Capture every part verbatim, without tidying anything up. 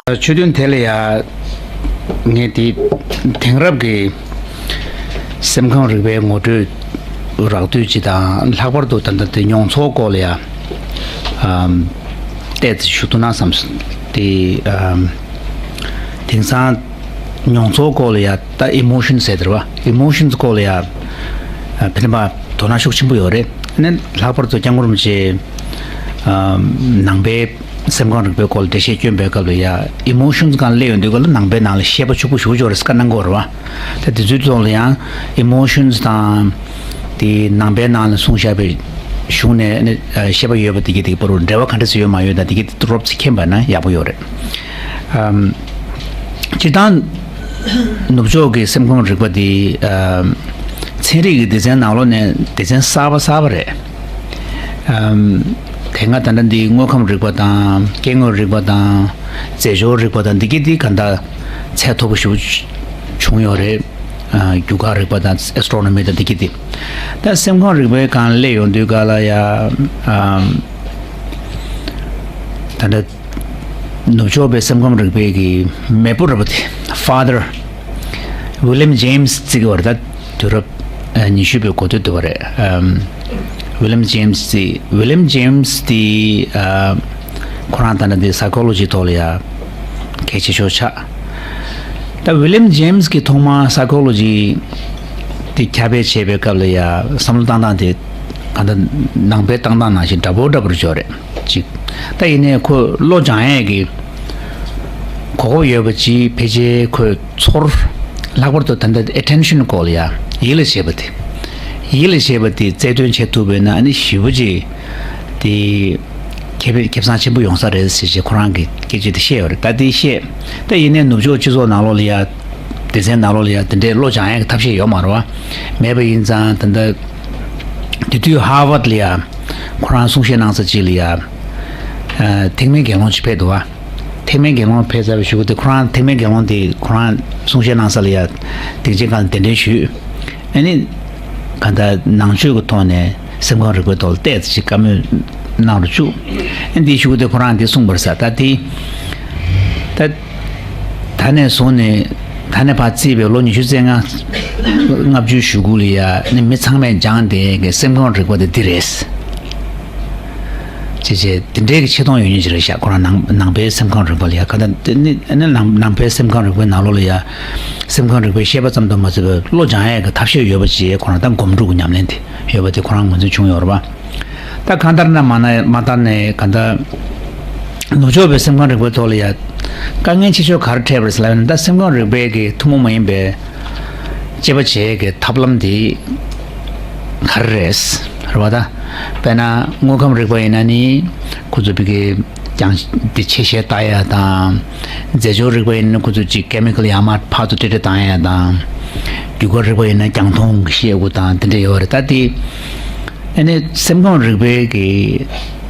ཆོས་དོན་ཐད་ལ་ཡ། ངས་དེ་དེང་རབས་ཀྱི་སེམས་ཁམས་རིག་པའི་ངོ་སྤྲོད་རགས་བསྡུས་ཅིག་དང་། ལྷག་པར་དུ་ད་ལྟ་དེ་མྱོང་ཚོར་སྐོར་ལ་ཡ། ཨམ། བལྟས་ཏེ་ཞུ་ཐུབ་ན་བསམ། དེ་ཨམ། དེང་སང་མྱོང་ཚོར་སྐོར་ལ་ཡ། ད་ཨི་མོ་ཤན་ཟེར་དེ་རེད་པ། ཨི་མོ་ཤན་སྐོར་ལ་ཡ། ཨ། ཕན་པ་དོ་སྣང་ཤུགས་ཆེན་པོ་ཡོད་རེད། ཨ་ནི་ལྷག་པར་དུ་སྐྱབས་མགོན་རིན་པོ་ཆེ་ཨམ། ནང་པའི་སེམས་ཁམས་རིག་པའི་སྐོར་ལ་འགྲེལ་བཤད་བསྐྱོན་པའི་སྐབས་ལ་ཡ། ཨི་མོ་ཤན་སྒང་སླེབས་ཡོང་དུས་སྐབས་ལ་ནང་པའི་ནང་ལ་བཤད་པ་ཕྱུག་པོ་ཞེ་པོ་ཅིག་ཡོད་རེད་ཟེར་བཀའ་གནང་གི་ཡོད་རེད་པ། ད་དེ་ཚོའི་ཐོག་ལ་ཡང་ཨི་མོ་ཤན་དང་དེ་ནང་པའི་ནང་ལ་གསུངས་བཞག་པའི་གཞུང་ནས་ནི་བཤད་པ་ཡོད་པ་དེ་གའི་དེ་གའི་བར་དུ་འབྲེལ་བ་ག་འདྲ་ཞིག་ཡོད་མ་ཡོད་དང་། དེ་གའི་དེ་རོབ་ཙམ་མཁྱེན་པ་ན་ཡག་པོ་ཡོད་རེད། ཨམ། སྤྱིར་བཏང་ནུབ་ཕྱོགས་ཀྱི་སེམས་ཁམས་རིག་པ་དེ་ཨམ། ཚན་རིག་གི་སྡེ་ཚན་ནང་ལོགས་ནས་སྡེ་ཚན་གསར་པ་གསར་པ་རེད། ཨམ། དེ་སྔ་ད་ལྟ་འདི་དངོས་ཁམས་རིག་པ་དང་སྐྱེ་དངོས་རིག་པ་དང་རྫས་སྦྱོར་རིག་པ་དང་འདི་གི་འདི་ག་འདྲ་ཚད་མཐོ་པོ་ཞིག་བྱུང་ཡོད་རེད། ཨ། རྒྱུ་འབྲས་རིག་པ་དང་ཨེ་སི་ཊོ་རོ་ནོ་མི་དང་འདི་གི་འདི། ད་སེམས་ཁམས་རིག་པའི་སྒང་སླེབས་ཡོང་དུས་སྐབས་ལ་ཡ། ཨམ། ད་ལྟ་ནུབ་ཕྱོགས་པའི་སེམས་ཁམས་རིག་པའི་གི་མེས་པོ་རེད་པ། དེ་ཕ་དར་ཝི་ལི་ཡམ་ཇེམ་སི་བརྩི་གི་ཡོད་རེད། ད་དུས་རབས་ཉི་ཤུ་པའི་འགོ་སྟོད་དུ་བ་རེད། ཨམ། ཝི་ལི་ཡམ་ཇེམ་སི་བརྩི། ཝི་ལི་ཡམ་ཇེམ་སི་དེ་ཨ། ཁོ་རང་ད་ལྟ་དེ་སའི་ཀོ་ལོ་ཇི་ཐོག་ལ་ཡ་གལ་ཆེ་ཤོས་ཆགས། ད་ཝི་ལི་ཡམ་ཇེམ་སི་གིས་ཐོག་མར་སའི་ཀོ་ལོ་ཇི་དེ་ཁྱབ་སྤེལ་བྱེད་པའི་སྐབས་ལ་ཡ། བསམ་བློ་བཏང་སྟངས་དེ་ག་འདྲ། ནང་པའི་བཏང་སྟངས་ནང་བཞིན་འདྲ་པོ་འདྲ་པོ་ཅིག་ཡོད་རེད། གཅིག། ད་ཡིན་ནའི་ཁོས་བློ་སྦྱང་ཡས་ཀྱི་གོ་སྐབས་ཡོད་པ་ཅིག་ཕལ་ཆེར་ཁོས་ཚོར། ལྷག་པར་དུ་ད་ལྟ་ཨེ་ཊེན་ཤན་སྐོར་ལ་ཡ། ཡིད་ལ་བྱེད་པ་དེ། ཡིད་ལ་བྱེད་པ་དེ་རྩལ་འདོན་བྱེད་ཐུབ་པ་ཡིན་ན། ཨ་ནི་ཞེ་པོ་ཅིག་དེ་ཁེ་ཕན་ཁེ་བཟང་ཆེན་པོ་ཡོང་ས་རེད་ཟེར་བྱས་ཁོ་རང་གིས་སྐད་ཆ་དེ་བཤད་ཡོད་རེད། ད་དེ་བཤད། ད་ཡིན་ནའི་ནུབ་ཕྱོགས་སྤྱི་ཚོགས་ནང་ལོགས་ལ་ཡ། སྡེ་ཚན་ནང་ལོགས་ལ་ཡ་དེ་འདྲའི་བློ་སྦྱང་ཡས་ཀྱི་ཐབས་ཤེས་ཡོད་མ་རེད་པ། མེད་པ་ཡིན་ཙང་། ད་ལྟ་དེ་དུས་ཧར་ཝརཌ་ལ་ཡ་ཁོ་རང་གསུང་བཤད་གནང་ས་ཅིག་ལ་ཡ། ཨ། ཐེག་དམན་དགེ་སློང་ཅིག་ཕེབས་འདུག་པ། ཐེག་དམན་དགེ་སློང་ཕེབས་ཚར་བའི་གཞུག་གུ་དེ་ཁོ་རང་ཐེག་དམན་དགེ་སློང་དེ་ཁོ་རང་གསུང་བཤད་གནང་ས་ལ་ཡ། སྡིངས་ཆའི་སྒང་ལ་གདན་འདྲེན་ཞུས། ཨ་ནི་གང་ལྟར་ནང་ཆོས་ཀྱི་ཐོག་ནས་སེམས་ཁམས་རིག་པའི་ཐོག་ལ་ཏོག་ཙམ་ཅིག་བཀའ་མོལ་གནང་རོགས་བྱུང་། ཨ་ནི་དེའི་གཞུག་གུ་དེ་ཁོ་རང་དེ་གསུངས་པ་རེད་ཟེར། ད་དེ། ད། ད་ནས་བཟུང་ནས། ད་ནས་ཕར་བརྩིས་པའི་ལོ་ཉི་ཤུ་རྩ་ལྔ། ལྔ་བཅུའི་གཞུག་གུ་ལ་ཡ། ནི་མི་ཚང་མས་སྦྱངས་བསྡད་ཀྱི་སེམས་ཁམས་རིག་པ་དེ་འདི་རེད། ཅེས་བྱས། དེ་འདྲའི་གི་ཆེ་མཐོང་ཡོད་མཁན་ཅིག་རེད་ཤག་ཁོ་རང་ནང་ནང་པའི་སེམས་ཁམས་རིག་པ་ལ་ཡ། ག་ད་དེ་ནི་ནི་ནང་ནང་པའི་སེམས་ཁམས་རིག་པའི་ནང་ལོགས་ལ་ཡ། སེམས་ཁམས་རིག་པའི་བཤད་པ་ཙམ་དུ་མ་ཟད་པའི་བློ་སྦྱང་ཡས་ཀྱི་ཐབས་ཤེས་ཡོད་པ་ཅིག་ཁོ་རང་ད་སྒོམ་སྒྲུབ་ཀྱི་ཉམས་ལེན་དེ་ཡོད་པ་དེ་ཁོ་རང་ངོས་འཛིན་བྱུང་ཡོད་རེད་པ། ད་གང་ལྟར་ན་མ་ན་མ་ལྟར་ནས་གང་ལྟར་ནུབ་ཕྱོགས་པའི་སེམས་ཁམས་རིག་པའི་ཐོག་ལ་ཡ། དཀའ་ངལ་ཆེ་ཤོས་ག་རེ་འཕྲད་པ་རེད་ཟེར་ལབ་ན། ད་སེམས་ཁམས་རིག་པའི་གི་ཐུན་མོང་མ་ཡིན་པའི་དཔྱད་པ་བྱེད་ཀྱི་ཐབས་ལམ་དེ་ག་རེ་རེད། རེད་པ། ད་དཔེར་ན་དངོས་ཁམས་རིག་པ་ཡིན་ན་ནི་ཁོ་ཚོ་བི་གི་རྒྱང་འདི་ཆེ་ཤེལ་ལྟ་ཡ་དང་། རྫས་སྦྱོར་རིག་པ་ཡིན་ན་ཁོ་ཚོ་ཅིག་ཀེ་མི་ཀལ་ཡར་མར་ཕར་ཚུར་འདྲེ་འདྲེ་བཏང་ཡ་དང་། རྒྱུ་སྐར་རིག་པ་ཡིན་ན་རྒྱང་མཐོང་གི་ཤེལ་དགུ་དང་དེ་འདྲ་ཡོད་རེད། ད་དེ། ཨ་ནི་སེམས་ཁམས་རིག་པའི་གི།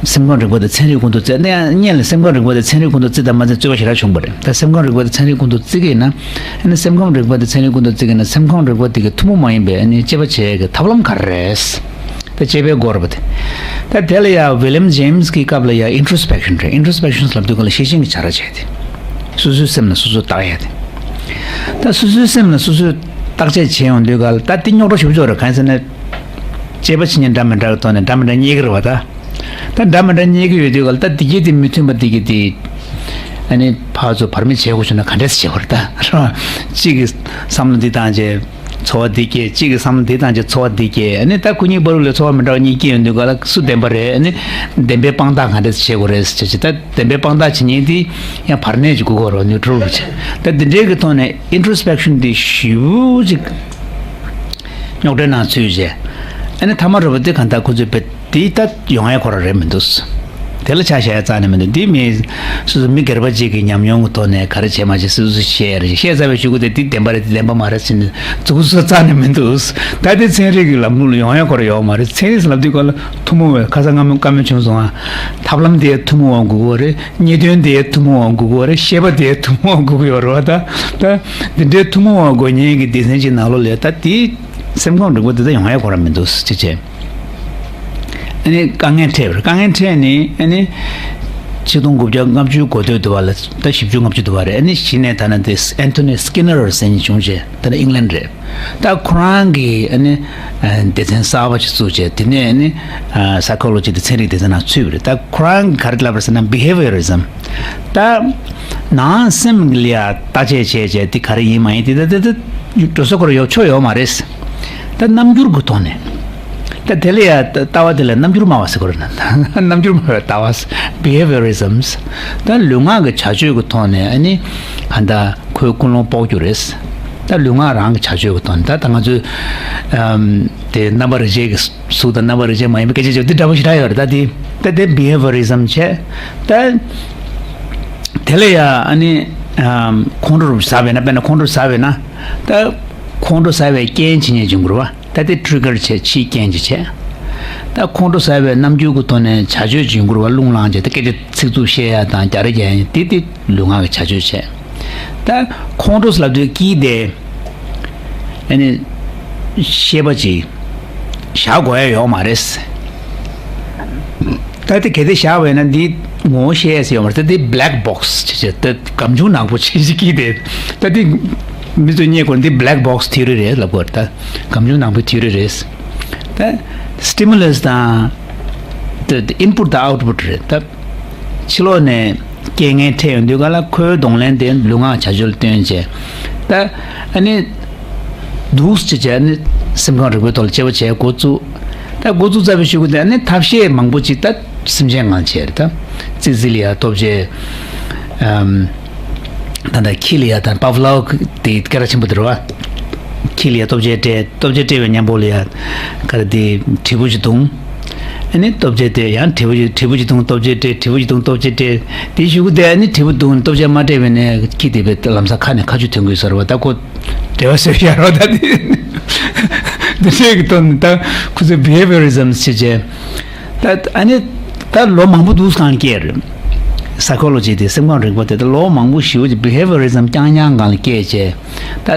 སེམས་ཁམས་རིག་པ་དང་ཚན་རིག་ཁོང་དུ་བརྩི། ཨ་ནི་སྔོན་ལ་སེམས་ཁམས་རིག་པ་དང་ཚན་རིག་ཁོང་དུ་བརྩི་དང་མ་བརྩི་རྩོད་པ་ཞེ་དྲག་བྱུང་བ་རེད། ད་སེམས་ཁམས་རིག་པ་དང་ཚན་རིག་ཁོང་དུ་བརྩི་གི་ཡིན་ན། ཨ་ནི་སེམས་ཁམས་རིག་པ་དང་ཚན་རིག་ཁོང་དུ་བརྩི་གི་ཡིན་ན། སེམས་ཁམས་རིག་པ་དེ་གི་ཐུན་མོང་མ་ཡིན་པའི་ཨ་ནི་དཔྱད་པ་བྱེད་ཀྱི་ཐབས་ལམ་ག་རེ་རེད། ད་དཔྱད་པའི་སྐོར་བ་དེ། ད་དེ་ལ་ཡ་ཝི་ལི་ཡམ་ཇེམ་སི་གི་སྐབས་ལ་ཡ་ཨིན་ཊོ་རོ་སི་པེག་ཤན་རེད། ཨིན་ཊོ་རོ་སི་པེག་ཤན་ལབ་དུས་སྒང་ལ་ཤེས་བཞིན་གྱི་བྱ་ར་བྱས་ཏེ། སོ་སོའི་སེམས་ལ་སོ་སོས་བརྟག་ཡ་དེ། ད་སོ་སོའི་སེམས་ལ་སོ་སོས་བརྟག་དཔྱད་བྱས་ཡོང་དུས་སྒང་ལ་ད་དེ་རྙོག་དྲ་ཞེ་པོ་ཅིག་ཡོད་རེད། གང་ཡིན་ཟེར་ན། དཔྱད་པ་བྱེད་མཁན་འདྲ་མི་འདྲ་གི་ཐོག་ནས་འདྲ་མི་འདྲ་རྙེད་ཀྱི་རེད་པ། ད་ད་འདྲ་མི་འདྲ་རྙེད་ཀྱི་ཡོད་དུས་སྒང་ལ། ད་དེ་གྱད་དེ་མི་མཐུན་པ་དེ་གྱད་དེ་ཨ་ནི་ཕར་ཚུར་བར་མེད་བྱེད་དགོས་བྱུང་ན་ག་འདྲས་བྱེད་དགོས་རེད། ད་རེད་པ། གཅིག་གིས་བསམ་བློ་འདི་བཏང་བྱས་ཚོར་བ་འདི་སྐྱེས། གཅིག་གིས་བསམ་བློ་འདི་བཏང་བྱས་ཚོར་བ་འདི་སྐྱེས། ཨ་ནི་ད་ཁོ་གཉིས་བར་ལ་ཚོར་བ་མི་འདྲ་བ་གཉིས་སྐྱེས་ཡོང་དུས་སྒང་ལ་སུ་བདེན་པ་རེད། ཨ་ནི་བདེན་པའི་དཔང་རྟགས་ག་འདྲས་བྱེད་དགོས་རེད་ཟེར་བྱས། ད་བདེན་པའི་དཔང་རྟགས་བྱེད་མཁན་དེ་ཡང་བར་གནས་ཅིག་དགོས་ཀྱི་རེད་པ། ནིའུ་ཊྲལ་བྱས། ད་འདི་འདྲའི་གི་ཐོག་ནས་ཨིན་ཊོ་རོ་སི་པེག་ཤན་དེ་ཞེ་པོ་ཅིག་རྙོག་དྲའི་ནང་ཚུད་བྱས། ཨ་ནི་མཐའ་མ་རེད་པ། དེ་གང་ལྟར་ཁོ་ཚོས་བེད་དེ་ད་ཡོང་ཡ་ཁོ་རང་རེད་མི་འདུག་དེ་ལ་ཆ་བཞག་ཡ་རྩ་ནས་མི་འདུག་འདི་མི་སོ་སོ་མི་སྒེར་པ་གཅིག་གི་ཉམས་མྱོང་གི་ཐོག་ནས་ག་རེ་བྱས་མ་བྱས་སོ་སོས་བཤད་ཡ་རེད། བཤད་ཚར་བའི་གཞུག་གུ་དེ་འདི་བདེན་པ་རེད། འདི་བདེན་པ་མ་རེད་ཟེར་ནས་རྫུན་བཟོ་རྩ་ནས་མི་འདུག་ད་དེ་ཚན་རིག་གི་ལམ་ལུགས་ལ་ཡོང་ཡ་ཁོ་རང་ཡོད་མ་རེད། ཚན་རིག་ལབ་དུས་སྒང་ལ་ཐུན་མོང་བའི་ཁ་སང་སྔ་མོ་བཀའ་མོལ་བྱུང་སོང་ང་། ཐབས་ལམ་དེ་ཐུན་མོང་བ་དགོས་ཀྱི་རེད། རྙེད་དོན་དེ་ཐུན་མོང་བ་དགོས་ཀྱི་རེད། བཤད་པ་དེ་ཐུན་མོང་བ་དགོས་ཀྱི་ཡོད་རེད་པ། ད་ད་འདི་འདྲའི་ཐུན་མོང་བ་དགོས་མཁན་གྱི་སྡེ་ཚན་ཅིག་ནང་ལོགས་ལ་ད་དེ་སེམས་ཁམས་རིག་པ་དེ་ད་ཡོང་ཡ་ཁོ་རང་མི་འདུག་ཅེས་བྱས། ཨ་ནི་དཀའ་ངལ་འཕྲད་པ་རེད། དཀའ་ངལ་འཕྲད་ནས་ཨ་ནི་ ཆིག་སྟོང་དགུ་བརྒྱ་ལྔ་བཅུ་འགོ་སྟོད་དུ་བ་ལ་ད་བཞི་བཅུ་ལྔ་བཅུ་དུ་བ་རེད། ཨ་ནི་གཞི་ནས་ད་ནི་དེ་Anthony Skinner ཟེར་མཁན་བྱུང་རྗེས་ད་ནི་ཨིང་ལན་རེད། ད་ཁོ་རང་གི་ཨ་ནི་སྡེ་ཚན་གསར་པ་ཞིག་བཙུགས་རྗེས་དེ་ནས་ཨ་ནི་Psychology་དེ་ཚན་རིག་སྡེ་ཚན་ནང་ཚུད་པ་རེད། ད་ཁོ་རང་གིས་ག་རེ་ལབ་རེད་ཟེར་ན་Behaviorism། ད་ནང་སེམས་ལ་ཡ་བརྟག་དཔྱད་བྱས་རྗེས་དེ་ག་རེ་ཡིན་མ་ཡིན་དེ་ད་དེ་ད་འགྲོ་ས་ཁོ་ར་ཡོད་ཆོག་ཡོད་མ་རེད། ད་རྣམ་འགྱུར་གྱི་ཐོག་ནས། ད་དེ་ལ་ཡ་ལྟ་བ་དེ་ལ་རྣམ་འགྱུར་སྨྲ་བ་ཟེར་གྱི་རེད། རྣམ་འགྱུར་སྨྲ་བའི་ལྟ་བ། Behaviorisms། ད་ལུས་ངག་གི་བྱ་སྤྱོད་ཀྱི་ཐོག་ནས་ཨ་ནི་གང་ལྟར་ཁོའི་ཀུན་སློང་དཔོག་རྒྱུ་རེད། ད་ལུས་ངག་རང་གི་བྱ་སྤྱོད་ཀྱི་ཐོག་ནས་ད་ད་ང་ཚོས་ཨམ་དེ་རྣམ་པ་རིག་བྱེད་ཀྱི་གཟུགས་དང་རྣམ་པ་རིག་བྱེད་མ་ཡིན་པའི་སྐད་ཆ་བརྗོད་འདི་འདྲ་པོ་ཞེ་དྲག་ཡོད་རེད། ད་དེ་ད་དེ་Behaviorism་བྱས། ད་དེ་ལ་ཡ་ཨ་ནི་ཨམ་ཁོང་ཁྲོ་རུ་ཟ་བས་ན་དཔེར་ན་ཁོང་ཁྲོ་ཟ་བས་ན་ད་ཁོང་ཁྲོ་ཟ་བའི་རྐྱེན་བྱེད་མཁན་བྱུང་དགོས་རེད་བ། ད་དེ་trigger་བྱས་ཕྱིའི་རྐྱེན་ཅིག་བྱས། ད་ཁོང་ཁྲོ་ཟ་བའི་རྣམ་འགྱུར་གྱི་ཐོག་ནས་བྱ་སྤྱོད་ཅིག་ཡོང་གི་རེད་བ། རླུང་ལངས་བྱས་ད་སྐད་ཆ་ཚིག་རྩུབ་བཤད་ཡ་དང་རྒྱ་རེ་རྒྱག་ཡ་དེ་དེ་ལུས་ངག་གི་བྱ་སྤྱོད་བྱས། ད་ཁོང་ཁྲོ་ཟ་ལབ་དུས་དཀྱིལ་དེ་ཨ་ནི་ཤེས་པ་ཅིག་བཞག་དགོས་ཡ་ཡོད་མ་རེད། ད་དེ་གལ་ཏེ་བཞག་པ་ཡིན་ན་འདི་ངོ་བོ་ཤེས་ཡས་ཡོད་མ་རེད། ད་དེ་black box་བྱས་བྱས་ད་སྒམ་ཆུང་ནག་པོ་བྱས་བྱས་ཀྱི་དེ་ད་དེ་མི་ཚོས་རྙེད་དགོས་འདི་black box theory་རེད་ལབ་དགོས་རེད། ད་སྒམ་ཆུང་ནག་པོའི་theory་རེད། ད་stimulus་དང་ད་input་དང་output་རེད། ད་ཕྱི་ལོགས་ནས་རྐྱེན་ངན་འཕྲད་ཡོང་དུས་ག་ལ་ཁོའི་གདོང་ལེན་དེ་ལུས་ངག་བྱ་སྤྱོད་ལ་སྟོན་བྱས་ད་ཨ་ནི། འདུག་སེ་བྱས་ནས་སེམས་ཁམས་རིག་པའི་ཐོག་ལ་དཔྱད་པ་བྱེད་འགོ་བཙུགས། ད་འགོ་བཙུགས་ཚར་བའི་གཞུག་གུ་དེ་ནི་ཐབས་ཤེས་མང་པོ་ཅིག་ད་སེམས་ཅན་ངང་བྱས་རེད། ད་ཙི་ཙི་ལ་ཡ་ལྟོ་ཆས། ཨམ། ད་ལྟ་ཁྱི་ལ་ཡ་ད་པབ་ལོ་དེ་སྐད་གྲགས་ཆེན་པོ་དེ་རེད་བ། ཁྱི་ལ་ཡ་ལྟོ་ཆས་སྤྲད། ལྟོ་ཆས་སྤྲད་པའི་མཉམ་པོ་ལ་ཡ་ག་རེ་དེ་དྲིལ་བུ་ཞིག་བརྡུངས། ཨ་ནི་ལྟོ་ཆས་སྤྲད་ཡང་དྲིལ་བུ་ཞིག་དྲིལ་བུ་ཞིག་བརྡུངས། ལྟོ་ཆས་སྤྲད། དྲིལ་བུ་ཞིག་བརྡུངས། ལྟོ་ཆས་སྤྲད། དེའི་གཞུག་གུ་དེ་ཨ་ནི་དྲིལ་བུ་བརྡུངས། ལྟོ་ཆས་མ་སྤྲད་པ་ཡིན་ན་ཁྱི་དེ་བས་ལམ་སང་ཁ་ནས་ཁ་ཆུ་ཐོན་གྱི་ཡོད་ས་རེད་བ། ད་ཁོ་འབྲེལ་བ་བཟོས་ཡ་རོ། ད་དེ་འདི་འདྲས་ཀྱི་ཐོག་ནས་ད་ཁོ་ཚོས་Behaviorism་བྱེད་བྱས། ད་ཨ་ནི་ད་ལོ་མང་པོ་འདུག་སེ་སྒང་སྐྱེས་རེད། Psychology་དེ་སེམས་ཁམས་རིག་པ་དེ་ད་ལོ་མང་པོ་ཞེ་པོ་ཅིག་Behaviorism་རྐྱང་རྐྱང་སྒང་ལ་སྐྱེས་བྱས། ད་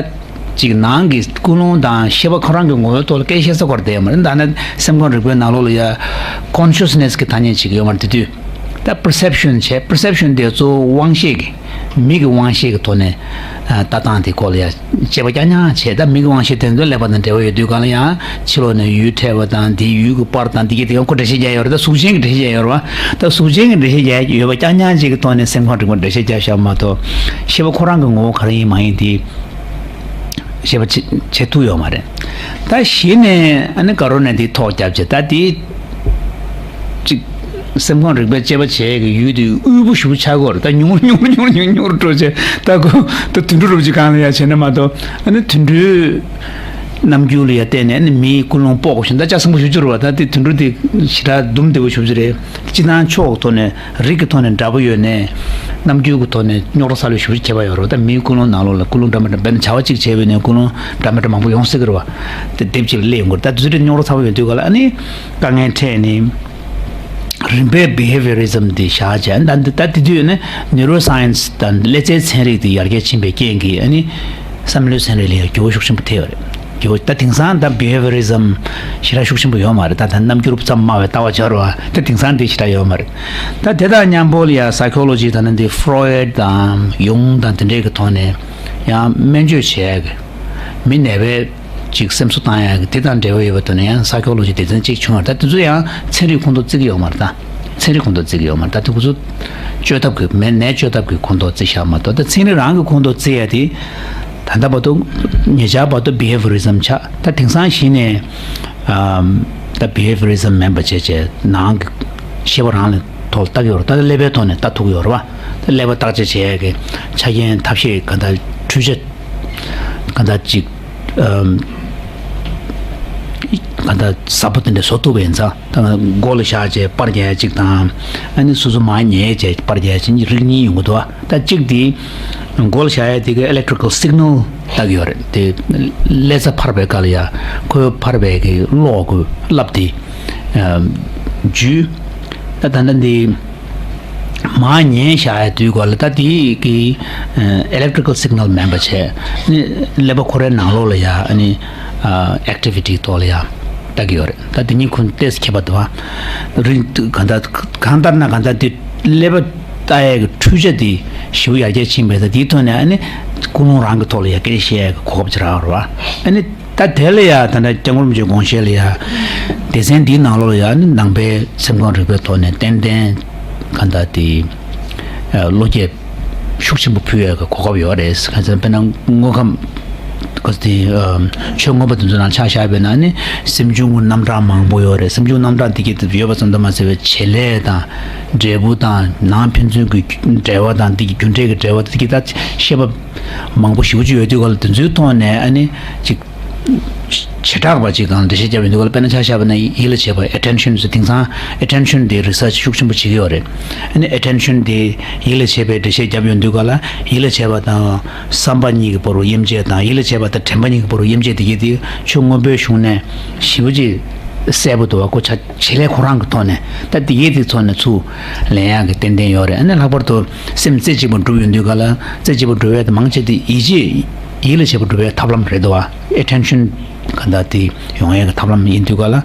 ཅིག་ནང་གི་ཀུན་སློང་དང་ཤེས་པ་ཁོ་རང་གི་ངོ་བོའི་ཐོག་ལ་སྐད་ཆ་བཤད་ས་སྐོར་དེ་ཡོད་མ་རེད། ད་ནི་སེམས་ཁམས་རིག་པའི་ནང་ལོགས་ལ་ཡ་consciousness་གི་ཐ་སྙད་ཅིག་ཡོད་མ་རེད། དེ་དུས་ད་perception་བྱས། Perception་དེ་གཙོ་བོ་དབང་ཤེས་ཀྱི་མིག་གི་དབང་ཤེས་ཀྱི་ཐོག་ནས་ཨ་ལྟ་སྟངས་དེ་སྐོར་ལ་ཡ་དཔྱད་པ་རྐྱང་རྐྱང་བྱས། ད་མིག་གི་དབང་ཤེས་དེ་ཚོ་ཀླད་པ་དང་འབྲེལ་བ་ཡོད་དུས་སྒང་ལ་ཡང་ཕྱི་ལོགས་ནས་ཡུལ་འཕྲད་པ་དང་དེའི་ཡུལ་གྱི་པར་དང་དེ་གྱད་དེ་ཡང་ཁོ་འགྲེལ་བཤད་རྒྱག་ཡོད་རེད། ད་གཟུགས་ཅན་གྱི་འགྲེལ་བཤད་རྒྱག་ཡོད་རེད་བ། ད་གཟུགས་ཅན་གྱི་འགྲེལ་བཤད་རྒྱག་ཡོད་པ་རྐྱང་རྐྱང་ཅིག་གི་ཐོག་ནས་སེམས་ཁམས་རིག་པ་འགྲེལ་བཤད་རྒྱག་བཞག་མ་གཏོགས་ཤེས་པ་ཁོ་རང་གི་ངོ་བོ་ག་རེ་ཡིན་མ་ཡིན་དེ་ཤེས་པ་བྱེད་བྱེད་ཐུབ་ཡོད་མ་རེད། ད་གཞི་ནས་ཨ་ནི་དགའ་རོགས་ནས་དེ་ཐོག་བརྒྱབ་བྱས་ད་དེ་ཅིག་སེམས་ཁམས་རིག་པའི་དཔྱད་པ་བྱེད་ཀྱི་ཡུལ་དེ་དབུལ་པོ་ཞེ་པོ་ཆགས་ཀྱི་ཡོད་རེད། ད་ཉུང་ཉུང་ཉུང་ཉུང་ཉུང་འགྲོ་བྱས་ད་ཁོ་ད་དུད་འགྲོ་རུ་ཅིག་སྒང་ལ་ཡ་བྱས་ན་མ་གཏོགས་ཨ་ནི་དུད་འགྲོའི་རྣམ་འགྱུར་ལ་ཡ་བལྟས་ནས་ཨ་ནི་མིའི་ཀུན་སློང་དཔོག་དགོས་ཤིང་ད་ལྕགས་ཟིང་པོ་ཞེ་པོ་ཅིག་རེད་བ། ད་དེ་དུད་འགྲོ་དེ་ཞེ་དྲག་འདུམ་བདེ་པོ་ཞེ་པོ་ཅིག་རེད། སྤྱིར་བཏང་ཕྱོགས་ཐོག་ནས་རིགས་ཀྱི་ཐོག་ནས་འདྲ་པོ་ཡོད་ནའི་རྣམ་འགྱུར་གྱི་ཐོག་ནས་རྙོག་དྲ་ཟ་ལོས་ཞེ་པོ་ཅིག་ཁྱད་པར་ཡོད་རེད། ད་མིའི་ཀུན་སློང་ནང་ལོགས་ལ་ཀུན་སློང་འདྲ་མི་འདྲ་དཔེར་ན་བྱ་བ་གཅིག་བྱས་པ་ཡིན་ནའི་ཀུན་སློང་འདྲ་མི་འདྲ་མང་པོ་ཡོང་སྲིད་ཀྱི་རེད་བ། དེ་སྡེབ་གཅིག་ལ་སླེབས་ཡོང་གི་རེད། ད་དེ་ཚོ་དེ་རྙོག་དྲ་ཚ་པོ་ཡོད་དུས་ག་ལ་ཨ་ནི་དཀའ་ངལ་འཕྲད་ནས་རིམ་པས་Behaviorism་དེ་བཞག་བྱས། ད་འདི་ད་དེ་དུས་ནི་Neuroscience་དང་ཀླད་རྩའི་ཚན་རིག་དེ་ཡར་རྒྱས་ཕྱིན་པའི་རྐྱེན་གྱིས་ཨ་ནི་བསམ་བློའི་ཚན་རིག་ལ་ཡང་འགྱུར་བ་ཤུགས་ཆེན་པོ་ཐེབས་ཡོད་རེད། འགྱུར་བ་ད་དེང་སང་ད་Behaviorism་ཞེ་དྲག་ཤུགས་ཆེན་པོ་ཡོད་མ་རེད། ད་ད་རྣམ་འགྱུར་ཙམ་སྨྲ་བའི་ལྟ་བ་སྦྱོར་བ་ད་དེང་སང་དེ་ཞེ་དྲག་ཡོད་མ་རེད། ད་དེ་དང་མཉམ་པོ་ལ་ཡང་Psychology་ད་ནི་འདི་Freud་དང་Jung་དང་དེ་འདྲའི་གི་ཐོག་ནས་ཡང་སྨན་བཅོས་བྱེད་ཡག་གི་མི་ནད་པའི་ཅིག་སེམས་གསོ་བཏང་ཡག་གི་དེ་དང་འབྲེལ་བ་ཡོད་པའི་ཐོག་ནས་ཡང་Psychology་སྡེ་ཚན་གཅིག་བྱུང་བ་རེད། ད་དེ་ཚོ་ཡང་ཚན་རིག་ཁོངས་གཏོགས་བརྩི་གི་ཡོད་མ་རེད། ད་ཚན་རིག་ཁོངས་གཏོགས་བརྩི་གི་ཡོད་མ་རེད། ད་དེ་ཁོ་ཚོ་བཅོས་ཐབས་ཀྱི་མེད་ནད་བཅོས་ཐབས་ཀྱི་ཁོངས་གཏོགས་བརྩི་བཞག་མ་གཏོགས་ད་ཚན་རིག་རང་གི་ཁོངས་གཏོགས་བརྩི་ཡ་དེ་ད་ལྟ་བར་དུ་ཉེ་ཆར་བར་དུ་Behaviorism་ཆགས། ད་དེང་སང་གཞི་ནས་ཨམ་ད་Behaviorism་མིན་པ་བྱས་བྱས་ནང་གི་ཤེས་པ་རང་ལ་ཐོག་ལ་ལྟ་གི་ཡོད་རེད། ད་ཀླད་པའི་ཐོག་ནས་ལྟ་ཐུབ་ཀྱི་ཡོད་རེད་བ། ད་ཀླད་པ་བརྟག་དཔྱད་བྱེད་ཡ་གི་ཆ་རྐྱེན་ཐབས་ཤེས་ག་འདྲ་འཕྲུལ་ཆས་ག་འདྲ་ཅིག་ཨམ་ག་འདྲ་ཟབ་པོ་དེ་འདྲ་བཟོ་ཐུབ་པ་ཡིན་ཙང་། ད་མགོ་ལ་བཞག་བྱས་པར་རྒྱག་ཡ་གཅིག་དང་། ཨ་ནི་སོ་སོ་མར་ཉལ་བྱས་པར་རྒྱག་ཡ་གཅིག་རིགས་གཉིས་ཡོང་གི་འདུག་ད་གཅིག་དེ་མགོ་ལ་བཞག་ཡ་དེ་གི་electrical signal་ལྟ་གི་ཡོད་རེད། དེ་ཀླད་རྩ་འཕར་བའི་སྐབས་ལ་ཡ་ཁོའི་འཕར་བའི་གི་གློག་གི་རླབས་དེ་ཨ་འཇུས། ད་ད་ལྟ་འདི་མར་ཉལ་བཞག་ཡ་དུས་སྐབས་ལ་ད་དེ་གི་ཨ་electrical signal་མེད་པ་བྱས་ནི་ཀླད་པ་ཁོ་རའི་ནང་ལོགས་ལ་ཡ་ཨ་ནི་ཨ་activity་ཐོག་ལ་ཡ་ལྟ་གི་ཡོད་རེད། ད་དེ་གཉིས་ཁོ་ཏོག་ཙམ་ཁྱད་པར་འདུག་ཨ། རིགས་གང་ལྟར་གང་ལྟར་ན་གང་ལྟར་དེ་ཀླད་པ་ ལྟ་ཡས་ཀྱི་འཕྲུལ་ཆ་དེ་ཞེ་པོ་ཡར་རྒྱས་ཕྱིན་པས། ད་དེའི་ཐོག་ནས་ཨ་ནི་ཀུན་སློང་རང་གི་ཐོག་ལ་ཡ་སྐད་ཆ་བཤད་ཡས་ཀྱི་གོ་སྐབས་ཅིག་རག་རེད་བ། ཨ་ནི་ད་དེ་ལ་ཡ་ད་ལྟ་སྐྱབས་མགོན་རིན་པོ་ཆེའི་དགོངས་བཞེད་ལ་ཡ་སྡེ་ཚན་འདིའི་ནང་ལོགས་ལ་ཡ་ཨ་ནི་ནང་པའི་སེམས་ཁམས་རིག་པའི་ཐོག་ནས་ཏན་ཏན་ག་འདྲ་དེ་བློ་སྐྱེད་ཤུགས་ཆེན་པོ་ཕུལ་ཡས་ཀྱི་གོ་སྐབས་ཡོད་རེད། ག་ཚོད་དཔེར་ན་དངོས་ཁམས་ག་ཚོད་དེ་ཆོས་མངོན་པ་དེ་ཚོ་ནང་ཆ་བཞག་པ་ཡིན་ན་ནི་སེམས་བྱུང་གི་རྣམ་གྲངས་མང་པོ་ཡོད་རེད། སེམས་བྱུང་རྣམ་གྲངས་དེ་གས་དེ་ཡོད་པ་ཙམ་དུ་མ་ཟད་པའི་བྱེད་ལས་དང་འབྲས་བུ་དང་ནང་ཕན་ཚུན་གྱི་འབྲེལ་བ་དང་དེ་གི་རྒྱུ་འབྲས་ཀྱི་འབྲེལ་བ་དེ་གི་ད་བཤད་པ་མང་པོ་ཞེ་པོ་ཅིག་ཡོད་དུས་ག་ལ་དེ་ཚོའི་ཐོག་ནས་ཨ་ནི་ཅིག་བྱེ་བྲག་པ་ཅིག་གང་འགྲེལ་བཤད་བརྒྱབ་ཡོང་དུས་ག་ལ་དཔེར་ན་ཆ་བཞག་པ་ན་ཡིད་ལ་བྱེད་པ་attention ཟེར། དེང་སང་attention དེ་research ཤུགས་ཆེན་པོ་བྱེད་ཀྱི་ཡོད་རེད། ཨ་ནི་attention དེ་ཡིད་ལ་བྱེད་པའི་འགྲེལ་བཤད་བརྒྱབ་ཡོང་དུས་ག་ལ་ཡིད་ལ་བྱེད་པ་དང་བསམ་པ་གཉིས་ཀྱི་བར་དུ་དབྱེ་འབྱེད་དང་ཡིད་ལ་བྱེད་པ་དང་དྲན་པ་གཉིས་ཀྱི་བར་དུ་དབྱེ་འབྱེད་དེ་གས་དེ་ཆོས་མངོན་པའི་གཞུང་ནས་ཞེ་པོ་ཅིག་གསལ་པོ་འདུག་བ། ཁོ་ཆ་བྱེད་ལས་ཁོ་རང་གི་ཐོག་ནས་ད་དེ་གས་དེ་ཚོ་ནས་ཚུར་ལེན་ཡག་གི་ཏན་ཏན་ཡོད་རེད། ཨ་ནི་ལྷག་པར་དུ་སེམས་རྩེ་གཅིག་པ་སྒྲུབ་ཡོང་དུས་ག་ལ་རྩེ་གཅིག་པ་སྒྲུབ་ཡས་དེ་མང་ཆེ་དེ་ཡིད་ཆེས་ཡིད་ལ་བྱེད་པ་སྒྲུབ་པའི་ཐབས་ལམ་རེད་འདུག་བ། attention ག་འདྲ་དེ་ཡོང་ཡས་ཀྱི་ཐབས་ལམ་ཡིན་དུས་ག་ལ་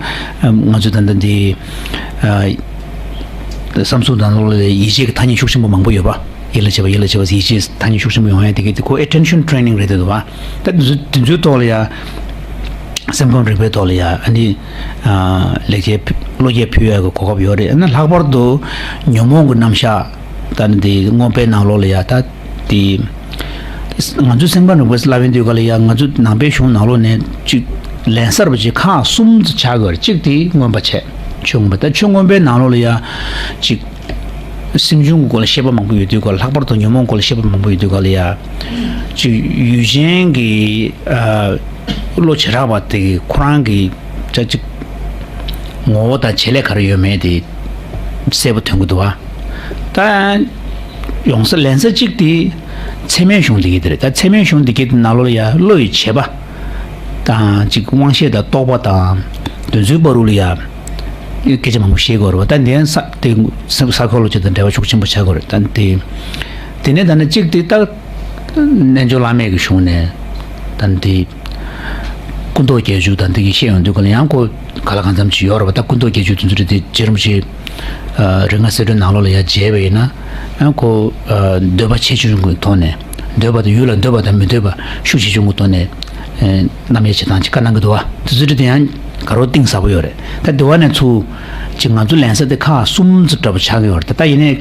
ང་ཚོས་ད་ལྟ་འདི་བསམ་ཚུལ་དང་ལོགས་ལ་ཡིད་ཆེས་ཀྱི་ཐ་སྙད་ཤུགས་ཆེན་པོ་མང་པོ་ཡོད་པ། ཡིད་ལ་བྱེད་པ་ཡིད་ལ་བྱེད་པ་ཡིད་ཆེས་ཐ་སྙད་ཤུགས་ཆེན་པོ་ཡོང་ཡས་དེ་གས་དེ་ཁོ་attention training རེད་འདུག་བ། ད་དེ་ཚོ་དེ་ཚོའི་ཐོག་ལ་ཡ་སེམས་ཁམས་རིག་པའི་ཐོག་ལ་ཡ་ཨ་ནི་ལེགས་སྐྱེས་བློ་སྐྱེད་ཕུལ་ཡས་ཀྱི་གོ་སྐབས་ཡོད་རེད། ཨ་ནི་ལྷག་པར་དུ་ཉོན་མོངས་ཀྱི་རྣམ་གཞག་ད་ནི་དེ་མངོན་པའི་ནང་ལོགས་ལ་ཡ་ད་དེ་ང་ཚོའི་སེམས་ཁམས་རིག་པ་ལབ་ཡོང་དུས་ག་ལ་ཡ་ང་ཚོ་ནང་པའི་གཞུང་ནང་ལོགས་ནས་ཅིག་ལན་གསར་པ་ཅིག་ཁག་གསུམ་དུ་ཆགས་དགོས་རེད། གཅིག་དེ་མངོན་པ་བྱས། ཆོས་མངོན་པ། ད་ཆོས་མངོན་པའི་ནང་ལོགས་ལ་ཡ་ཅིག་སེམས་བྱུང་གི་སྐོར་ལ་བཤད་པ་མང་པོ་ཡོད་དུས་ག་ལ་ལྷག་པར་དུ་ཉོན་མོངས་སྐོར་ལ་བཤད་པ་མང་པོ་ཡོད་དུས་ག་ལ་ཡ་ཅིག་ཡུལ་ཅན་གྱི་བློ་བྱེ་བྲག་པ་དེ་གི་ཁོ་རང་གི་ཅ་ཅིག་ངོ་བོ་དང་བྱེད་ལས་ག་རེ་ཡོད་མེད་དེ་གསལ་པོ་ཐོན་གི་འདུག་བ། ད་ཡོང་ས་ལན་ས་གཅིག་དེ་ཚད་མའི་གཞུང་དེ་གི་དེ་རེད། ད་ཚད་མའི་གཞུང་དེ་གི་དེ་ནང་ལོགས་ལ་ཡ་བློ་ཡི་བྱེད་པ་དང་ཅིག་དབང་ཤེས་དང་རྟོག་པ་དང་དེ་ཚོའི་བར་དུ་ལ་ཡ་སྐད་ཆ་མང་པོ་བཤད་དགོས་རེད་བ། ད་འདི་ས་དེ་ས་ཁོ་ལོ་ཇི་དང་འབྲེལ་བ་ཤུགས་ཆེན་པོ་ཆགས་དགོས་རེད། ད་དེ་དེ་ནས་ད་ནི་གཅིག་དེ་ད་རྣལ་འབྱོར་བླ་མེད་ཀྱི་གཞུང་ནས་ད་འདི་ཀུན་རྟོག་བརྒྱད་ཅུ་དང་འདི་གི་བཤད་ཡོང་དུས་ག་ལ་ཡང་ཁོ་ག་ལ་གང་འཚམ་ཅིག་ཡོད་རེད་བ། ད་ཀུན་རྟོག་བརྒྱད་ཅུ་དེ་ཚོ་རེད་དེ་རྗེ་རིན་པོ་ཆེ་རིག་སྔགས་གསལ་སྒྲོན་ནང་ལོགས་ལ་ཡ་མཇལ་བ་ཡིན་ན་ཁོ་འདོད་པ་ཆེ་ཆུང་གི་ཐོག་ནས་འདོད་པ་དང་ཡུལ་ལ་འདོད་པ་དང་མི་འདོད་པ་ཤུགས་ཆེ་ཆུང་གི་ཐོག་ནས་རྣམ་དབྱེ་བྱེད་སྟངས་ཅིག་བཀའ་གནང་གི་འདུག་བ། དེ་ཚོ་རེད་དེ་ཡང་དགའ་རབ་གཏིང་ཟབ་པོ་ཡོད་རེད། ད་འདི་བ་ནས་ཚུར་ཅིག་ང་ཚོ་ལན་ས་དེ་ཁག་གསུམ་ཙམ་འདྲ་པོ་ཆགས་ཀྱི་ཡོད་རེད། ད་ད་ཡིན་ནའི་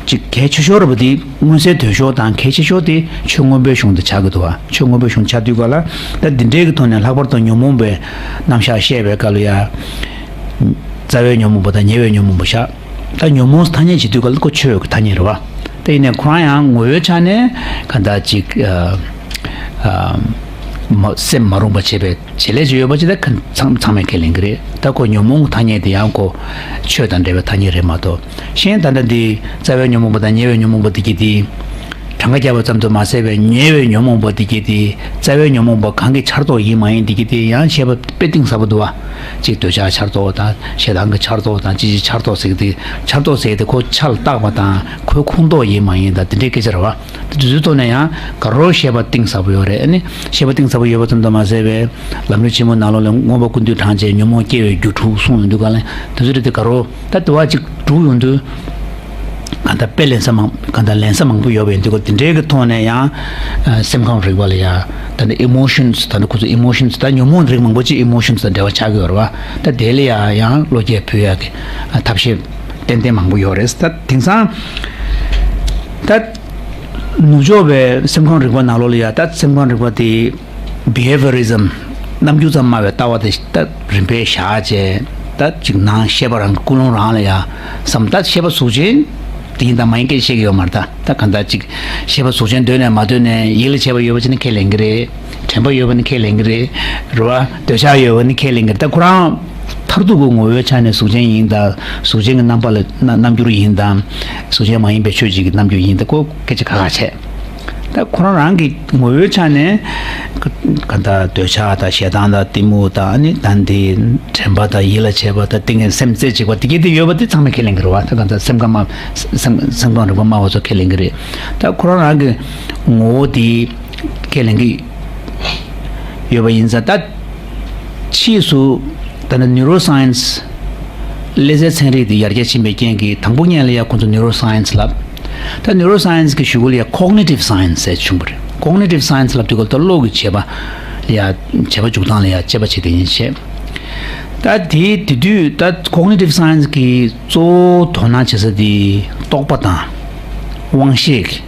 ཅིག་གལ་ཆེ་ཤོས་རེད་པ་དེ་མངོན་གསལ་དོད་ཤོས་དང་གལ་ཆེ་ཤོས་དེ་ཆོས་མངོན་པའི་གཞུང་དེ་ཆགས་ཀྱི་འདུག་བ། ཆོས་མངོན་པའི་གཞུང་ཆགས་དུས་ག་ལ་ད་འདི་འདྲའི་གི་ཐོག་ནས་ལྷག་པར་དུ་ཉོན་མོངས་པའི་རྣམ་གཞག་བཤད་པའི་སྐབས་ལ་ཡ་རྩ་བའི་ཉོན་མོངས་པ་དང་ཉེ་བའི་ཉོན་མོངས་པ་བཞག་ད་ཉོན་མོངས་ཐ་སྙད་བྱེད་དུས་ག་ལ་ཁོ་ཆོས་ཀྱི་ཐ་སྙད་རེད་བ། ད་ཡིན་ནའི་ཁོ་རང་ཡང་ངོ་བོའི་ཆ་ནས་ག་འདྲ་ཅིག་ཨ་ཨ་མ་སེམས་མ་རུངས་པ་བྱེད་པའི་བྱེད་ལས་ཅིག་ཡོད་པ་ཅིག་ད་ཁ་ཚང་ཚང་མས་ཁས་ལེན་གྱི་རེད། ད་ཁོ་ཉོན་མོངས་ཀྱི་ཐ་སྙད་དེ་ཡང་ཁོ་ཆོས་དང་འབྲེལ་བའི་ཐ་སྙད་རེད་མ་གཏོགས། གཞན་ད་ལྟ་འདི་རྩ་བའི་ཉོན་མོངས་པ་དང་ཉེ་བའི་ཉོན་མོངས་པ་དེ་གྱད་དེ། གྲངས་ཀ་བརྒྱབ་པ་ཙམ་དུ་མ་ཟད་པའི་ཉེ་བའི་ཉོན་མོངས་པ་དེ་གྱད་དེ། རྩ་བའི་ཉོན་མོངས་པ་གང་གི་འཆར་གཏོད་ཡིན་མ་ཡིན་དེ་གྱད་དེ་ཡང་བཤད་པ་དཔེ་གཏིང་ཟབ་པོ་འདུག་བ། གཅིག་འདོད་ཆགས་འཆར་གཏོད་དང་ཞེ་སྡང་གི་འཆར་གཏོད་དང་ཅི་ཅི་འཆར་གཏོད་ཟེར་གྱི་དེ་འཆར་གཏོད་ཟེར་གྱི་དེ་ཁོ་ཆ་ལ་བཏགས་པ་དང་ཁོའི་ཁོངས་གཏོགས་ཡིན་མ་ཡིན་དང་དེ་འདྲའི་སྐད་ཆ་རེད་བ། དེ་དུས་ཚོད་ཐོག་ནས་ཡང་དགའ་རབ་བཤད་པ་གཏིང་ཟབ་པོ་ཡོད་རེད། ཨ་ནི་བཤད་པ་གཏིང་ཟབ་པོ་ཡོད་པ་ཙམ་དུ་མ་ཟད་པའི་ལམ་རིམ་ཆེན་མོ་ནང་ལོགས་ལ་མངོན་པ་ཀུན་བཏུས་གྲངས་ཅན་ཉོན་མོངས་སྐྱེ་བའི་རྒྱུ་དྲུག་གསུངས་ཡོང་དུས་ག་ལ་དེ་ཚོ་རེད་དེ་དགའ་རབ་ད་དུ་བ་གཅིག་དྲུག་ཡོང་དུས་གང་ལྟར་དཔེ་ལེན་ས་མང་གང་ལྟར་ལེན་ས་མང་པོ་ཡོད་པ་ཡིན་དུས་ག་དེ་འདྲའི་གི་ཐོག་ནས་ཡང་སེམས་ཁམས་རིག་པ་ལ་ཡང་ད་ནི་emotions ད་ནི་ཁོ་ཚོ་emotions ད་ཉོན་མོངས་རིགས་མང་པོ་ཅིག་emotions དང་འབྲེལ་བ་ཆགས་ཀྱི་ཡོད་རེད་བ། ད་དེ་ལ་ཡང་ཡང་བློ་སྐྱེད་ཕུལ་ཡག་གི་ཐབས་ཤེས་ཏན་ཏན་མང་པོ་ཡོད་རེད། ད་དེང་སང་ད་ནུབ་ཕྱོགས་པའི་སེམས་ཁམས་རིག་པ་ནང་ལོགས་ལ་ཡ་ད་སེམས་ཁམས་རིག་པ་དེ་behaviorism རྣམ་འགྱུར་ཙམ་སྨྲ་བའི་ལྟ་བ་དེ་ད་རིམ་པས་བཞག་བྱས་ད་ཅིག་ནང་ཤེས་པ་རང་གི་ཀུན་སློང་རང་ལ་ཡ་བསམ་ད་ཤེས་པ་གཟུགས་ཅན་དེ་ཡིན་དང་མ་ཡིན་སྐད་ཆ་བཤད་ཀྱི་ཡོད་མ་རེད། ད་ད་གང་ལྟར་ཅིག་ཤེས་པ་གཟུགས་ཅན་འདོད་ནས་མ་འདོད་ནས་ཡིད་ལ་བྱེད་པ་ཡོད་པ་ཅིག་ནི་ཁས་ལེན་གྱི་རེད། དྲན་པ་ཡོད་པ་ནི་ཁས་ལེན་གྱི་རེད། རེད་བ། འདོད་ཆགས་ཡོད་པ་ནི་ཁས་ལེན་གྱི་རེད། ད་ཁོ་རང་མཐར་ཐུག་གི་ངོ་བོའི་ཆ་ནས་གཟུགས་ཅན་ཡིན་དང་གཟུགས་ཅན་གྱི་རྣམ་པ་ལ་རྣམ་འགྱུར་ཡིན་དང་གཟུགས་ཅན་མ་ཡིན་པའི་ཆོས་ཅིག་གི་རྣམ་འགྱུར་ཡིན་དང་ཁོ་སྐད་ཆ་ཁ་ཁ་བྱས། ད་ཁོ་རང་རང་གི་ངོ་བོའི་ཆ་ནས་ག་ད་འདོད་ཆགས་དང་ཞེ་སྡང་དང་གཏི་མུག་དང་ནི་ད་འདི་དྲན་པ་དང་ཡིད་ལ་བྱེད་པ་དང་ཏིང་ངེ་སེམས་རྩེ་གཅིག་པ་དེ་གྱད་དེ་ཡོད་པ་དེ་ཚང་མས་ཁས་ལེན་གྱི་རེད་བ། ད་གང་ལྟར་སེམས་ཁམས་སེམས་སེམས་ཁམས་རིག་པ་སྨྲ་བ་ཚོ་ཁས་ལེན་གྱི་རེད། ད་ཁོ་རང་རང་གི་ངོ་བོ་དེ་ཁས་ལེན་གྱི་ཡོད་པ་ཡིན་ཙང་ད་ཕྱིས་སུ་ད་ནི་neuroscience ཀླད་རྩའི་ཚན་རིག་དེ་ཡར་རྒྱས་ཕྱིན་པའི་རྐྱེན་གྱིས་དང་པོ་ཉིད་ལ་ཡ་ཁོ་ཚོ་ནིའུ་རོ་སའེན་སི་ལབ། ད་ནིའུ་རོ་སའེན་སི་གི་གཞུག་གུ་ལ་ཡ་ཀོག་ནི་ཊིབ་སའེན་སི་ཟེར་བྱུང་བ་རེད། ཀོག་ནི་ཊིབ་སའེན་སི་ལབ་དུས་སྐབས་ད་བློ་གི་བྱེད་པ་ལ་ཡ་བྱེད་པ་འཇུག་སྟངས་ལ་ཡ་དཔྱད་པ་བྱེད་དེ་ཡིན་བྱས། ད་དེ་དེ་དུས་ད་ཀོག་ནི་ཊིབ་སའེན་སི་གི་གཙོ་བོ་དོ་སྣང་བྱེད་ས་དེ་རྟོག་པ་དང་དབང་ཤེས་ཀྱི་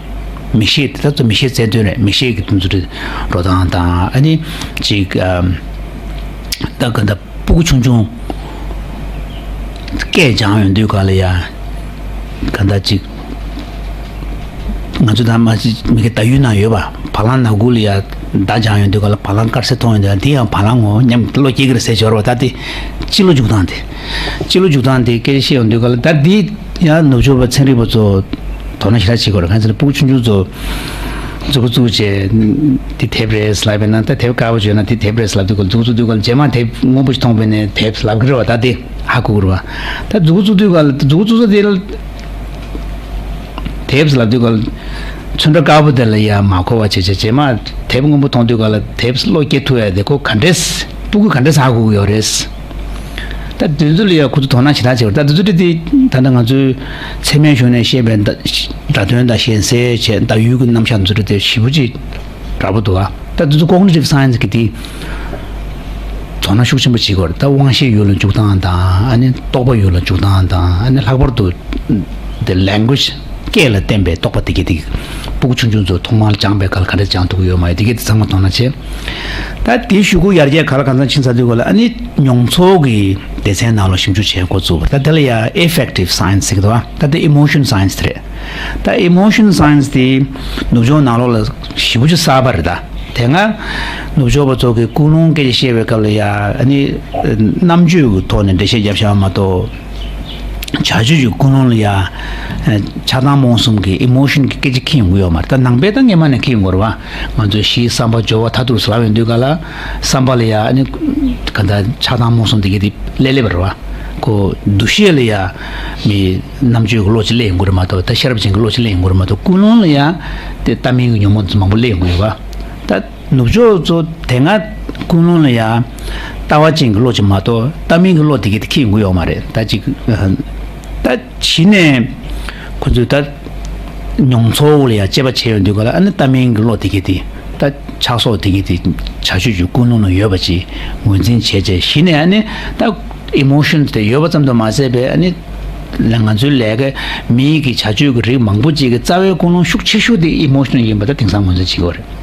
མིག་ཤེས་དེ་ད་ཚོ་མིག་ཤེས་རྩལ་འདོན་རེད། མིག་ཤེས་ཀྱི་དུམ་ཚོ་དེ་འགྲོ་སྟངས་དང་ཨ་ནི་ཅིག་ཨམ། ད་ག་ད་སྤུ་གུ་ཆུང་ཆུང་སྐད་སྦྱང་ཡོང་དུས་ག་ལ་ཡ་ག་ད་ཅིག་ང་ཚོ་ད་མ་ཅིག་མི་གི་ད་ཡུལ་ན་ཡོད་པ་བ་ལང་ན་གུ་ལ་ཡ་ད་སྦྱང་ཡོང་དུས་ག་ལ་བ་ལང་དཀར་སེ་མཐོང་ཡོང་དུས་དེ་ཡང་བ་ལང་ངོ་སྙམ་བློ་སྐྱེ་གི་རེད་ཟེར་འབྱོར་བ། ད་དེ་སྤྱི་ལོ་འཇུག་སྟངས་དེ་སྤྱི་ལོ་འཇུག་སྟངས་དེ་སྐད་ཆ་བཤད་ཡོང་དུས་ག་ལ་ད་དེ་ཡང་ནུབ་ཕྱོགས་པ་ཚན་རིག་པ་ཚོ་དོ་སྣང་ཞེ་དྲག་བྱེད་དགོས་རེད། གང་ཟེར་ན་སྤུ་གུ་ཆུང་ཆུང་ཚོ་མཛུ་གུ་བཙུགས་བྱས་འདི་དེབ་རེད་ལབ་པས་ན། ད་དེབ་དཀར་པོ་བྱོས་ན་འདི་དེབ་རེད་ལབ་དུས་ག་ལ་མཛུ་གུ་བཙུགས་དུས་ག་ལ་རྗེས་མ་དེབ་སྔོན་པོ་ཞིག་མཐོང་པས་ན་དེབ་ལབ་གི་རེད་བ། ད་དེ་ཧ་གོ་གི་རེད་བ། ད་མཛུ་གུ་བཙུགས་དུས་ག་ལ་མཛུ་གུ་བཙུགས་ས་དེ་ལ་དེབ་ལབ་དུས་ག་ལ་ཚོན་ཁྲ་དཀར་པོ་དེ་ལ་ཡ་མ་གོ་བ་བྱས་བྱས་རྗེས་མ་དེབ་སྔོན་པོ་མཐོང་དུས་ག་ལ་དེབ་བློ་སྐྱེ་ཐུབ་ཡ་དེ་ཁོ་ག་འདྲས་སྤུ་གུ་ག་འདྲས་ཧ་གོ་གི་ཡོད་རེད། ད་དེ་ཚོ་ལ་ཡང་ཁོ་ཚོ་དོ་སྣང་ཞེ་དྲག་བྱེད་པ་རེད། ད་དེ་ཚོ་དེ་ད་ལྟ་ང་ཚོའི་ཚད་མའི་གཞུང་ནས་བཤད་པའི་བརྡ་བརྡ་དོན་དང་གཞན་སེལ་བྱས་བརྡ་ཡུལ་གྱི་རྣམ་གཞག་ཚོ་དེ་ཞེ་པོ་ཅིག་འདྲ་པོ་འདུག་ཨ། ད་དེ་ཚོ་ཀོག་ནི་ཊིབ་སའེན་སི་གི་དེ་དོ་སྣང་ཤུགས་ཆེན་པོ་བྱེད་དགོས་རེད། ད་དབང་ཤེས་ཡུལ་ལ་འཇུག་སྟངས་དང་ཨ་ནི་རྟོག་པ་ཡུལ་ལ་འཇུག་སྟངས་དང་ཨ་ནི་ལྷག་པར་དུ་དེ་ལེང་གུ་ཨེཇ་སྐད་ལ་བརྟེན་པའི་རྟོག་པ་དེ་གའི་དེ་སྤུ་གུ་ཆུང་ཆུང་ཚོ་ཐོག་མར་སྦྱངས་པའི་སྐབས་ལ་ག་འདྲ་སྦྱངས་ཐུབ་ཀྱི་ཡོད་མ་ཡོད་དེ་གའི་དེ་ཚང་མ་དོ་སྣང་བྱེད། ད་དེའི་གཞུག་གུ་ཡར་རྒྱས་ག་ལ་གང་འཚམ་ཕྱིན་ཚར་དུས་ག་ལ་ཨ་ནི་མྱོང་ཚོར་གྱི་སྡེ་ཚན་ནང་ལ་ཞིབ་འཇུག་བྱེད་འགོ་བཙུགས་པ། ད་དེ་ལ་ཡ་ཨེ་ཕེག་ཊིབ་སའེན་སི་ཟེར་གི་འདུག་བ། ད་དེ་ཨི་མོ་ཤན་སའེན་སི་དེ་རེད། ད་ཨི་མོ་ཤན་སའེན་སི་དེ་ནུབ་ཕྱོགས་ནང་ལོགས་ལ་ཞེ་པོ་ཅིག་གསར་པ་རེད། ད་དེ་སྔ་ནུབ་ཕྱོགས་པ་ཚོ་གིས་ཀུན་སློང་སྐད་ཆ་བཤད་པའི་སྐབས་ལ་ཡ་ཨ་ནི་རྣམ་དཔྱོད་ཀྱི་ཐོག་ནས་འགྲེལ་བཤད་བརྒྱབ་བཞག་པ་མ་གཏོགས། བྱ་སྤྱོད་ཀྱི་ཀུན་སློང་ལ་ཡ་ཆགས་སྡང་རྨོངས་གསུམ་གྱི་ཨི་མོ་ཤན་གྱི་སྐད་ཆ་འཁྱེར་ཡོང་གི་ཡོད་མ་རེད། ད་ནང་པས་ད་སྔས་མ་ནས་འཁྱེར་ཡོང་གི་རེད་བ། ང་ཚོས་གཞི་བསམ་པ་སྦྱོར་བ་མཐར་ཐུག་ཟེར་ལབ་ཡོང་དུས་ག་ལ་བསམ་པ་ལ་ཡ་ཨ་ནི་ག་ད་ཆགས་སྡང་རྨོངས་གསུམ་དེ་གའི་དེ་སླེབས་སླེབས་པ་རེད་བ། ཁོ་འདུ་ཤེས་ལ་ཡ་མི་རྣམ་དཔྱོད་ཀྱི་བློ་ཅིག་སླེབས་ཡོང་གི་རེད་མ་གཏོགས། ད་ཤེས་རབ་ཅན་གྱི་བློ་ཅིག་སླེབས་ཡོང་གི་རེད་མ་གཏོགས། ཀུན་སློང་ལ་ཡ་དེ་ལྟ་མིན་གྱི་ཉོན་མོངས་མང་པོ་སླེབས་ཡོང་གི་ཡོད་བ། ད་ནུབ་ཕྱོགས་ཚོ་དེ་སྔ་ཀུན་སློང་ལ་ཡ་ལྟ་བ་ཅན་གྱི་བློ་ཅིག་མ་གཏོགས་ལྟ་མིན་གྱི་བློ་དེ་གའི་དེ་འཁྱེར་ཡོང་གི་ཡོད་མ་རེད། ད་ཅིག་ད་གཞི་ནས་ཁོ་ཚོས་ད་མྱོང་ཚོར་ལ་ཡ་དཔྱད་པ་བྱས་ཡོང་དུས་ག་ལ་ཨ་ནི་ལྟ་མིན་གྱི་བློ་དེ་གའི་དེ་ད་ཆགས་སོགས་དེ་གའི་དེ་བྱ་སྤྱོད་ཀྱི་ཀུན་སློང་ལ་ཡོད་པ་ཅིག་ངོས་འཛིན་བྱས་བྱས་གཞི་ནས་ཨ་ནི་ད་ཨི་མོ་ཤན་དེ་ཡོད་པ་ཙམ་དུ་མ་ཟད་པའི་ཨ་ནི་ང་ཚོའི་ལས་ཀ་མིའི་གི་བྱ་སྤྱོད་ཀྱི་རིགས་མང་པོ་ཅིག་གི་རྩ་བའི་ཀུན་སློང་ཤུགས་ཆེ་ཤོས་དེ་ཨི་མོ་ཤན་ཡིན་པ་ད་དེང་སང་ངོས་འཛིན་བྱེད་ཀྱི་ཡོད་རེད།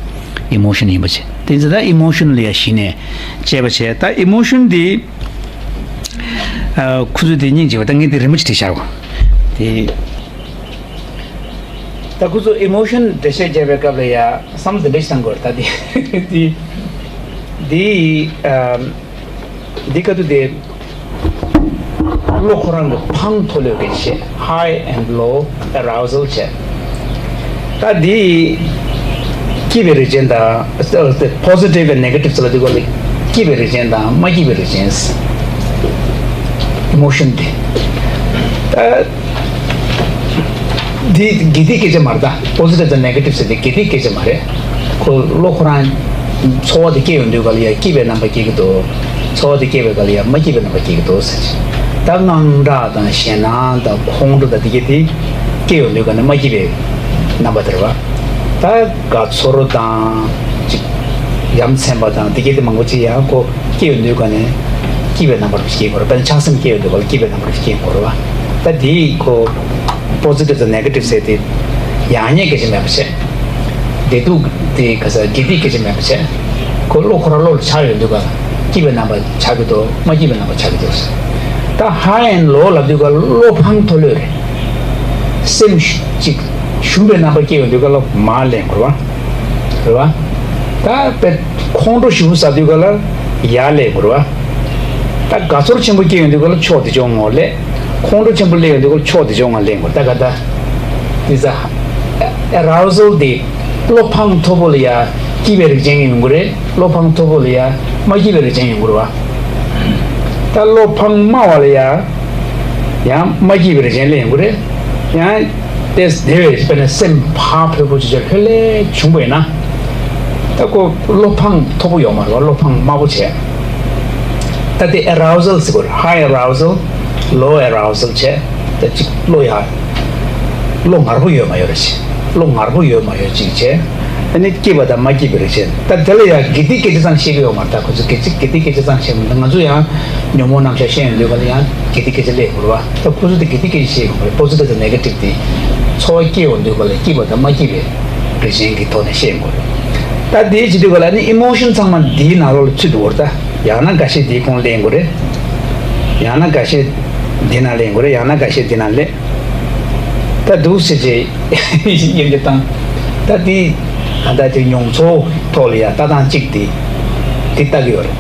ཨི་མོ་ཤན་ཡིན་པ་བྱས། དེ་ཚོ་ད་ཨི་མོ་ཤན་ལ་ཡ་གཞི་ནས་དཔྱད་པ་བྱས། ད་ཨི་མོ་ཤན་འདི་ཨ་ཁོ་ཚོས་དེ་སྙིང་རྗེ་བ། ད་ངས་དེ་རི་མོ་ཅིག་བྲིས་བཞག་གོ། དེ་ད་ཁོ་ཚོས་ཨི་མོ་ཤན་འགྲེལ་བཤད་བརྒྱབ་པའི་སྐབས་ལ་ཡ་བསམ་བློ་འདི་འདྲ་ཞིག་བཏང་དགོས་རེད། ད་དེ་དེ་དེ་ཨ། འདི་ག་དུས་དེ་བློ་ཁོ་རང་གི་འཕང་མཐོ་ལོས་ཀྱི་བྱས། High and low arousal བྱས། ད་འདི་སྐྱིད་པའི་རིགས་ཅན་དང་positive and negative ཟེར་ལ་འདི་གོ་ལ་སྐྱིད་པའི་རིགས་ཅན་དང་མ་སྐྱིད་པའི་རིགས་ཅན། emotion དེ་ད། འདི་དགེ་སྡིག་སྐད་ཆ་མ་རེད། ད་positive དང་negative ཟེར་དེ་དགེ་སྡིག་སྐད་ཆ་མ་རེད། ཁོ་བློ་ཁོ་རང་ཚོར་བ་དེ་སྐྱེ་ཡོང་དུས་ག་ལ་ཡ་སྐྱིད་པའི་རྣམ་པ་སྐྱེ་གི་འདུག་ཚོར་བ་དེ་སྐྱེ་བའི་ག་ལ་ཡ་མ་སྐྱིད་པའི་རྣམ་པ་སྐྱེ་གི་འདུག་ཟེར། ད་དངངས་སྐྲག་དང་ཞེད་སྣང་དང་ཁོང་ཁྲོ་དང་དེ་གྱད་དེ་སྐྱེ་ཡོང་དུས་ག་ནས་མ་སྐྱིད་པའི་རྣམ་པ་དེ་རེད་བ། ད་དགའ་ཚོར་དང་ཅིག་ཡ་མཚན་པ་དང་དེ་གྱད་དེ་མང་པོ་ཅིག་ཡང་ཁོ་སྐྱེ་ཡོང་དུས་ག་ནས་སྐྱིད་པའི་རྣམ་པར་སྐྱེ་དགོས་རེད། དཔེར་ན་ཆགས་སེམས་སྐྱེ་ཡོང་དུས་ག་ལ་སྐྱིད་པའི་རྣམ་པར་སྐྱེ་དགོས་རེད་བ། ད་དེ་ཁོ་positive དང་negative ཟེར་དེ་ཡག་ཉེས་སྐད་ཆ་མེད་པ་བྱས། བདེ་སྡུག་དེ་ག་ས་དགེ་སྡིག་སྐད་ཆ་མེད་པ་བྱས། ཁོ་བློ་ཁོ་རང་བློ་ལ་ཆགས་ཡོང་དུས་ག་སྐྱིད་པའི་རྣམ་པ་ཆགས་ཀྱི་འདུག་མ་སྐྱིད་པའི་རྣམ་པ་ཆགས་ཀྱི་འདུག་ད་high and low ལབ་དུས་ག་བློ་འཕང་མཐོ་ལོས་རེད། སེམས་ཅིག་ཞུམ་པའི་རྣམ་པ་སྐྱེ་ཡོང་དུས་ག་ལ་མར་ལེན་དགོས་རེད་བ། རེད་བ། ད་དཔེ་ཁོང་ཁྲོ་ཞེ་པོ་ཟ་དུས་ག་ལ་ཡར་ལེན་དགོས་རེད་བ། ད་དགའ་ཚོར་ཆེན་པོ་སྐྱེ་ཡོང་དུས་ག་ལ་ཕྱོགས་དེ་ཕྱོགས་ངོ་ལེན། ཁོང་ཁྲོ་ཆེན་པོ་སླེབས་ཡོང་དུས་ག་ལ་ཕྱོགས་དེ་ཕྱོགས་ངོ་ལེན་དགོས་རེད། ད་ག་ད་དེ་ཚ་arousal དེ་བློ་འཕང་མཐོ་པོ་ལ་ཡ་སྐྱིད་པའི་རིགས་ཅན་ཡོང་གི་རེད། བློ་འཕང་མཐོ་པོ་ལ་ཡ་མ་སྐྱིད་པའི་རིགས་ཅན་ཡོང་གི་རེད་བ། ད་བློ་འཕང་དམའ་བ་ལ་ཡ་ཡང་མ་སྐྱིད་པའི་རིགས་ཅན་ལ་ཡོང་གི་རེད། ཡང་དེ་དེ་བས་དཔེར་ན་སེམས་ཕར་ཕོད་པོ་ཅིག་ལྷོད་ལྷོད་བྱུང་བས་ན། ད་ཁོ་བློ་འཕང་མཐོ་པོ་ཡོད་མ་རེད་བ། བློ་འཕང་དམའ་པོ་བྱས། ད་དེ་arousal ཟེར་དགོས་རེད། high arousal low arousal བྱས། ད་ཅིག་བློ་ཡ། བློ་ངར་པོ་ཡོད་མ་ཡོད་རེ་བྱས། བློ་ངར་པོ་ཡོད་མ་ཡོད་ཅིག་བྱས། ཨ་ནི་སྐྱིད་པ་དང་མ་སྐྱིད་པའི་རེ་བྱས། ད་དེ་ལ་ཡ་དགེ་སྡིག་སྐད་ཆ་ཙམ་བཤད་ཀྱི་ཡོད་མ་རེད། ད་ཁོ་ཚོ་དགེ་སྡིག་དགེ་སྡིག་སྐད་ཆ་ཙམ་བཤད་མི་འདུག་ང་ཚོ་ཡང་ཉོན་མོངས་རྣམ་གཞག་བཤད་ཡོང་དུས་ག་ལ་ཡང་དགེ་སྡིག་སྐད་ཆ་སླེབས་དགོས་རེད་པ། ད་ཁོ་ཚོ་དེ་དགེ་སྡིག་སྐད་ཆ་བཤད་ཡོང་གི་རེད། positive དང་negative དེ་ཚོར་བ་སྐྱེ་ཡོང་དུས་ག་ལ་སྐྱིད་པ་དང་མ་སྐྱིད་པའི་རེ་བྱས་ཀྱི་ཐོག་ནས་བཤད་ཡོང་གི་རེད། ད་དེ་བྱེད་དུས་ག་ལ་ནི་emotion ཚང་མ་འདིའི་ནང་ལོགས་ལ་ཚུད་འགྲོ་གི་རེད། ད་ཡང་ན་འགའ་ཤས་འདིའི་ཁོངས་སླེབས་ཡོང་གི་རེད། ཡང་ན་འགའ་ཤས་འདི་ན་སླེབས་ཡོང་གི་རེད། ཡང་ན་འགའ་ཤས་འདི་ན་སླེབས། ད་འདུག་སེ་བྱས་དབྱེ་འབྱེད་བཏང་། ད་འདི་ད་ལྟ་དེ་མྱོང་ཚོར་ཐོག་ལ་ཡ་ལྟ་སྟངས་གཅིག་དེ་དེ་ལྟ་གི་ཡོད་རེད།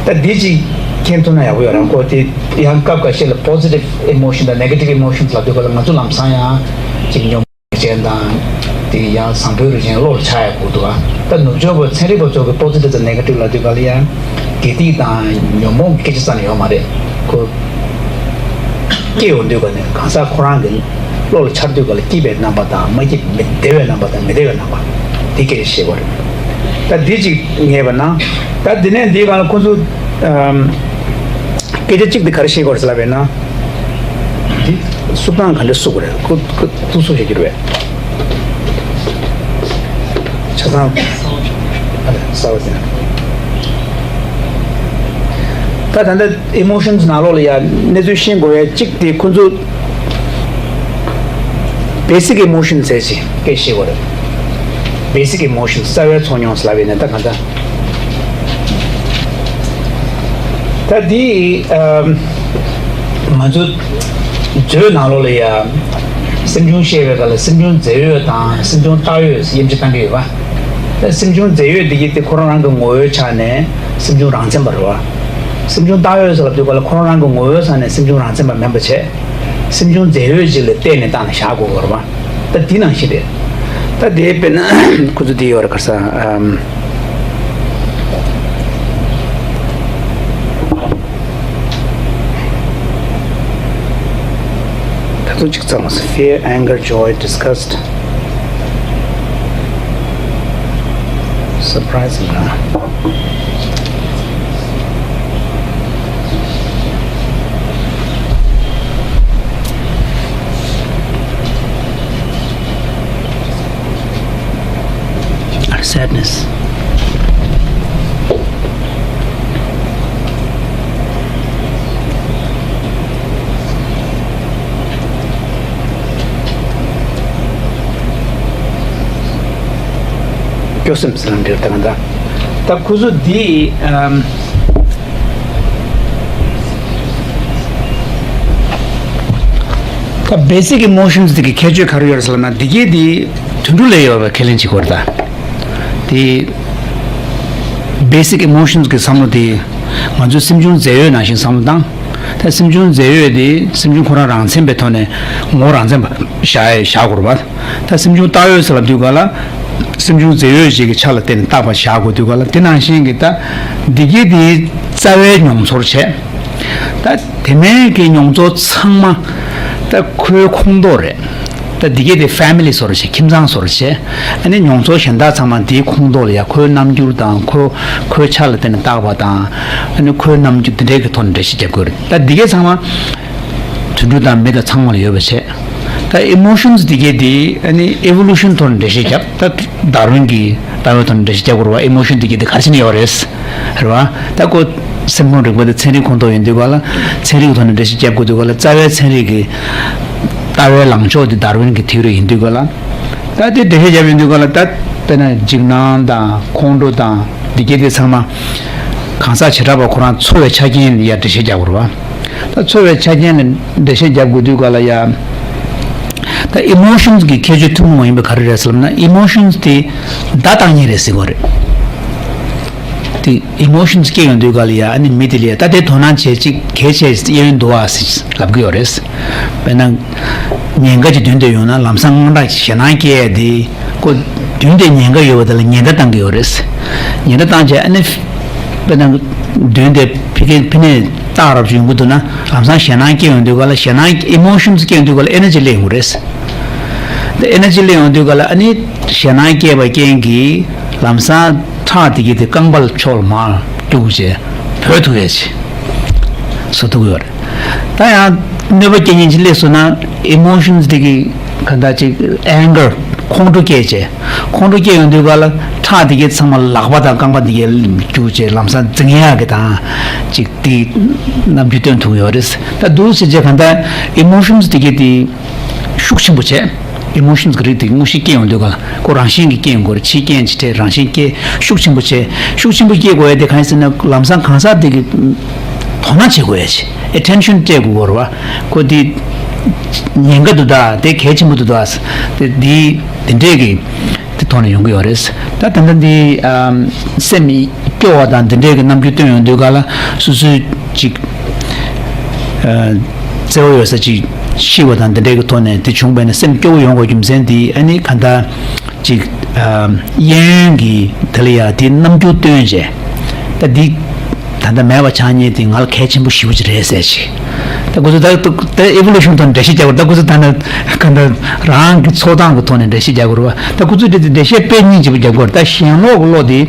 ད་འདི་གཅིག་མཁྱེན་ཐུབ་ན་ཡག་པོ་ཡོད་རེད། ཁོ་དེ་ཡང་སྐབས་འགའ་ཤས་ལ་positive emotion དང་negative emotion ལབ་དུས་ག་ལ་ང་ཚོ་ལམ་སང་ཡང་གཅིག་ཉོ་ཅན་དང་། དེ་ཡང་བཟང་པོའི་རིགས་ཅན་བློ་ལ་འཆར་ཡག་དགོས་འདུག་ཨ། ད་ནུབ་ཕྱོགས་པ་ཚན་རིག་པ་ཚོ་གི་positive དང་negative ལབ་དུས་ག་ལ་ཡང་དགེ་སྡིག་དང་ཉོན་མོངས་སྐད་ཆ་རྩ་ནས་ཡོད་མ་རེད། ཁོ་སྐྱེ་ཡོང་དུས་ག་ནས་གང་ཟག་ཁོ་རང་གི་བློ་ལ་འཆར་དུས་ག་ལ་སྐྱིད་པའི་རྣམ་པ་དང་མ་སྐྱིད་མི་བདེ་བའི་རྣམ་པ་དང་མི་བདེ་བའི་རྣམ་པ་དེ་སྐད་ཆ་བཤད་དགོས་རེད། ད་འདི་གཅིག་ངེས་པ་ན། ད་འདི་ནས་འདིའི་སྒང་ལ་ཁོ་ཚོ་ཨམ། སྐད་ཆ་གཅིག་དེ་ག་རེ་བཤད་དགོས་རེད་ཟེར་ལབ་པས་ན། འདི་བསུབ་སྟངས་ག་འདྲ་བསུབ་དགོས་རེད། ཁོ་ཁོ་ཐུགས་གསོ་བྱེད་རྒྱུ་རེད་པས། ཆ་ཚང་། ཨ་ལས་གསར་བ་ཟེར། ད་ད་ལྟ་emotions ནང་ལོགས་ལ་ཡ་གནས་ཚུལ་ཤེས་དགོས་ཡ་གཅིག་དེ་ཁོ་ཚོ་basic emotions ཟེར་ཞིག་སྐད་བཤད་དགོས་རེད། basic emotions རྩ་བའི་ཚོར་མྱོང་ཟེར་ལབ་པས་ན་ད་ག་འདྲ། ད་འདི་ཨམ། ང་ཚོ་མཛོད་ནང་ལོགས་ལ་ཡ་སེམས་བྱུང་བཤད་པའི་སྐབས་ལ་སེམས་བྱུང་རྫས་ཡོད་དང་སེམས་བྱུང་བཏགས་ཡོད་དབྱེ་འབྱེད་བཏང་གི་ཡོད་པ། ད་སེམས་བྱུང་རྫས་ཡོད་འདི་གི་དེ་ཁོ་རང་རང་གི་ངོ་བོའི་ཆ་ནས་སེམས་བྱུང་རང་མཚན་པ་རེད་པ། སེམས་བྱུང་བཏགས་ཡོད་ཟེར་ལབ་དུས་སྐབས་ལ་ཁོ་རང་རང་གི་ངོ་བོའི་ཆ་ནས་སེམས་བྱུང་རང་མཚན་པ་མིན་པ་བྱས། སེམས་བྱུང་རྫས་ཡོད་ཅིག་ལ་བརྟེན་ནས་བཏང་ནས་བཞག་དགོས་པ་རེད་པ། ད་འདི་ནང་བཞིན་རེད། ད་དེ་དཔེར་ན་ཁོ་ཚོ་འདི་ཡོད་རེད་ག་རེ་ཟེར། ཨམ། ད་དུང་གཅིག་ཚང་མ་fear, anger, joy, disgust, surprise, sadness. སྐྱོ་སེམས་ཟེར་ན་འགྲིག་ད་ག་འདྲ། ད་ཁོ་ཚོ་འདི་ཨམ། ད་basic emotions དེ་གི་ཁྱད་ཆོས་ག་རེ་ཡོད་རེད་ཟེར་ལབ་ན། འདི་གའི་དེ་དུད་འགྲོ་ལ་ཡོད་པའི་ཁས་ལེན་བྱེད་དགོས་རེད་ད། དེ་basic emotions གི་བསམ་བློ་དེ་ང་ཚོའི་སེམས་བྱུང་རྫས་ཡོད་ནང་བཞིན་བསམ་བློ་བཏང་། ད་སེམས་བྱུང་རྫས་ཡོད་དེ་སེམས་བྱུང་ཁོ་རང་རང་མཚན་པའི་ཐོག་ནས་ངོ་བོ་རང་མཚན་པ་བཞག་བཞག་དགོས་རེད་པ། ད་སེམས་བྱུང་བཏགས་ཡོད་ཟེར་ལབ་དུས་ག་ལ། སེམས་བྱུང་རྫས་ཡོད་ཅིག་གི་ཆ་ལ་བརྟེན་ནས་བཏགས་པ་བཞག་དགོས་དུས་ག་ལ། དེ་ནང་བཞིན་གྱི་ད་འདི་གའི་དེའི་རྩ་བའི་མྱོང་ཚོར་བྱས། ད་དེ་མིན་གྱི་མྱོང་ཚོར་ཚང་མ་ད་ཁོའི་ཁོངས་གཏོགས་རེད། ད་འདི་གའི་དེ་family བཟོ་འདྲ་བྱས། ཁྱིམ་ཚང་བཟོ་འདྲ་བྱས། ཨ་ནི་མྱོང་ཚོར་གཞན་དག་ཚང་མ་འདིའི་ཁོངས་གཏོགས་ལ་ཡ། ཁོའི་རྣམ་འགྱུར་དང་ཁོ་ཁོའི་ཆ་ལ་བརྟེན་ནས་བཏགས་པ་དང་། ཨ་ནི་ཁོའི་རྣམ་འགྱུར་འདི་འདྲའི་གི་ཐོག་ནས་འགྲེལ་བཤད་རྒྱབ་དགོས་རེད། ད་འདི་གའི་ཚང་མ་དུད་འགྲོ་དང་མི་དང་ཚང་མ་ལ་ཡོད་པ་བྱས། ད་emotions འདི་གའི་འདི་ཨ་ནི་evolution ཐོག་ནས་འགྲེལ་བཤད་རྒྱབ། ད་ཌར་ཝིན་གྱི་ལྟ་བའི་ཐོག་ནས་འགྲེལ་བཤད་རྒྱབ་དགོས་རེད་པ། emotion འདི་གའི་འདི་ག་རེ་བྱས་ནས་ཡོད་རེད་རེད་པ། ད་ཁོ་སེམས་ཁམས་རིག་པ་དེ་ཚན་རིག་ཁོངས་གཏོགས་ཡིན་དུས་ག་ལ། ཚན་རིག་ཐོག་ནས་འགྲེལ་བཤད་རྒྱབ་དགོས་དུས་ག་ལ། རྩ་བའི་ཚན་རིག་གི་ལྟ་བའི་ལངས་ཕྱོགས་དེ་ཌར་ཝིན་གྱི་ཐིའོ་རི་ཡིན་དུས་ག་ལ། ད་དེ་འགྲེལ་བཤད་རྒྱབ་ཡོང་དུས་ག་ལ། ད་དཔེར་ན་འཇིགས་སྣང་དང་ཁོང་ཁྲོ་དང་འདི་གའི་དེ་ཚང་མ་གང་ཟག་བྱེ་བྲག་པ་ཁོ་རང་ཚོར་བའི་ཆ་རྐྱེན་ལ་ཡ་འགྲེལ་བཤད་རྒྱག་དགོས་རེད་པ། ད་ཚོར་བའི་ཆ་རྐྱེན་ལ་འགྲེལ་བཤད་རྒྱབ་དགོས་དུས་ག་ལ་ཡ། ད་emotions གི་ཁྱད་ཆོས་ཐུན་མོང་མ་ཡིན་པ་ག་རེ་རེད་ཟེར་ལབ་ན། emotions དེ་བརྡ་བཏང་མཁན་རེད་ཟེར་དགོས་རེད། དེ་emotions སྐྱེ་ཡོང་དུས་ག་ལ་ཡ། ཨ་ནི་མི་དེ་ལ་ཡ་ད་དེ་དོ་སྣང་བྱེད་ཅིག་གལ་ཆེ་གཡས་གཡོན་འདུག་ཨ་ཟེར་ལབ་གི་ཡོད་རེད། དཔེར་ན། ཉེན་ཁ་ཅིག་མདུན་དུ་ཡོང་ན་ལམ་སང་དངངས་སྐྲག་ཞེད་སྣང་སྐྱེ་ཡ་དེ། ཁོ་མདུན་དེ་ཉེན་ཁ་ཡོད་པ་དེ་ལ་ཉེན་བརྡ་བཏང་གི་ཡོད་རེད། ཉེན་བརྡ་བཏང་བྱས་ཨ་ནི། དཔེར་ན། མདུན་དེ་ཕི་ཕི་ཕི་ནས་སྟག་རབ་ཅིག་ཡོང་གི་འདུག་ན། ལམ་སང་ཞེད་སྣང་སྐྱེ་ཡོང་དུས་ག་ལ། ཞེད་སྣང་emotions སྐྱེ་ཡོང་དུས་ག་ལ་energy སླེབས་ཡོང་གི་རེད། དེ་energy སླེབས་ཡོང་དུས་ག་ལ། ཨ་ནི་ཞེད་སྣང་སྐྱེས་པ་རྐྱེན་གྱིས་ལམ་སང་ཁྲག་དེ་གི་དེ་རྐང་པ་ལ་ཕྱོགས་ལ་མར་རྒྱུག་བྱས་བུད་ཐུབ་ཡས་བྱས། བཟོ་ཐུབ་ཀྱི་ཡོད་རེད། ད་ཡང་གནོད་པ་སྐྱེལ་མཁན་ཅིག་སླེབས་སོང་ན་emotions་དེ་གི་ག་འདྲ་ཅིག anger་ཁོང་ཁྲོ་སྐྱེས་བྱས། ཁོང་ཁྲོ་སྐྱེས་ཡོང་དུས་ག་ལ་ཁྲག་དེ་གའི་ཚང་མ་ལག་པ་དང་རྐང་པ་དེ་གའི་རྒྱུག་བྱས་ལམ་སང་འཛིང་ཡག་གི་དང་ཅིག་དེ་རྣམ་འགྱུར་སྟོན་ཐུབ་ཀྱི་ཡོད་རེད། ད་འདུག་ཟེར་བྱས་ག་འདྲ་emotions་དེ་གའི་དེ་ཤུགས་ཆེན་པོ་བྱས། emotions་གི་རིགས་དེ་དངོས་གཞི་སྐྱེ་ཡོང་དུས་ག་ལ་ཁོ་རང་བཞིན་གྱིས་སྐྱེ་ཡོང་གི་རེད། ཕྱིའི་རྐྱེན་ཅིག་སྤྲད་རང་བཞིན་སྐྱེ་ཤུགས་ཆེན་པོ་བྱས། ཤུགས་ཆེན་པོ་སྐྱེ་དགོས་ཡ་དེ་གང་ཡིན་ཟེར་ན་ལམ་སང་གང་ཟག་དེ་གི་དོ་སྣང་བྱེད་དགོས་ཡ་ཅིག attention་སྤྲད་དགོས་ཀྱི་རེད་བ། ཁོ་དེ་ཉེན་ཁ་འདུག་ད་དེ་གལ་ཆེན་པོ་འདུག་ད་དེ་དེ་དེ་འདྲས་ཀྱི་དེ་ཐོག་ནས་ཡོང་གི་ཡོད་རེད། ད་ད་ལྟ་འདི་ཨམ་སེམས་སྐྱོ་བ་དང་འདི་འདྲས་ཀྱི་རྣམ་འགྱུར་སྟོན་ཡོང་དུས་ག་ལ་སོ་སོའི་ཅིག་ཨ་བརྩེ་བ་ཡོད་ས་ཅིག་ཤི་བ་དང་འདི་འདྲས་ཀྱི་ཐོག་ནས་དེ་བྱུང་བས་ན་སེམས་སྐྱོ་བོ་ཡོང་དགོས་རྒྱུ་མཚན་དེ་ཨ་ནི་ག་འདྲ་ཅིག་ཨ་གཡས་གཡོན་གྱི་དེ་ལ་ཡ་དེ་རྣམ་འགྱུར་སྟོན་བྱས། ད་འདི་ད་ལྟ་མེད་པ་ཆགས་ཉེན་དེ་ང་ལ་གལ་ཆེན་པོ་ཞེ་པོ་ཅིག་རེད་ཟེར་ཅིག་ད་ཁོ་ཚོ་ད་ད་evolution་ཐོག་ནས་འགྲེལ་བཤད་རྒྱག་དགོས་རེད། ད་ཁོ་ཚོ་ད་ནི་ག་འདྲ་རང་གི་འཚོ་སྟངས་ཀྱི་ཐོག་ནས་འགྲེལ་བཤད་རྒྱག་དགོས་རེད་བ། ད་ཁོ་ཚོས་འགྲེལ་འགྲེལ་བཤད་དཔེ་སྙིང་རྗེ་པོ་རྒྱག་དགོས་རེད། ད་གཞན་ལོག་གི་བློ་དེ་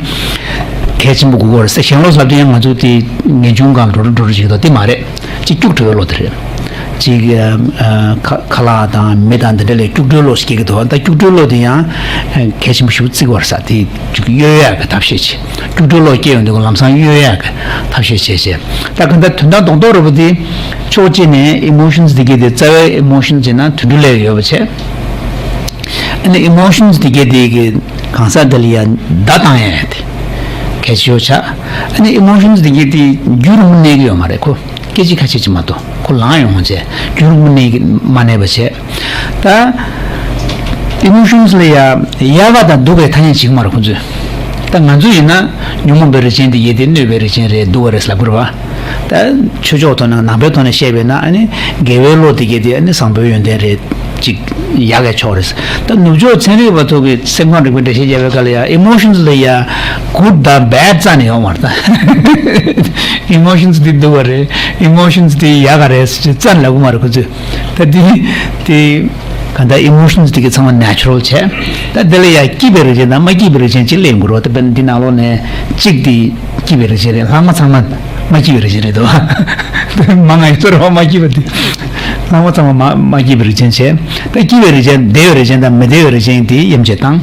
གལ་ཆེན་པོ་དགོས་ཀྱི་རེད་ཟེར། གཞན་ལོག་ཟེར་དུས་ཡང་ང་ཚོ་དེ་ངེས་འབྱུང་སྒང་འགྲོ་རུ་འགྲོ་རུ་ཞིག་དང་དེ་མ་རེད། གཅིག་སྐྱུག་བྲོ་བའི་བློ་དེ་རེད། གཅིག་ཨ་ཨ་ཁ་ཁ་ལག་དང་མི་དང་འདི་འདྲ་ལས་སྐྱུག་བྲོའི་བློ་ཞིག་སྐྱེ་གི་འདུག་ད་སྐྱུག་བྲོའི་བློ་དེ་ཡང་ཨ་གལ་ཆེན་པོ་ཞིག་བརྩི་དགོས་རེད་ཟེར། དེ་གཅིག་གཡོལ་ཡག་གི་ཐབས་ཤེས་བྱེད། སྐྱུག་བྲོའི་བློ་སྐྱེ་ཡོང་དུས་ལམ་སང་གཡོལ་ཡག་གི་ཐབས་ཤེས་བྱེད་བྱེད། ད་ག་འདྲ་དོན་དག་རྡོག་རྡོག་རེད་པོ་དེ་ཕྱོགས་གཅིག་ནས་emotions་དེ་གའི་དེ་རྩ་བའི་emotions་བྱས་ན་དུད་འགྲོ་ལས་ཡོད་པ་བྱས། ཨ་ནི་emotions་དེ་གའི་དེ་གི་གང་ཟག་དེ་ལ་ཡ་བརྡ་བཏང་ཡ་དེ་གལ་ཆེ་ཤོས་ཆགས། ཨ་ནི་emotions་དེ་གའི་དེ་རྒྱུན་རིང་པོ་གནས་ཀྱི་ཡོད་མ་རེད། ཁོ་སྐད་ཅིག་ཁ་ཤས་ཅིག་མ་གཏོགས་ཁོ་ལངས་ཡོང་བ་བྱས་རྒྱུན་རིང་པོ་གནས་ཀྱི་མ་གནས་པ་བྱས། ད་emotions་ལ་ཡ་དབྱར་ཁ་དང་སྡུག་པའི་ཐ་སྙད་བྱེད་ཀྱི་མ་རེད་ཁོ་ཚོས། ད་ང་ཚོ་ཡིན་ན་ཉོན་མོངས་པའི་རིགས་ཅན་དེ་ཡིན་ཏེ་གནོད་པའི་རིགས་ཅན་རེད་སྡུག་པ་རེད་ལབ་དགོས་རེད་བ། ད་ཆོས་ཕྱོགས་ཐོག་ནས་ནང་པའི་ཐོག་ནས་བཤད་པས་ན་ཨ་ནི་དགེ་བའི་བློ་དེ་གའི་དེ་ཨ་ནི་བཟང་པོའི་ཡོན་ཏན་རེད་ཅིག་ཡག་གི་ཕྱོགས་རེད། ད་ནུབ་ཕྱོགས་ཚན་རིག་པ་ཚོ་གི་སེམས་ཁམས་རིག་པའི་འགྲེལ་བཤད་རྒྱག་པའི་སྐབས་ལ་ཡ་emotions་ལ་ཡ་good་དང་bad་རྩ་ནས་ཡོད་མ་རེད། ད་emotions་དེ་སྡུག་པ་རེད། emotions་དེ་ཡག་ག་རེད་ཟེར་རྩ་ནས་ལབ་གི་མ་རེད་ཁོ་ཚོས། ད་དེ་དེ་ག་འདྲ་emotions་དེ་གི་ཚང་མ་natural་བྱས། ད་དེ་ལ་ཡ་སྐྱིད་པའི་རིགས་ཅན་དང་མ་སྐྱིད་པའི་རིགས་ཅན་གཅིག་ལེན་དགོས་རེད་བ། ད་དཔེར་ན་འདི་ནང་ལོགས་ནས་གཅིག་དེ་སྐྱིད་པའི་རིགས་ཅན་རེད། ལྷག་མ་ཚང་མ་མ་སྐྱིད་པའི་རིགས་ཅན་རེད་དོ། མ་ང་ཡི་ཚོར་བ་མ་སྐྱིད་པ་དེ་ལྷག་མ་ཚང་མ་མ་མ་སྐྱིད་པའི་རིགས་ཅན་བྱས། ད་སྐྱིད་པའི་རིགས་ཅན་བདེ་བའི་རིགས་ཅན་དང་མི་བདེ་བའི་རིགས་ཅན་དེ་དབྱེ་འབྱེད་བཏང་།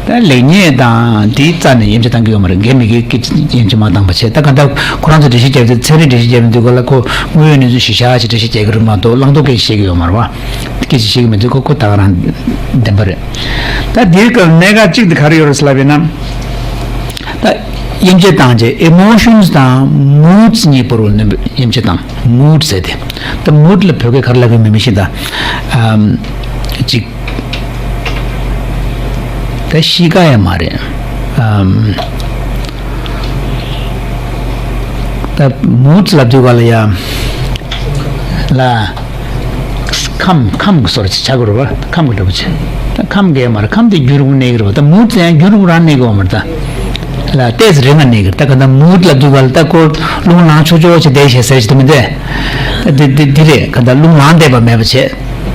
ད་ལེགས་ཉེས་དང་དེའི་རྩ་ནས་དབྱེ་འབྱེད་བཏང་གི་ཡོད་མ་རེད། དགེ་མི་དགེ་སྐད་ཆ་དབྱེ་འབྱེད་མ་བཏང་པ་བྱས། ད་ག་འདྲ་ཁོ་རང་ཚོ་འགྲེལ་བཤད་རྒྱབ་དུས་ཚན་རིག་འགྲེལ་བཤད་རྒྱབ་དུས་ག་ལ་ཁོ་དངོས་ཡོད་གནས་ཚུལ་གཞི་བཞག་བྱས་འགྲེལ་བཤད་རྒྱག་གི་རེད་མ་གཏོགས་བླང་དོར་སྐད་ཆ་བཤད་ཀྱི་ཡོད་མ་རེད་བ། སྐད་ཆ་བཤད་ཀྱི་མི་འདུག་ཁོ་ཁོ་ད་ག་རང་བདེན་པ་རེད། ད་དེའི་སྐབས་གནད་འགག་གཅིག་དེ་ག་རེ་ཡོད་རེད་ལབ་ཡིན་ན། ད་དབྱེ་འབྱེད་བཏང་རྗེས་emotions་དང་moods་གཉིས་བར་དུ་དབྱེ་འབྱེད་བཏང་། mood་ཟེར་ཏེ། ད་mood་ལ་བོད་སྐད་ག་རེ་ལབ་ཡོད་མེད་མི་ཤེས། ད་ཨམ་ཅིག་ད་གཤིས་ཀ་ཡང་མ་རེད། ཨམ་ད་moods་ལབ་དུས་ག་ལ་ཡ་ལ་ཁམས་ཁམས་ཀྱི་བཟོ་འདྲ་ཅིག་ཆགས་ཀྱི་རེད་བ། ཁམས་ཀྱི་འདྲ་པོ་ཅིག་ད་ཁམས་ཀྱི་མ་རེད། ཁམས་དེ་རྒྱུན་རིང་པོ་གནས་ཀྱི་རེད་བ། ད་moods་ཡང་རྒྱུན་རིང་པོ་རང་གནས་ཀྱི་ཡོད་མ་རེད། ད་ལ་ཏོག་ཙམ་རིང་ང་གནས་ཀྱི་རེད། ད་ག་ད་mood་ལབ་དུས་ག་ལ་ད་ཁོ་རླུང་ལངས་ཆོག་ཆོག་བྱས་བསྡད་བྱས་ཟེར་ཞིག་ད་མི་འདུག་ད་འདི་འདི་འདི་རེད། ག་ད་རླུང་ལངས་བསྡད་པ་མེད་པ་བྱས།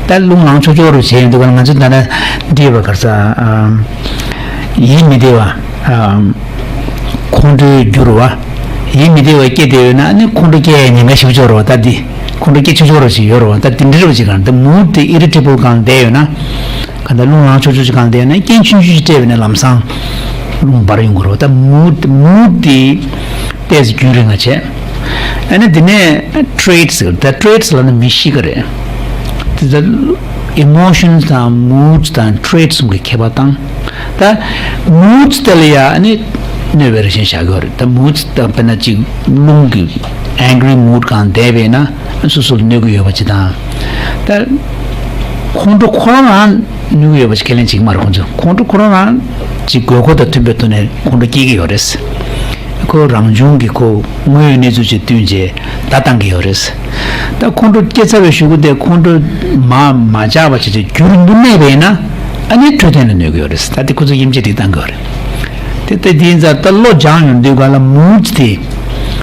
ད་རླུང་ལངས་ཆོག་ཆོག་རུ་བྱས་ཡོང་དུས་ག་ལ་ང་ཚོ་ད་ནི་འདི་ཡོད་པ་ག་རེ་ཟ། ཨམ་ཡིད་མི་བདེ་བ། ཨམ་ཁོང་ཁྲོའི་རྒྱུ་རུ་བ། ཡིད་མི་བདེ་བ་སྐྱེ་བསྡད་ཡོད་ན་ཨ་ནི་ཁོང་ཁྲོ་སྐྱེ་ཡའི་ཉེན་ཁ་ཞེ་པོ་ཅིག་ཡོད་རེད་བ། ད་འདི་ཁོང་ཁྲོ་སྐྱེ་ཆོག་ཆོག་རུ་ཞིག་ཡོད་རེད་བ། ད་འདི་འདྲ་རུ་ཅིག་ག་ད་mood་དེ་irritable་གང་བསྡད་ཡོད་ན། ག་ད་རླུང་ལངས་ཆོག་ཆོག་ཅིག་གང་བསྡད་ཡོད་ན་རྐྱེན་ཆུང་ཆུང་ཞིག་སྤྲད་པ་ཡིན་ན་ལམ་སང་རླུང་འབར་ཡོང་གི་རེད་བ། ད་mood mood་དེ་ཏོག་ཙམ་རྒྱུན་རིང་ང་བྱས། ཨ་ནི་དེ་ནས་traits་ཟེར། ད་traits་ལབ་ན་མི་གཤིས་ཀ་རེད། དེ་ད་emotions་དང་moods་དང་traits་གསུམ་གྱི་ཁྱད་པར་དང་། ད་moods་དེ་ལ་ཡ་ཨ་ནི་གནོད་པའི་རང་བཞིན་བཞག་གི་ཡོད་རེད། ད་moods་ད་དཔེར་ན་ཅིག་རླུང་གི་angry mood་གང་བསྡད་པས་ན་སོ་སོ་ལ་གནོད་ཀྱི་ཡོད་པ་ཅིག་དང་། ད་ཁོང་ཁྲོ་ཁོ་རང་རང་གནོད་ཀྱི་ཡོད་པ་ཅིག་ཁས་ལེན་བྱེད་ཀྱི་མ་རེད། ཁོང་ཚོས་ཁོང་ཁྲོ་ཁོ་རང་རང་ཅིག་དགོས་མཁོ་དང་མཐུན་པའི་ཐོག་ནས་ཁོང་ཁྲོ་སྐྱེ་གི་ཡོད་རེད། ཁོ་རང་བྱུང་གི་ཁོ་དངོས་ཡོད་གནས་ཚུལ་ཅིག་བསྟུན་བྱས་བརྡ་བཏང་གི་ཡོད་རེད། ད་ཁོང་ཁྲོ་སྐྱེ་ཚར་བའི་གཞུག་གུ་དེ་ཁོང་ཁྲོ་མ་མ་འཇགས་པ་བྱས་ཏེ་རྒྱུན་རིང་པོ་གནས་པ་ཡིན་ན་ཨ་ནི་འཕྲོད་བསྟེན་ལ་གནོད་ཀྱི་ཡོད་རེད། ད་དེ་ཁོ་ཚོས་དབྱེ་འབྱེད་དེ་བཏང་གི་ཡོད་རེད། དེ་ལྟ་དེ་ཡིན་ཙང་ད་བློ་སྦྱངས་ཡོང་དུས་ག་ལ་moods་དེ་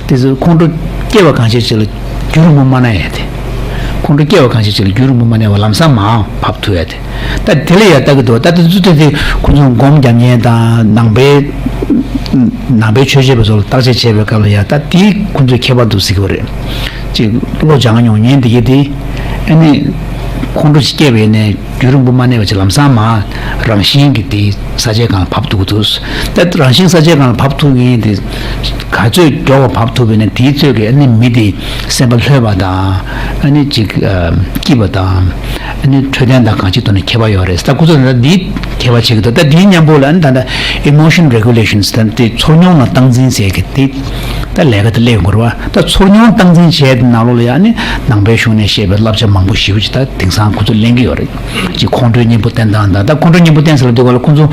དེ་ཚོ་ཁོང་ཁྲོ་སྐྱེ་བ་གང་ཤེས་ཅིག་ལ་རྒྱུན་རིང་པོ་མ་གནས་ཡ་དེ། ཁོང་ཁྲོ་སྐྱེ་བ་གང་ཤེས་ཅིག་ལ་རྒྱུན་རིང་པོ་མ་གནས་པ་ལམ་སང་མར་བབས་ཐུབ་ཡ་དེ། ད་དེ་ལ་ཡ་ལྟ་གི་འདུག་ད་དེ་ཚོ་དེ་དེ་ཁོང་ཚོ་སྒོམ་རྒྱབ་མཁན་དང་ནང་པའི་ནང་པའི་ཆོས་བྱེད་པ་ཚོ་ལ་བརྟག་དཔྱད་བྱས་པའི་སྐབས་ལ་ཡ་ད་དེ་ཁོང་ཚོའི་ཁྱད་པར་འདུག་ཟེར་གི་རེད། ཅིག་བློ་སྦྱང་མྱོང་མཁན་དེ་གས་དེ། ཨ་ནི་ཁོང་ཁྲོ་ཅིག་སྐྱེས་པ་ཡིན་ནའི་རྒྱུན་རིང་པོ་མ་གནས་པ་ཅིག་ལམ་སང་མར་རང་བཞིན་གྱིས་དེ་ས་ཆའི་སྒང་ལ་བབས་ཐུབ་ཀྱི་འདུག་ད་རང་བཞིན་ས་ཆའི་སྒང་ལ་བབས་ཐུབ་མཁན་དེ་ག་ཚོད་མགྱོགས་པ་བབས་ཐུབ་པ་ཡིན་ན་དེའི་ཚོད་ཀྱིས་ཨ་ནི་མི་དེ་སེམས་པ་ལྷོད་པ་དང་། ཨ་ནི་ཅིག་ཨ་སྐྱིད་པ་དང་། ཨ་ནི་འཕྲོད་བསྟེན་དང་གང་ཅིའི་ཐོག་ནས་ཁྱད་པར་ཡོད་རེད། ད་ཁོ་ཚོ་ད་འདི་ཁྱད་པར་བྱེད་ཀྱི་འདུག་ད་འདིའི་མཉམ་པོ་ལ་ཨ་ནི་ད་ལྟ་emotion regulations ད་དེ་ཚོར་མྱོང་ལ་སྟངས་འཛིན་ཟེར་གྱི་དེ་ད་ལས་ཀ་དེ་ལས་ཡོང་གི་རེད་བ། ད་ཚོར་མྱོང་སྟངས་འཛིན་བྱས་དེ་ནང་ལོགས་ལ་ཡང་ནི་ནང་པའི་གཞུང་ནས་བཤད་པའི་བསླབ་བྱ་མང་པོ་ཞེ་པོ་ཅིག་ད་དེང་སང་ཁོ་ཚོ་ལེན་གྱི་ཡོད་རེད། ཅིག་ཁོང་ཁྲོའི་གཉེན་པོ་བསྟེན་སྟངས་དང་། ད་ཁོང་ཁྲོའི་གཉེན་པོ་བསྟེན་ཟེར་ལབ་དུས་སྒང་ལ་ཁོ་ཚོ་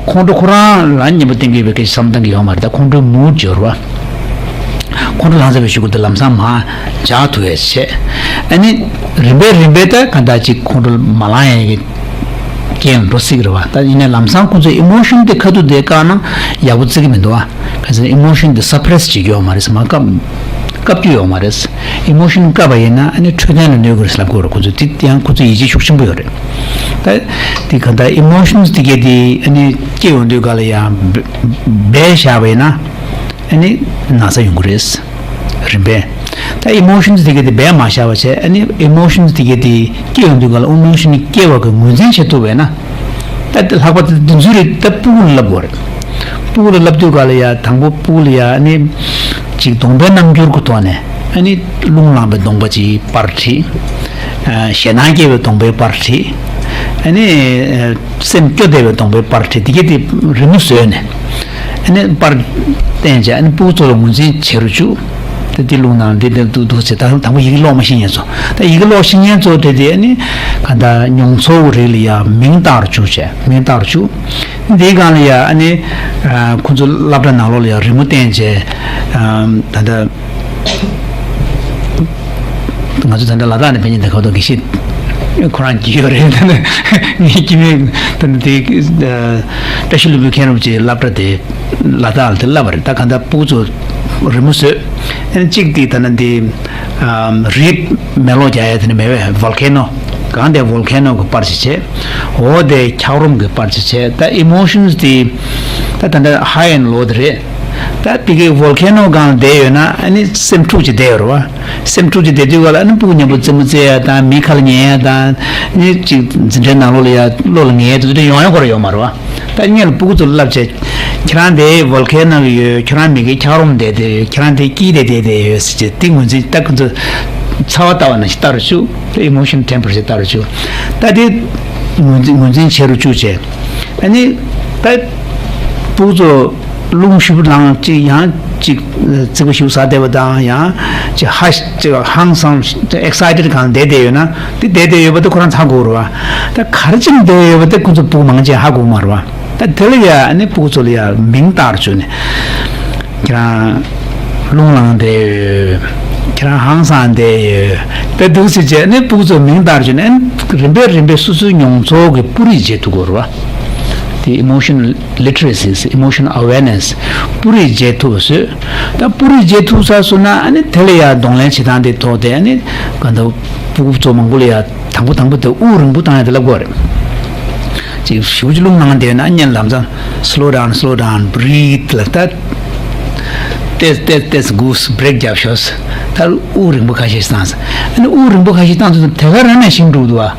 ཁོང་ཁྲོ་ཁོ་རང་ལ་གཉེན་པོ་བསྟེན་གྱི་ཡོད་པའི་སྐད་ཆ་བསམ་བཏང་གི་ཡོད་མ་རེད། ད་ཁོང་ཁྲོའི་mood ཅིག་ཡོད་རེད་བ། ཁོང་ཁྲོ་ལངས་ཚར་བའི་གཞུག་གུ་དེ་ལམ་སང་མར་འཇགས་ཐུབ་ཡས་བྱས། ཨ་ནི་རིམ་པས་རིམ་པས་ད་གང་ལྟར་ཅིག་ཁོང་ཁྲོ་མ་ལངས་ཡས་ཀྱི་རྐྱེན་ལ་འགྲོ་སྲིད་ཀྱི་རེད་བ། ད་ཡིན་ནའི་ལམ་སང་ཁོ་ཚོས་emotion དེ་ཁ་ཐུག་དེ་བཀག་ན་ཡག་པོ་བརྩི་གི་མི་འདུག་བ། ག་ཚོད་emotion དེ་suppress བྱེད་རྒྱུ་ཡོད་མ་རེད། མར་བཀག་བཀག་རྒྱུ་ཡོད་མ་རེད། emotion བཀག་པ་ཡིན་ན་ཨ་ནི་འཕྲོད་བསྟེན་ལ་གནོད་ཀྱི་རེད་ཟེར་ལབ་ཀྱི་ཡོད་རེད། ཁོ་ཚོས་དེ་ཡང་ཁོ་ཚོའི་ཡིད་ཆེས་ཤུགས་ཆེན་པོ་ཡོད་རེད། ད་དེ་ག་ད་emotions དེ་གས་དེ་ཨ་ནི་སྐྱེ་ཡོང་དུས་ག་ལ་ཡང་སྦས་བཞག་པ་ཡིན་ན་ཨ་ནི་ན་ཚ་ཡོང་གི་རེད། རིམ་པས། ད་emotions དེ་གས་དེ་སྦས་མ་བཞག་པ་བྱས། ཨ་ནི་emotions དེ་གས་དེ་སྐྱེ་ཡོང་དུས་ག་ལ་emotion སྐྱེ་བ་གི་ངོས་འཛིན་བྱེད་ཐུབ་པས་ན། ད་ལྷག་པར་དུ་འདི་ཚོའི་རིགས་ད་ཕྲུ་གུ་ལ་བསླབ་དགོས་རེད། ཕྲུ་གུ་ལ་བསླབ་དུས་ག་ལ་ཡ་དང་པོ་ཕྲུ་གུ་ལ་ཡ་ཨ་ནི་ཅིག་གདོང་པའི་རྣམ་འགྱུར་གྱི་ཐོག་ནས་ཨ་ནི་རླུང་ལངས་པའི་གདོང་པ་ཅིག་པར་བྲིས། ཨ་ཞེད་སྣང་སྐྱེ་བའི་གདོང་པའི་པར་བྲིས། ཨ་ནི་ཨ་སེམས་སྐྱོ་བདེ་བའི་གདོང་པའི་པར་བྲིས། དེ་གས་དེ་རི་མོ་བཟོས་ནས་ཨ་ནི་པར་བསྟན་བྱས་ཨ་ནི་ཕྲུ་གུ་ཚོ་ལ་ངོས་འཛིན་བྱེད་རུ་བཅུག་ད་འདི་རླུང་ནང་འདི་འདི་འདུག་འདུག་ཟེར། ད་དང་པོ་ཡི་གེ་ཀློག་མ་ཤེས་མཁན་ཚོ། ད་ཡི་གེ་ཀློག་ཤེས་མཁན་ཚོ་དེ་དེ་ཨ་ནི་ག་ད་མྱོང་ཚོར་རིགས་ལ་ཡ་མིང་བཏགས་རུ་བཅུག་བྱས། མིང་བཏགས་རུ་བཅུག་འདིའི་སྒང་ལ་ཡ་ཨ་ནི་ཨ་ཁོ་ཚོ་སློབ་གྲྭ་ནང་ལོགས་ལ་ཡ་རི་མོ་བསྟན་བྱས། ཨ་ད་ལྟ་ང་ཚོ་ད་ལྟ་ལ་དྭགས་ནས་ཕེབས་མཁན་དེ་ཁ་ཐོག་དགེ་བཤེས་ཁོ་རང་གིས་ཡོད་རེད། ད་ནི་ངའི་སྐྱེ་དམན་ད་ནི་དེ་བཀྲ་ཤིས་ལྷུན་པོའི་མཁན་རིན་པོ་ཆེའི་སློབ་གྲྭ་དེ་ལ་དྭགས་ལ་དེ་བསླབས་པ་རེད། ད་ག་ད་ཕྲུ་གུ་ཚོ་རི་མོ་བཟོས། ཨ་ནི་གཅིག་དེ་ད་ནི་འདི་ཨམ་རི་མེ་ལོང་རྒྱག་ཡ་དེ་ནི་མེད་པས། volcano གང་དེ་volcano གི་པར་ཅིག་བྱས། འོ་དེ་འཁྱགས་རོམ་གི་པར་ཅིག་བྱས། ད་emotions དེ་ད་ད་ལྟ་high and low དེ་རེད། ད་དེ་གའི་volcano སྒང་བསྡད་ཡོད་ན་ཨ་ནི་སེམས་འཁྲུག་ཅིག་བསྡད་ཡོད་རེད་བ། སེམས་འཁྲུག་ཅིག་བསྡད་དུས་ག་ལ་ཨ་ནི་ཕྲུ་གུ་མཉམ་པོ་རྩེད་མོ་རྩེ་ཡ་དང་། མིའི་ཁ་ལ་ཉན་ཡ་དང་། ཨ་ནི་ཅིག་འཛིན་གྲྭའི་ནང་ལོགས་ལ་ཡ་བློ་ལ་ངེས་ཡ་དེ་ཚོ་དེ་ཡོང་ཡ་ཁོ་རང་ཡོད་མ་རེད་བ། ད་སྔོན་ལ་ཕྲུ་གུ་ཚོ་ལ་བསླབ་བྱས། ཁྱེད་རང་དེ་volcano གི་ཡོད། ཁྱེད་རང་མི་གི་འཁྱགས་རོམ་བསྡད་དེ་ཡོད། ཁྱེད་རང་དེ་དཀྱིལ་དེ་བསྡད་དེ་ཡོད་ཟེར་བྱས་དེ་ངོས་འཛིན་ད་ཁོ་ཚོ་ཚ་བ་ལྟ་བ་ནང་བཞིན་ལྟ་རུ་བཅུག་ད་emotion temperature ལྟ་རུ་བཅུག་ད་དེ་ངོས་འཛིན་ངོས་འཛིན་བྱེད་རུ་བཅུག་བྱས། ཨ་ནི་ད་ཕྲུ་གུ་ཚོ་རླུང་ཞེ་པོ་ལངས། ཅིག་ཡང་ཅིག་རྩིག་པ་ཞེ་པོ་ཟག་བསྡད་པ་དང་། ཡང་ཅིག་ཧ་ཅིག་ཧང་སང་excited གང་བསྡད་བསྡད་ཡོད་ན། དེ་བསྡད་བསྡད་ཡོད་པ་དེ་ཁོ་རང་ཚ་དགོས་རེད་བ། ད་ག་རེ་བྱས་ནས་བསྡད་ཡོད་པ་དེ་ཁོ་ཚོ་ཕྲུ་གུ་མང་ཆེ་ཧ་གོ་མ་རེད་བ། ད་དེ་ལ་ཡ་ཨ་ནི་ཕྲུ་གུ་ཚོ་ལ་ཡ་མིང་བཏགས་བཅུག་ནས། ཁྱེད་རང་རླུང་ལངས་བསྡད་ཡོད། ཁྱེད་རང་ཧང་སང་བསྡད་ཡོད། ད་འདུག་སེ་བྱས་ནས་ཕྲུ་གུ་ཚོ་མིང་བཏགས་བཅུག་ནས། ཨ་ནི་རིམ་པས་རིམ་པས་སོ་སོའི་མྱོང་ཚོར་གྱི་སྤུ་རིས་འབྱེད་ཐུབ་དགོས་རེད་བ། དེ་emotional literacy, emotional awareness སྤུ་རིས་འབྱེད་ཐུབ་པ་བཟོས། ད་སྤུ་རིས་འབྱེད་ཐུབ་ཚར་སོང་ན་ཨ་ནི་དེ་ལ་ཡ་གདོང་ལེན་བྱེད་སྟངས་དེ་ཐོག་དེ་ཨ་ནི་ག་འདྲ་ཕྲུ་གུ་ཚོ་མང་པོ་ལ་ཡ་དང་པོ་དང་པོ་དེ་དབུགས་རིང་པོ་བཏང་ཡ་དེ་ལབ་དགོས་རེད། ཅིག་ཞེ་པོ་ཅིག་རླུང་ལངས་བསྡད་ན་སྔོན་ལམ་སང་slow down, slow down, breathe ལ་ད་ཏོག་ཙམ་ཏོག་ཙམ་ཏོག་ཙམ་སྒུག break རྒྱབ་ཤོག་ད་དབུགས་རིང་པོ་ཁ་ཤས་བཏང་། ཨ་ནི་དབུགས་རིང་པོ་ཁ་ཤས་བཏང་དུས་དེ་ག་རང་ནས་ཞིག་འགྲོ་གི་འདུག་བ།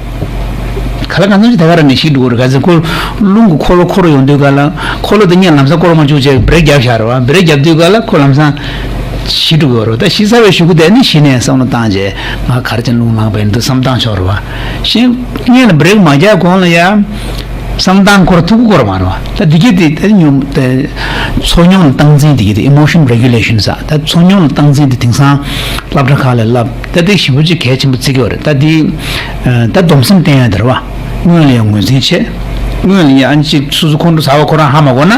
ག་ལ་གང་འཚམ་ཞིག་དེ་ག་རང་ནས་ཞིག་འགྲོ་གི་རེད། ག་ཚོད་ཁོ་རླུང་གི་འཁོར་ལོ་འཁོར་ཡོང་དུས་ག་ལ་འཁོར་ལོ་དེ་སྔོན་ལམ་སང་བསྐོར་མ་བཅུག་བྱས་break རྒྱབ་བཞག་རེད་བ། break རྒྱབ་དུས་ག་ལ་ཁོ་ལམ་སང་ཞིག་འགྲོ་གི་ཡོད་རེད། ད་ཞིག་ཚར་བའི་གཞུག་གུ་དེ་ནི་གཞི་ནས་བསམ་བློ་བཏང་བྱས་ང་ག་རེ་བྱས་རླུང་ལངས་པ་ཡིན་འདུག་བསམ་བཏང་ཆོག་རེད་བ། གཞན་སྔོན་ལ་break མ་རྒྱག་གོང་ལ་ཡ་བསམ་བཏང་འཁོར་ཐུབ་ཀྱི་ཡོད་མ་རེད་བ། ད་འདི་གས་དེ་ད་ཉོ་དེ་ཚོར་མྱོང་ལ་སྟངས་འཛིན། འདི་གས་དེ་emotion regulation ཟེར། ད་ཚོར་མྱོང་ལ་སྟངས་འཛིན་དེ་དེང་སང་སློབ་གྲྭ་ཁག་ལ་བསླབ། ད་དེ་ཞེ་པོ་ཅིག་གལ་ཆེན་པོ་བརྩི་གི་ཡོད་རེད། ད་དེ་ད་སྡོམ་སེམས་བསྟེན་ཡ་དེ་རེད་བ། སྔོན་ལ་ཡང་ངོས་འཛིན་བྱེད། སྔོན་ལ་ཡང་ཨ་ནི་ཅིག་སོ་སོ་ཁོང་ཁྲོ་ཟ་བ་ཁོ་རང་ཧ་མ་གོ་ན་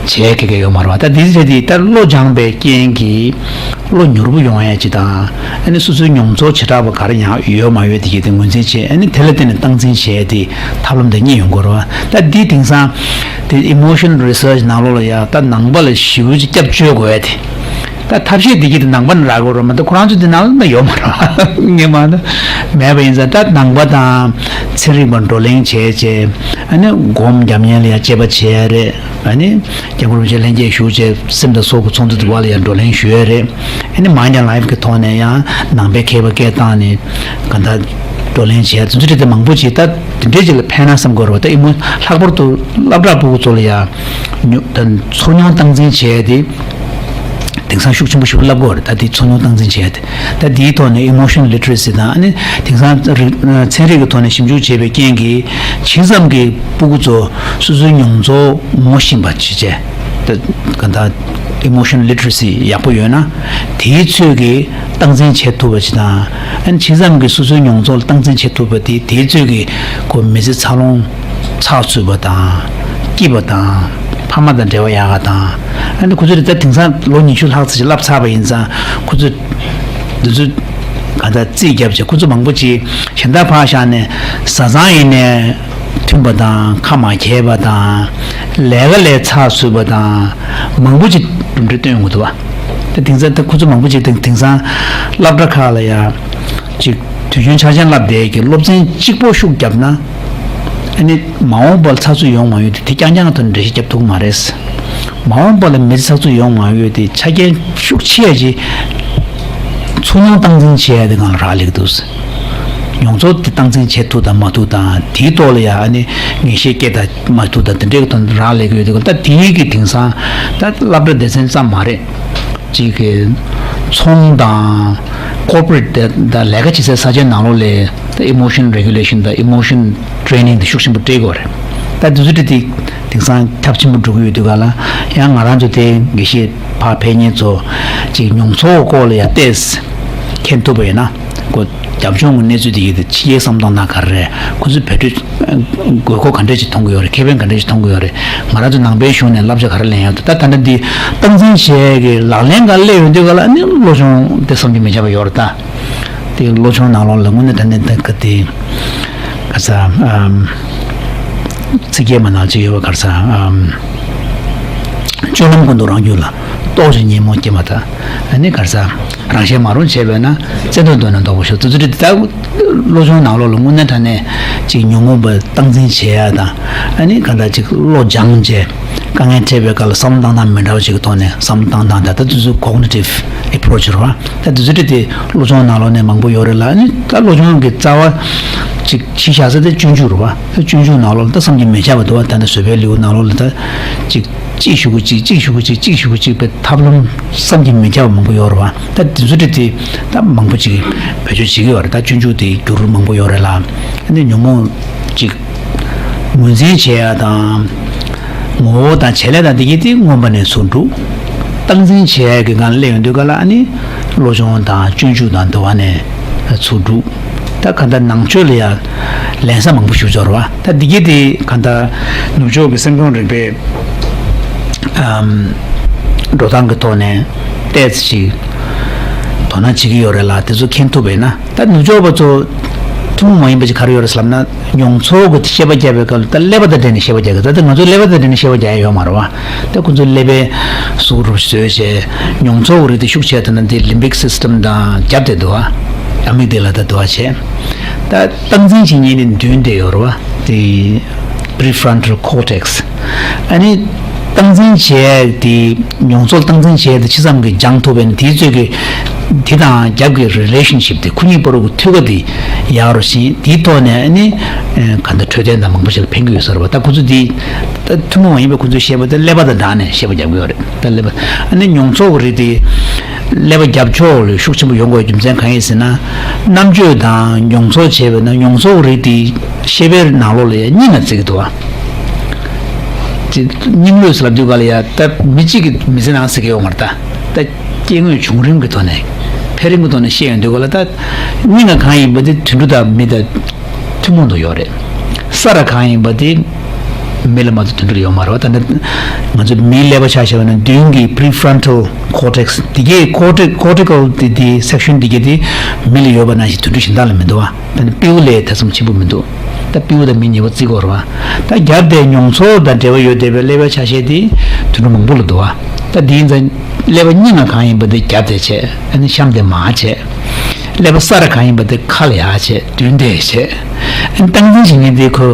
བྱེད་མཁན་གང་ཡང་ཡོད་མ་རེད་བ། ད་དེ་བྱས་དེ་ད་བློ་སྦྱངས་པའི་རྐྱེན་གྱིས་བློ་མྱུར་པོ་ཡོང་ཡ་ཅིག་དང་། ཨ་ནི་སོ་སོའི་མྱོང་ཚོར་བྱེ་བྲག་པ་ག་རེ་ཡང་ཡོད་མ་ཡོད་དེ་གས་དེ་ངོས་འཛིན་བྱེད། ཨ་ནི་དེ་ལ་བརྟེན་ནས་སྟངས་འཛིན་བྱེད་ཡ་དེ་ཐབས་ལམ་དེ་གཉིས་ཡོང་གི་རེད་བ། ད་འདི་དེང་སང་དེ་emotion research ནང་ལོགས་ལ་ཡ་ད་ནང་པ་ལ་ཞེ་པོ་ཅིག་སྐྱབས་བཅོལ་དགོས་ཡ་དེ། ད་ཐབས་ཤེས་འདི་གི་དེ་ནང་པ་ནས་རག་དགོས་རེད་མ་གཏོགས་ཁོ་རང་ཚོ་དེ་ནང་ལ་ཡོད་མ་རེད། ངས་མ་གཏོགས་མེད་པ་ཡིན་ཙང་། ད་ནང་པ་དང་ཚན་རིག་པ་བགྲོ་གླེང་བྱས་བྱས། ཨ་ནི་སྒོམ་རྒྱབ་མཁན་ལ་ཡང་དཔྱད་པ་བྱས་རེད། ཨ་ནི་སྐྱབས་མགོན་རིན་པོ་ཆེ་ལྷན་རྒྱས་བཞུགས་བྱས་སེམས་དང་སྲོག་གི་ཚོགས་འདུ་དུ་བ་ལ་ཡང་བགྲོ་གླེང་ཞུས་རེད། ཨ་ནི་མཱའིན་ཌི་ལའིབ་གི་ཐོག་ནས་ཡང་ནང་པའི་མཁས་པ་སྐད་བཏང་ནས་གང་ལྟར་བགྲོ་གླེང་བྱས། དེ་ཚོ་དེ་མང་པོ་ཅིག་ད་དེ་འདྲས་ཅིག་ལ་ཕན་ན་བསམ་དགོས་རེད་བ། ད་ཨི་མོ་ལྷག་པར་དུ་སློབ་གྲྭ་ཕྲུ་གུ་ཚོ་ལ་ཡང་ཉོ་ད་ཚོར་མྱོང་སྟངས་འཛིན་བྱས་ཏེ། དེང་སང་ཤུགས་ཆེན་པོ་ཞིག་བསླབ་དགོས་རེད། ད་དེ་ཚོར་མྱོང་སྟངས་འཛིན་བྱས་ཏེ། ད་དེའི་ཐོག་ནས་emotional literacy་དང་། ཨ་ནི་དེང་སང་རིག་ཚན་རིག་གི་ཐོག་ནས་ཞིབ་འཇུག་བྱས་པའི་རྐྱེན་གྱིས་ཇི་ཙམ་གྱི་ཕྲུ་གུ་ཚོ་སོ་སོའི་མྱོང་ཚོར་ངོ་ཤེས་པ་བྱེད་བྱས། ད་ག་ད་emotional literacy ཡག་པོ་ཡོད་ན། དེའི་ཚོད་ཀྱིས་སྟངས་འཛིན་བྱེད་ཐུབ་པ་ཅིག་དང་། ཨ་ནི་ཇི་ཙམ་གྱིས་སོ་སོའི་མྱོང་ཚོར་ལ་སྟངས་འཛིན་བྱེད་ཐུབ་པ་དེ། དེའི་ཚོད་ཀྱིས་ཁོ་མི་ཚེ་འཚར་ལོངས་ཚགས་ཚུད་པ་དང་། སྐྱིད་པ་དང་། ཕ་མ་དང་འབྲེལ་བ་ཡག་ག་དང་། ཨ་ནི་ཁོ་ཚོ་རེ་ད་དེང་སང་ལོ་ཉི་ཤུ་ལྷག་ཙམ་ཞིག་བསླབས་ཚར་བ་ཡིན་ཙང་། ཁོ་ཚོ་འདི་ཚོ་ག་ད་རྩིས་བརྒྱབ་བྱས། ཁོ་ཚོ་མང་པོ་ཅིག་གཞན་དག་ཕར་བཞག་ནས་བཟའ་ཚང་ཡིན་ནའི་མཐུན་པ་དང་། ཁ་མ་འཁྱལ་བ་དང་། ལས་ཀ་ལས་ཚགས་ཚུད་པ་དང་། མང་པོ་ཅིག་གྲུབ་འབྲས་སྟོན་ཡོང་གི་འདུག་བ། ད་དེང་སང་ད་ཁོ་ཚོ་མང་པོ་ཅིག་དེང་དེང་སང་སློབ་གྲྭ་ཁག་ལ་ཡ་ཅིག་དུས་རྒྱུན་ཆ་རྐྱེན་བསླབ་བསྡད་ཀྱི་སློབ་ཚན་གཅིག་པོ་ཤུགས་བརྒྱབ་ན། ཨ་ནི་མ་འོངས་པར་ཚགས་ཚུད་ཡོང་མ་ཡོང་དེ་དེ་རྐྱང་རྐྱང་ཐོག་ནས་འགྲེལ་བཤད་བརྒྱབ་ཐུབ་ཀྱི་མ་རེད། མ་འོངས་པ་ལ་མི་ཚེ་ཚགས་ཚུད་ཡོང་མ་ཡོང་དེ་ཆ་རྐྱེན་ཤུགས་ཆེ་ཡ་ཅིག་ཚོར་མྱོང་སྟངས་འཛིན་བྱེད་ཡ་དེ་སྒང་ལ་རག་ལས་ཀྱི་འདུག་མྱོང་ཚོར་དེ་སྟངས་འཛིན་བྱེད་ཐུབ་དང་མ་ཐུབ་དང་། དེའི་ཐོག་ལ་ཡ་ཨ་ནི་ངེས་ཤེས་སྐྱེ་དང་མ་ཐུབ་དང་། དེ་འདྲའི་ཐོག་ནས་རག་ལས་ཀྱི་ཡོད་དེ། ད་དེའི་གི་དེང་སང་ད་སློབ་གྲྭ་སྡེ་ཚན་ཙམ་མ་རེད། གཅིག་གི་ཚོང་དང་corporate དེ་དང་ལས་ཀ་བྱེད་སའི་ས་ཆའི་ནང་ལོགས་ལ་ད་emotion regulation དང་emotion training དེ་ཤུགས་ཆེན་པོ་སྤྲད་དགོས་རེད། ད་དེ་ཚོ་དེ་དེ་དེང་སང་ཁྱབ་ཆེན་པོ་འགྲོ་གི་ཡོད་དུས་ག་ལ། ཡང་ང་རང་ཚོ་དེ་དགེ་བཤེས་ཕར་ཕེབས་མཁན་ཚོ་ཅིག་མྱོང་ཚོར་སྐོར་ལ་ཡང་ཏོག་ཙམ་མཁྱེན་ཐུབ་པ་ཡིན་ན། ཁོ་རྒྱབ་ལྗོངས་ཀྱི་གནས་ཚུལ་དེ་ཡིན་ཏེ། ཕྱི་རྒྱལ་བསམ་བློ་གཏོང་སྟངས་ག་རེ་རེད། ཁོ་ཚོས་བེད་སྤྱོད་དགོས་མཁོ་ག་འདྲས་ཅིག་མཐོང་གི་ཡོད་རེད། ཁེ་ཕན་ག་འདྲས་ཅིག་མཐོང་གི་ཡོད་རེད། ང་རང་ཚོ་ནང་པའི་གཞུང་ནས་བསླབ་བྱ་ག་རེ་ལེན་ཡོད། ད་ད་ད་འདི་སྟངས་འཛིན་བྱས་ཀྱི་ལག་ལེན་ག་སླེབས་ཡོང་དུས་ག་ལ་ནི་བློ་སྦྱོང་དེ་བསམ་གྱིས་མི་ཁྱབ་པ་ཡོད་རེད། ད་དེ་བློ་སྦྱོང་ནང་ལོགས་ལ་དངོས་གནས་དྲང་གནས་ད་ག་དེ་ག་ས་ཨམ། ཚིག་སྐྱེལ་མ་ནང་ཅིག་ཡོད་པ། ག་རེ་ཟ་ཨམ། སྤྱོད་ལམ་ཀུན་ཏུ་རང་རྒྱུད་ལ། རྟོག་ཅིང་ཉོན་མོངས་སྐྱེས་མ་ཐག་ཨ་ནི་ག་རེ་ཟ། རང་གཞན་མ་རུངས་བྱས་པས་ན། བཙན་ཐབས་འདོད་ན་ལྡོག་པར་ཤོག་དེ་ཚོ་དེ་ད་བློ་སྦྱོང་ནང་ལོགས་ལ་དངོས་གནས་དྲང་གནས་ཅིག་ཉོན་མོངས་པ་སྟངས་འཛིན་བྱེད་ཡ་དང་། ཨ་ནི་གང་ལྟར་ཅིག་བློ་སྦྱངས་བྱས། དཀའ་ངལ་འཕྲད་པའི་སྐབས་ལ་བསམ་བློ་བཏང་སྟངས་མི་འདྲ་བ་ཅིག་གི་ཐོག་ནས་བསམ་བློ་བཏང་སྟངས་དང་། ད་དེ་ཚོ་cognitive approach རེད་བ། ད་དེ་ཚོ་དེ་དེ་བློ་སྦྱོང་ནང་ལོགས་ནས་མང་པོ་ཡོད་རེད་ལ། ཨ་ནི་ད་བློ་སྦྱོང་གི་རྩ་བ་ཅིག་གཞི་བཞག་ས་དེ་སྤྱོད་འཇུག་རེད་བ། ད་སྤྱོད་འཇུག་ནང་ལོགས་ལ་ད་བསམ་གྱིས་མི་ཁྱབ་པ་འདུག་བ། ད་ལྟ་བཟོད་པའི་ལེའུ་ནང་ལོགས་ལ་ད་ཅིག་གཅིག་གཞུག་གུ་གཅིག་གཅིག་གཞུག་གུ་གཅིག་གཅིག་གཞུག་གུ་གཅིག་པའི་ཐབས་ལམ་བསམ་གྱིས་མི་ཁྱབ་པ་མང་པོ་ཡོད་རེད་བ། ད་དེ་ཚོ་དེ་དེ་ད་མང་པོ་ཅིག་བེད་སྤྱོད་བྱེད་ཀྱི་ཡོད་རེད། ད་སྤྱོད་འཇུག་དེ་འགྱུར་མང་པོ་ཡོད་རེད་ལ། ཨ་ནི་ཉོན་མོངས་ཅིག་ངོས་འཛིན་བྱེད་ཡ་དང་། ངོ་བོ་དང་བྱེད་ལས་དང་འདི་གྱད་དེ་མངོན་པ་ནས་ཚུར་སྒྲུབ། སྟངས་འཛིན་བྱེད་ཡ་གི་སྒང་སླེབས་ཡོང་དུས་ག་ལ་ཨ་ནི་བློ་སྦྱོང་དང་སྤྱོད་འཇུག་དང་འདི་བ་ནས་ཚུར་སྒྲུབ། ད་ག་ད་ནང་ཆོས་ལ་ཡ་ལེན་ས་མང་པོ་ཞིག་འབྱོར་བ། ད་འདི་གྱད་དེ་ག་ད་ནུབ་ཕྱོགས་ཀྱི་སེམས་ཁམས་རིག་པའི་ཨམ། འགྲོ་སྟངས་ཀྱི་ཐོག་ནས་ཏོག་ཙམ་ཞིག་དོ་སྣང་བྱེད་ཀྱི་ཡོད་རེད་ལ། དེ་ཚོ་མཁྱེན་ཐུབ་པ་ཡིན་ན། ད་ནུབ་ཕྱོགས་པ་ཚོ་ཐུན་མོང་མ་ཡིན་པ་ཅིག་ག་རེ་ཡོད་རེད་ཟེར་ལབ་ན། མྱོང་ཚོར་གྱི་ཤེས་པ་རྒྱག་པའི་སྐབས་ལ་ད་ཀླད་པ་དང་འབྲེལ་ནས་ཤེས་པ་རྒྱག་གི། ད་ལྟ་ང་ཚོ་ཀླད་པ་དང་འབྲེལ་ནས་ཤེས་པ་རྒྱག་ཡ་ཡོད་མ་རེད་བ། ད་ཁོ་ཚོ་ཀླད་པའི་གཟུགས་རུ་བཟོས་བྱས། མྱོང་ཚོར་གྱི་རིགས་དེ་ཤུགས་ཆེ་དེ་ན་དེ་limbic system དང་རྒྱབ་དེ་འདུག་བ། ཨ་མིག་ཌི་ལ་དང་འདུག་བ་བྱས། ད་སྟངས་འཛིན་བྱེད་མཁན་ནི་མདུན་དེ་ཡོད་རེད་བ། དེ་prefrontal cortex། ཨ་ནི་སྟངས་འཛིན་བྱས་དེ། མྱོང་ཚོར་སྟངས་འཛིན་བྱས་དེ་ཇི་ཙམ་གྱིས་སྦྱང་ཐུབ་པ་ཡིན་ན། དེའི་ཚོད་ཀྱིས་དེ་དང་རྒྱབ་ཀྱི་relationship དེ། ཁོ་གཉིས་བར་གྱི་མཐུད་ཁ་དེ་ཡག་རུ་ཕྱིན། དེའི་ཐོག་ནས་ཨ་ནི་ག་འདྲ་འཕྲོད་བསྟེན་དང་མང་པོ་ཞིག་ལ་ཕན་གྱི་ཡོད་ས་རེད་བ། ད་ཁོ་ཚོ་དེ་ད་ཐུན་མོང་མ་ཡིན་པའི་ཁོ་ཚོའི་ཤེས་པ་དེ་ཀླད་པ་དང་སྦྲགས་ནས་ཤེས་པ་རྒྱག་གི་ཡོད་རེད། ད་ཀླད་པ། ཨ་ནི་མྱོང་ཚོར་གྱི་རིགས་དེ་ཀླད་པ་རྒྱབ་ཕྱོགས་ལ་ཤུགས་ཆེན་པོ་ཡོང་དགོས་རྒྱུ་མཚན་གང་ཡིན་ཟེར་ན། རྣམ་དཔྱོད་དང་མྱོང་ཚོར་བྱས་པས་ན། མྱོང་ཚོར་གྱི་རིགས་དེ་ཤེས་པའི་ནང་ལོགས་ལ་ཡ་སྙིང་ལ་བརྩི་གི་འདུག་བ། དེ་སྙིང་ལུས་ལབ་དུས་ག་ལ་ཡ་ད་མི་གཅིག་གི་མི་ཚེ་ནང་ཟེར་གི་ཡོད་མ་རེད། ད་ད་སྐྱེ་དངོས་བྱུང་རིམ་གྱི་ཐོག་ནས། འཕེལ་རིམ་གྱི་ཐོག་ནས་བཤད་ཡོང་དུས་ག་ལ། ད་སྙིང་ལ་གང་ཡིན་པ་དེ་དུད་འགྲོ་དང་མི་དང་ཐུན་མོང་དུ་ཡོད་རེད། ས་ར་གང་ཡིན་པ་དེ་མི་ལ་མ་གཏོགས་དུད་འགྲོ་ལ་ཡོད་མ་རེད་བ། ད་ནི་ང་ཚོ་མིའི་ཀླད་པ་ཆ་བཞག་པ་ན་མདུན་གྱི་prefrontal cortex དེ་གའི་cortex- cortical དེ་དེ་section དེ་གའི་དེ་མི་ལ་ཡོད་པ་ནང་བཞིན་དུད་འགྲོ་གཞན་དག་ལ་མི་འདུག་བ། ད་ནི་སྤྲེའུ་ལས་ཐེ་ཚོམ་ཆེན་པོ་མི་འདུག་ད་སྤྲེའུ་དང་མི་གཉིས་པོ་བརྩི་དགོས་རེད་བ། ད་རྒྱབ་དེ་མྱོང་ཚོར་དང་འབྲེལ་བ་ཡོད་བསྡད་པའི་ཀླད་པའི་ཆ་ཤས་དེ་དུད་འགྲོ་མང་པོ་ལ་འདུག་བ། ད་དེའི་ཚེ་ཀླད་པ་སྙིང་ལ་གང་ཡིན་པ་དེ་རྒྱབ་དེ་བྱས། ཨ་ནི་གཤམ་དེ་མར་བྱས། ཀླད་པ་ས་ར་གང་ཡིན་པ་དེ་ཁ་ལ་ཡར་བྱས། མདུན་དེ་བྱས། ཨ་ནི་སྟངས་འཛིན་བྱེད་མཁན་དེ་ཁོ།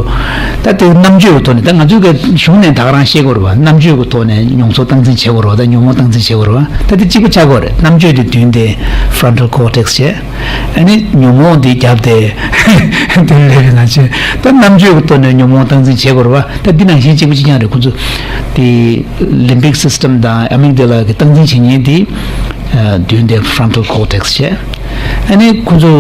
ད་དེ་རྣམ་དཔྱོད་ཀྱི་ཐོག་ནས། ད་ང་ཚོས་ག་གཞུང་ནས་ད་ག་རང་བཤད་དགོས་རེད་བ། རྣམ་དཔྱོད་ཀྱི་ཐོག་ནས་མྱོང་ཚོར་སྟངས་འཛིན་བྱེད་དགོས་རེད་བ། ད་ཉོན་མོངས་སྟངས་འཛིན་བྱེད་དགོས་རེད་བ། ད་དེ་གཅིག་པ་ཆགས་དགོས་རེད། རྣམ་དཔྱོད་དེ་མདུན་དེ་frontal cortex་བྱས། ཨ་ནི་ཉོན་མོངས་དེ་རྒྱབ་དེ་དེ་ལས་རེད་ན་བྱས། ད་རྣམ་དཔྱོད་ཀྱི་ཐོག་ནས་ཉོན་མོངས་སྟངས་འཛིན་བྱེད་དགོས་རེད་བ། ད་འདི་ནང་བཞིན་གཅིག་པ་གཅིག་རྐྱང་རེད། ཁོ་ཚོ་དེ་limbic system་དང་amygdala་གི་སྟངས་འཛིན་བྱེད་མཁན་དེ་མདུན་དེ་frontal cortex་བྱས། ཨ་ནི་ཁོ་ཚོ་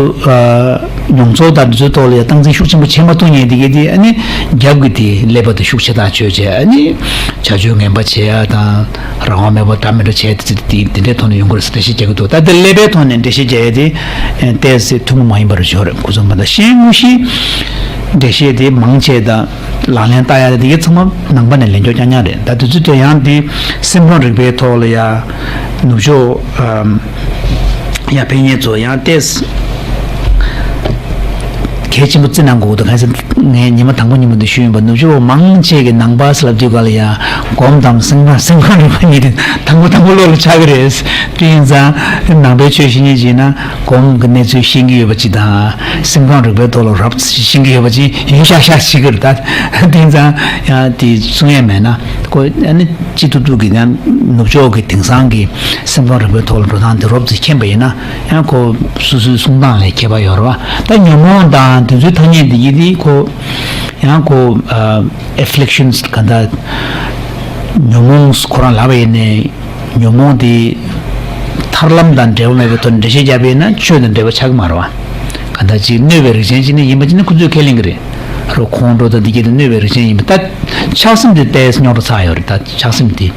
མྱོང་ཚོར་དང་འདི་ཚོའི་ཐོག་ལ་ཡང་སྟངས་འཛིན་ཤུགས་ཆེན་པོ་བྱེད་མ་ཐུབ་མཁན་དེ་གས་དེ། ཨ་ནི་རྒྱབ་ཀྱི་དེ་ཀླད་པ་དེ་ཤུགས་ཆེ་ཐག་ཆོད་བྱས། ཨ་ནི་བྱ་སྤྱོད་ངན་པ་བྱེད་ཡ་དང་། རང་དབང་མེད་པར་འདྲ་མི་འདྲ་བྱས་ཏེ་དེ་དེ་འདྲའི་ཐོག་ནས་ཡོང་གི་རེད་ཟེར་འགྲེལ་བཤད་རྒྱག་གི་འདུག་ད་དེ་ཀླད་པའི་ཐོག་ནས་འགྲེལ་བཤད་རྒྱག་ཡ་དེ་ཏོག་ཙམ་ཐུན་མོང་མ་ཡིན་པ་རེད་ཤག་རེད། ཁོ་ཚོ་མ་ད་གཞན་དངོས་གཞིའི་འགྲེལ་བཤད་དེ་མང་ཆེ་དང་ལག་ལེན་བསྟར་ཡ་དེ་གའི་ཚང་མ་ནང་པ་ནས་ལེན་ཆོག་རྐྱང་རྐྱང་རེད། ད་དུས་ཚོད་དེ་ཡང་དེ་སེམས་ཁམས་རིག་པའི་ཐོག་ལ་ཡ་ནུབ་ཕྱོགས་ཡ་ཕན་ཉེ་ཚོ་ཡང་ཏོག་ཙམ་གལ་ཆེན་པོ་བརྩི་གནང་དགོས་འདུག་གང་ཟེར་ངས་ཉི་མ་དང་པོ་ཉིན་མོ་འདི་ཞུས་ཡིན་པ། ནུབ་ཕྱོགས་མང་ཆེ་གི་ནང་པ་ཟེར་ལབ་དུས་ག་ལ་ཡ་སྒོམ་དང་སེམས་ཁམས་སེམས་ཁམས་རིག་པ་གཉིས་དེ་དང་པོ་དང་པོ་བློ་ལ་འཆར་གི་རེད། དེ་ཡིན་ཙང་ནང་པའི་ཆོས་བཤད་མཁན་ཅིག་ཡིན་ན་སྒོམ་གི་གནས་ཚུལ་ཤེས་ཀྱི་ཡོད་པ་ཅིག་དང་སེམས་ཁམས་རིག་པའི་ཐོག་ལ་རོབ་ཙམ་ཤེས་ཀྱི་ཡོད་པ་ཅིག་ཡིན་ཤག་ཤག་བྱེད་ཀྱི་རེད། ད་དེ་ཡིན་ཙང་ཡང་དེ་གསུང་ཡས་མེད་ན་ཁོ་ཨ་ནི་ཅི་ཐུབ་ཐུབ་ཀྱི་ཡང་ནུབ་ཕྱོགས་ཀྱི་དེང་སང་གི་སེམས་ཁམས་རིག་པའི་ཐོག་ལ་འགྲོ་སྟངས་དེ་རོབ་ཙམ་མཁྱེན་པ་ཡིན་ན། ཡང་ཁོ་སོ་སོའི་གསུང་སྟངས་ལ་ཁྱད་པར་ཡོད་རེད་བ། ད་ཉོན་མོངས་དང་དེ་ཚོའི་ཐ་སྙད་འདི་ཡིན་དུས་ཁོ་ཡང་ཁོ་ཨ་afflictions་ག་འདྲ་ཉོན་མོངས་ཁོ་རང་ལབ་པ་ཡིན་ནའི་ཉོན་མོངས་དེ་ཐར་ལམ་དང་འབྲེལ་བ་མེད་པའི་ཐོག་ནས་འགྲེལ་བཤད་བརྒྱབ་པ་ཡིན་ན་ཆོས་དང་འབྲེལ་བ་ཆགས་ཀྱི་མ་རེད་བ། ག་འདྲ་ཅིག་གནོད་པའི་རིགས་ཅན་ཅིག་ནི་ཡིན་པ་ཅིག་ནི་ཁོ་ཚོས་ཁས་ལེན་གྱི་རེད། རོ་ཁོང་ཁྲོ་དང་འདི་གྱད་དེ་གནོད་པའི་རིགས་ཅན་ཡིན་པ། ད་ཆགས་སེམས་དེ་ཏོག་ཙམ་རྙོག་དྲ་ཚ་ཡོད་རེད། ད་ཆགས་སེམས་དེ།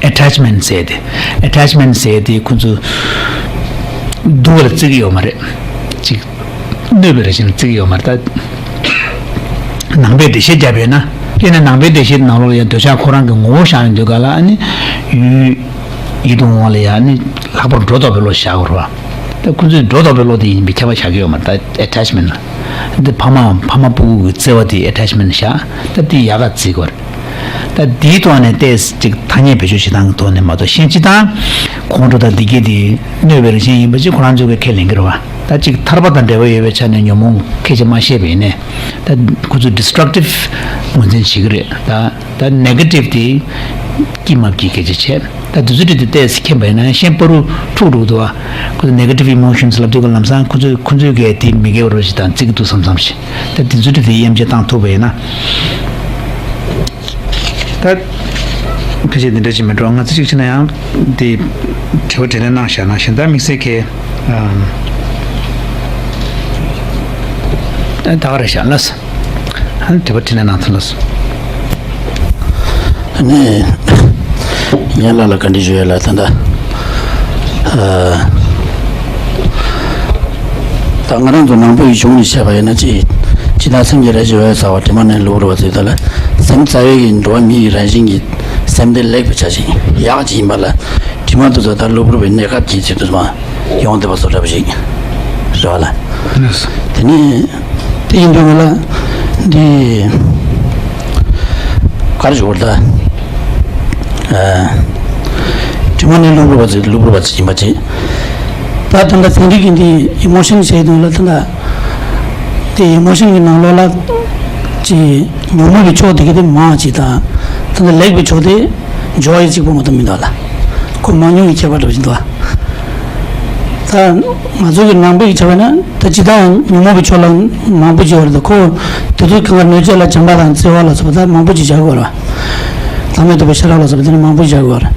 attachment་ཟེར་ཏེ། attachment་ཟེར་ཏེ་ཁོ་ཚོ་སྡུག་ལ་བརྩི་གི་ཡོད་མ་རེད། ཅིག་གནོད་པའི་རང་བཞིན་ལ་བརྩི་གི་ཡོད་མ་རེད། ད་ནང་པའི་འགྲེལ་བཤད་བརྒྱབ་ཡོད་ན། དེ་ནས་ནང་པའི་འགྲེལ་བཤད་ནང་ལོགས་ལ་ཡང་འདོད་ཆགས་ཁོ་རང་གི་ངོ་བོ་བཞག་ཡོང་དུས་ག་ལ་ཨ་ནི་ཡུལ་ཡིད་དུ་འོང་བ་ལ་ཡང་ཨ་ནི་ལྷག་པར་སྒྲོ་འདོགས་པའི་བློ་བཞག་དགོས་རེད་བ། ད་ཁོ་ཚོས་སྒྲོ་འདོགས་པའི་བློ་དེ་ཡིན་པའི་ཁྱབ་པ་བཞག་གི་ཡོད་མ་རེད། ད་attachment་ལ། འདི་ཕ་མའམ་ཕ་མ་སྤུ་གུ་གི་བརྩེ་བ་དེ་attachment་བཞག་ད་དེ་ཡག་ག་བརྩི་དགོས་རེད། ད་དེའི་ཐོག་ནས་ཏོག་ཙམ་ཅིག་ཐ་སྙད་བེད་སྤྱོད་བྱེད་སྟངས་ཀྱི་ཐོག་ནས་མ་གཏོགས་གཞན་སྤྱིར་བཏང་ཁོང་ཁྲོ་དང་བདེ་སྐྱིད་དེ་གནོད་པའི་རང་བཞིན་ཡིན་པ་ཅིག་ཁོ་རང་ཚོ་གིས་ཁས་ལེན་གྱི་རེད་བ། ད་ཅིག་ཐར་པ་དང་འབྲེལ་བ་ཡོད་པའི་ཆ་ནས་ཉོན་མོངས་ཁས་ཅིག་མ་བཤད་པ་ཡིན་ནའི། ད་ཁོ་ཚོས་destructive་ངོས་འཛིན་བྱེད་ཀྱི་རེད། ད་ད་negative་དེ་སྐྱིད་མ་སྐྱིད་སྐད་ཆ་བྱས། ད་དེ་ཚོ་དེ་དེ་ཏོག་ཙམ་མཁྱེན་པ་ཡིན་ན་གཞན་བར་དུ་འཁྲུག་འགྲོ་གི་འདུག་བ། ཁོ་ཚོ་negative emotions་ལབ་དུས་ཀ་ལམ་སང་ཁོ་ཚོས་ཁོ་ཚོས་གས་དེ་མི་དགེ་བ་རོ་ཞིག་དང་བརྩི་གི་འདུག་བསམ་བསམ་ཞིག་ད་དེ་ཚོ་དེ་དེ་དབྱེ་འབྱེད་བཏང་ཐུབ་པ་ཡིན་ན། ད་ཕལ་ཆེར་འདི་འདྲ་ཅིག་མི་འགྲོ། ང་ཚོ་གཅིག་བྱས་ན་ཡང་དེ་དྲི་བ་དྲིས་ལན་གནང་བཞག་ན་གཞན་དག་དམིགས་བསལ་གྱི་ཨམ། ད་ག་རེ་བཞག་ལ། ཨ་ནི་དྲི་བ་དྲིས་ལན་གནང་ཐུབ་ལ། ཨ་ནི་ཡན་ལགས་ལ་བཀའ་འདྲི་ཞུ་ཡ་ལ་ད་ལྟ་ཨ། ད་ང་རང་ཚོ་ནང་པའི་གཞུང་ནས་བཤད་པ་ཡིན་ན་ཅི། ཇི་ལྟར་སེམས་ཀྱི་རང་བཞིན་འོད་གསལ་བ་དྲི་མ་མེད་གློ་བུར་བ་ཚོས་ད་ལ་སེམས་རྩ་བའི་གི་འགྲོ་བ་མི་ཡི་རང་བཞིན་གྱི་སེམས་དེ་ལེགས་པའི་ཆ་ཞིག་ཡག་ཅིག་ཡིན་པ་ལ། དྲི་མ་དེ་ཚོ་ད་གློ་བུར་བའི་གནས་སྐབས་ཀྱི་ཚུལ་དུ་མ་ཡོང་བསྡད་པ་བཟོ་འདྲ་པོ་ཞིག་རེད་བ་ལ། དེ་ནས་དེ་ཡིན་དུས་ང་ལ་འདི་ག་རེ་ཞུ་དགོས་རེད་ད། ཨ། དྲི་མ་ནི་གློ་བུར་བ་ཚོས་གློ་བུར་བ་ཚོ་ཡིན་པ་བྱེད། ད་ད་ལྟ་ཚན་རིག་གི་འདི་emotion་བྱས་དོན་ལ་ད་ལྟ་དེ་emotion་གི་ནང་ལོགས་ལ་ཅི་ཉོན་མོངས་པའི་ཕྱོགས་དེ་ག་དེ་མང་ཅིག་དང་ད་ལྟ་ལེགས་པའི་ཕྱོགས་དེ་joy་གཅིག་པོ་མ་གཏོགས་མི་འདུག་ལ། ཁོ་མང་ཉུང་གི་ཁྱད་པར་འདྲ་པོ་ཞིག་འདུག་ད་ང་ཚོ་གི་ནང་པའི་ཆ་བ་ན་ད་ཅི་ད་ཉོན་མོངས་པའི་ཕྱོགས་ལ་མང་པོ་ཅིག་ཡོད་རེད། ད་ཁོ་དེ་ཚོ་གང་ག་གནོད་བྱེད་ལ་བྱམས་པ་དང་བརྩེ་བ་ལ་སོགས་པ་ད་མང་པོ་ཅིག་བྱ་དགོས་རེད། བླ་མེད་རྟོགས་པའི་ཤེས་རབ་ལ་སོགས་པ་དེ་ནི་མང་པོ་བཞག་དགོས་རེད།